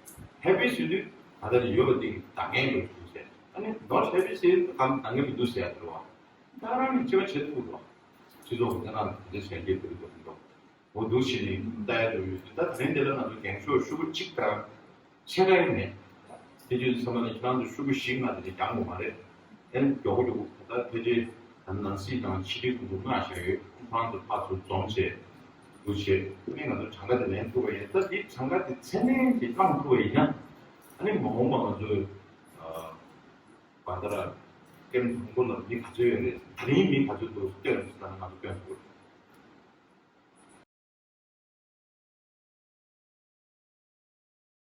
happy་ཟེར་དུས་ད་ལྟ་ནས་ཡོད་པ་དེ་གི་འདང་ངེས་འགྲོ་ཐུབ་ཟེར། ཨ་ནི་not happy་ཟེར་དུས་གང་འདང་ངེས་མི་འདུག་ཟེར་ཡ་དེ་རེད་བ། ད་རང་གིས་དཔྱད་པ་བྱེད་ཐུབ་རོགས། སྤྱི་ཚོགས་ཀྱི་སྣེ་ཁང་དུ་དེ་འདྲ་བྱས་རྗེས་ཕུལ་དགོས་ཀྱི་འདུག་འོ་འདུག་བྱས་ནས་ལྟ་ཡ་འགྲོ་ཡོད་དུས། ད་དེ་རིང་འདི་ལ་ང་ཚོ་འགེངས་ཤོག་ཤོག་གུ་གཅིག་དང་ཕྱེད་ཀ་ཡིན་མེད། དེ་དུས་ཚང་མ་ནས་ཁྱེད་རང་ཚོ་ཤོག་གུ་བཞི་ལྔ་དེ་འདྲ་རྒྱག་དགོས་མ་རེད། ཨེ་མགྱོགས་པོ་མགྱོགས་པོ་ད་ལྟ་ཕལ་ཆེར་ད་ནང་སྲིད་དང་ཕྱི་དྲིལ་ཁོང་ཚོ་མངགས་བཞག་ཡོད། ཁོང་ཚོ་ཕར་ཚུར་འཛོམས་བྱས་འདུག་བྱས་ཨ་ནི་ང་ཚོ་གྲངས་ཀ་དེ་ལེན་ཐུབ་པ་ཡིན། ད་འདི་གྲངས་ཀ་དེ་ཚད་ལྡན་དེ་བླངས་ཐུབ་པ་ཡིན་ན། ཨ་ནི་མ་འོངས་པ་ང་ཚོས་ཨ། བ་ད་ར་ཀེམ་དང་པོ་ལ་མི་ག་ཚོད་ཡོད་རེད། ད་རིང་མི་ག་ཚོད་འདུག་སྟོན་ཟེར་ན་ང་ཚོ་སྟོན་ཐུབ།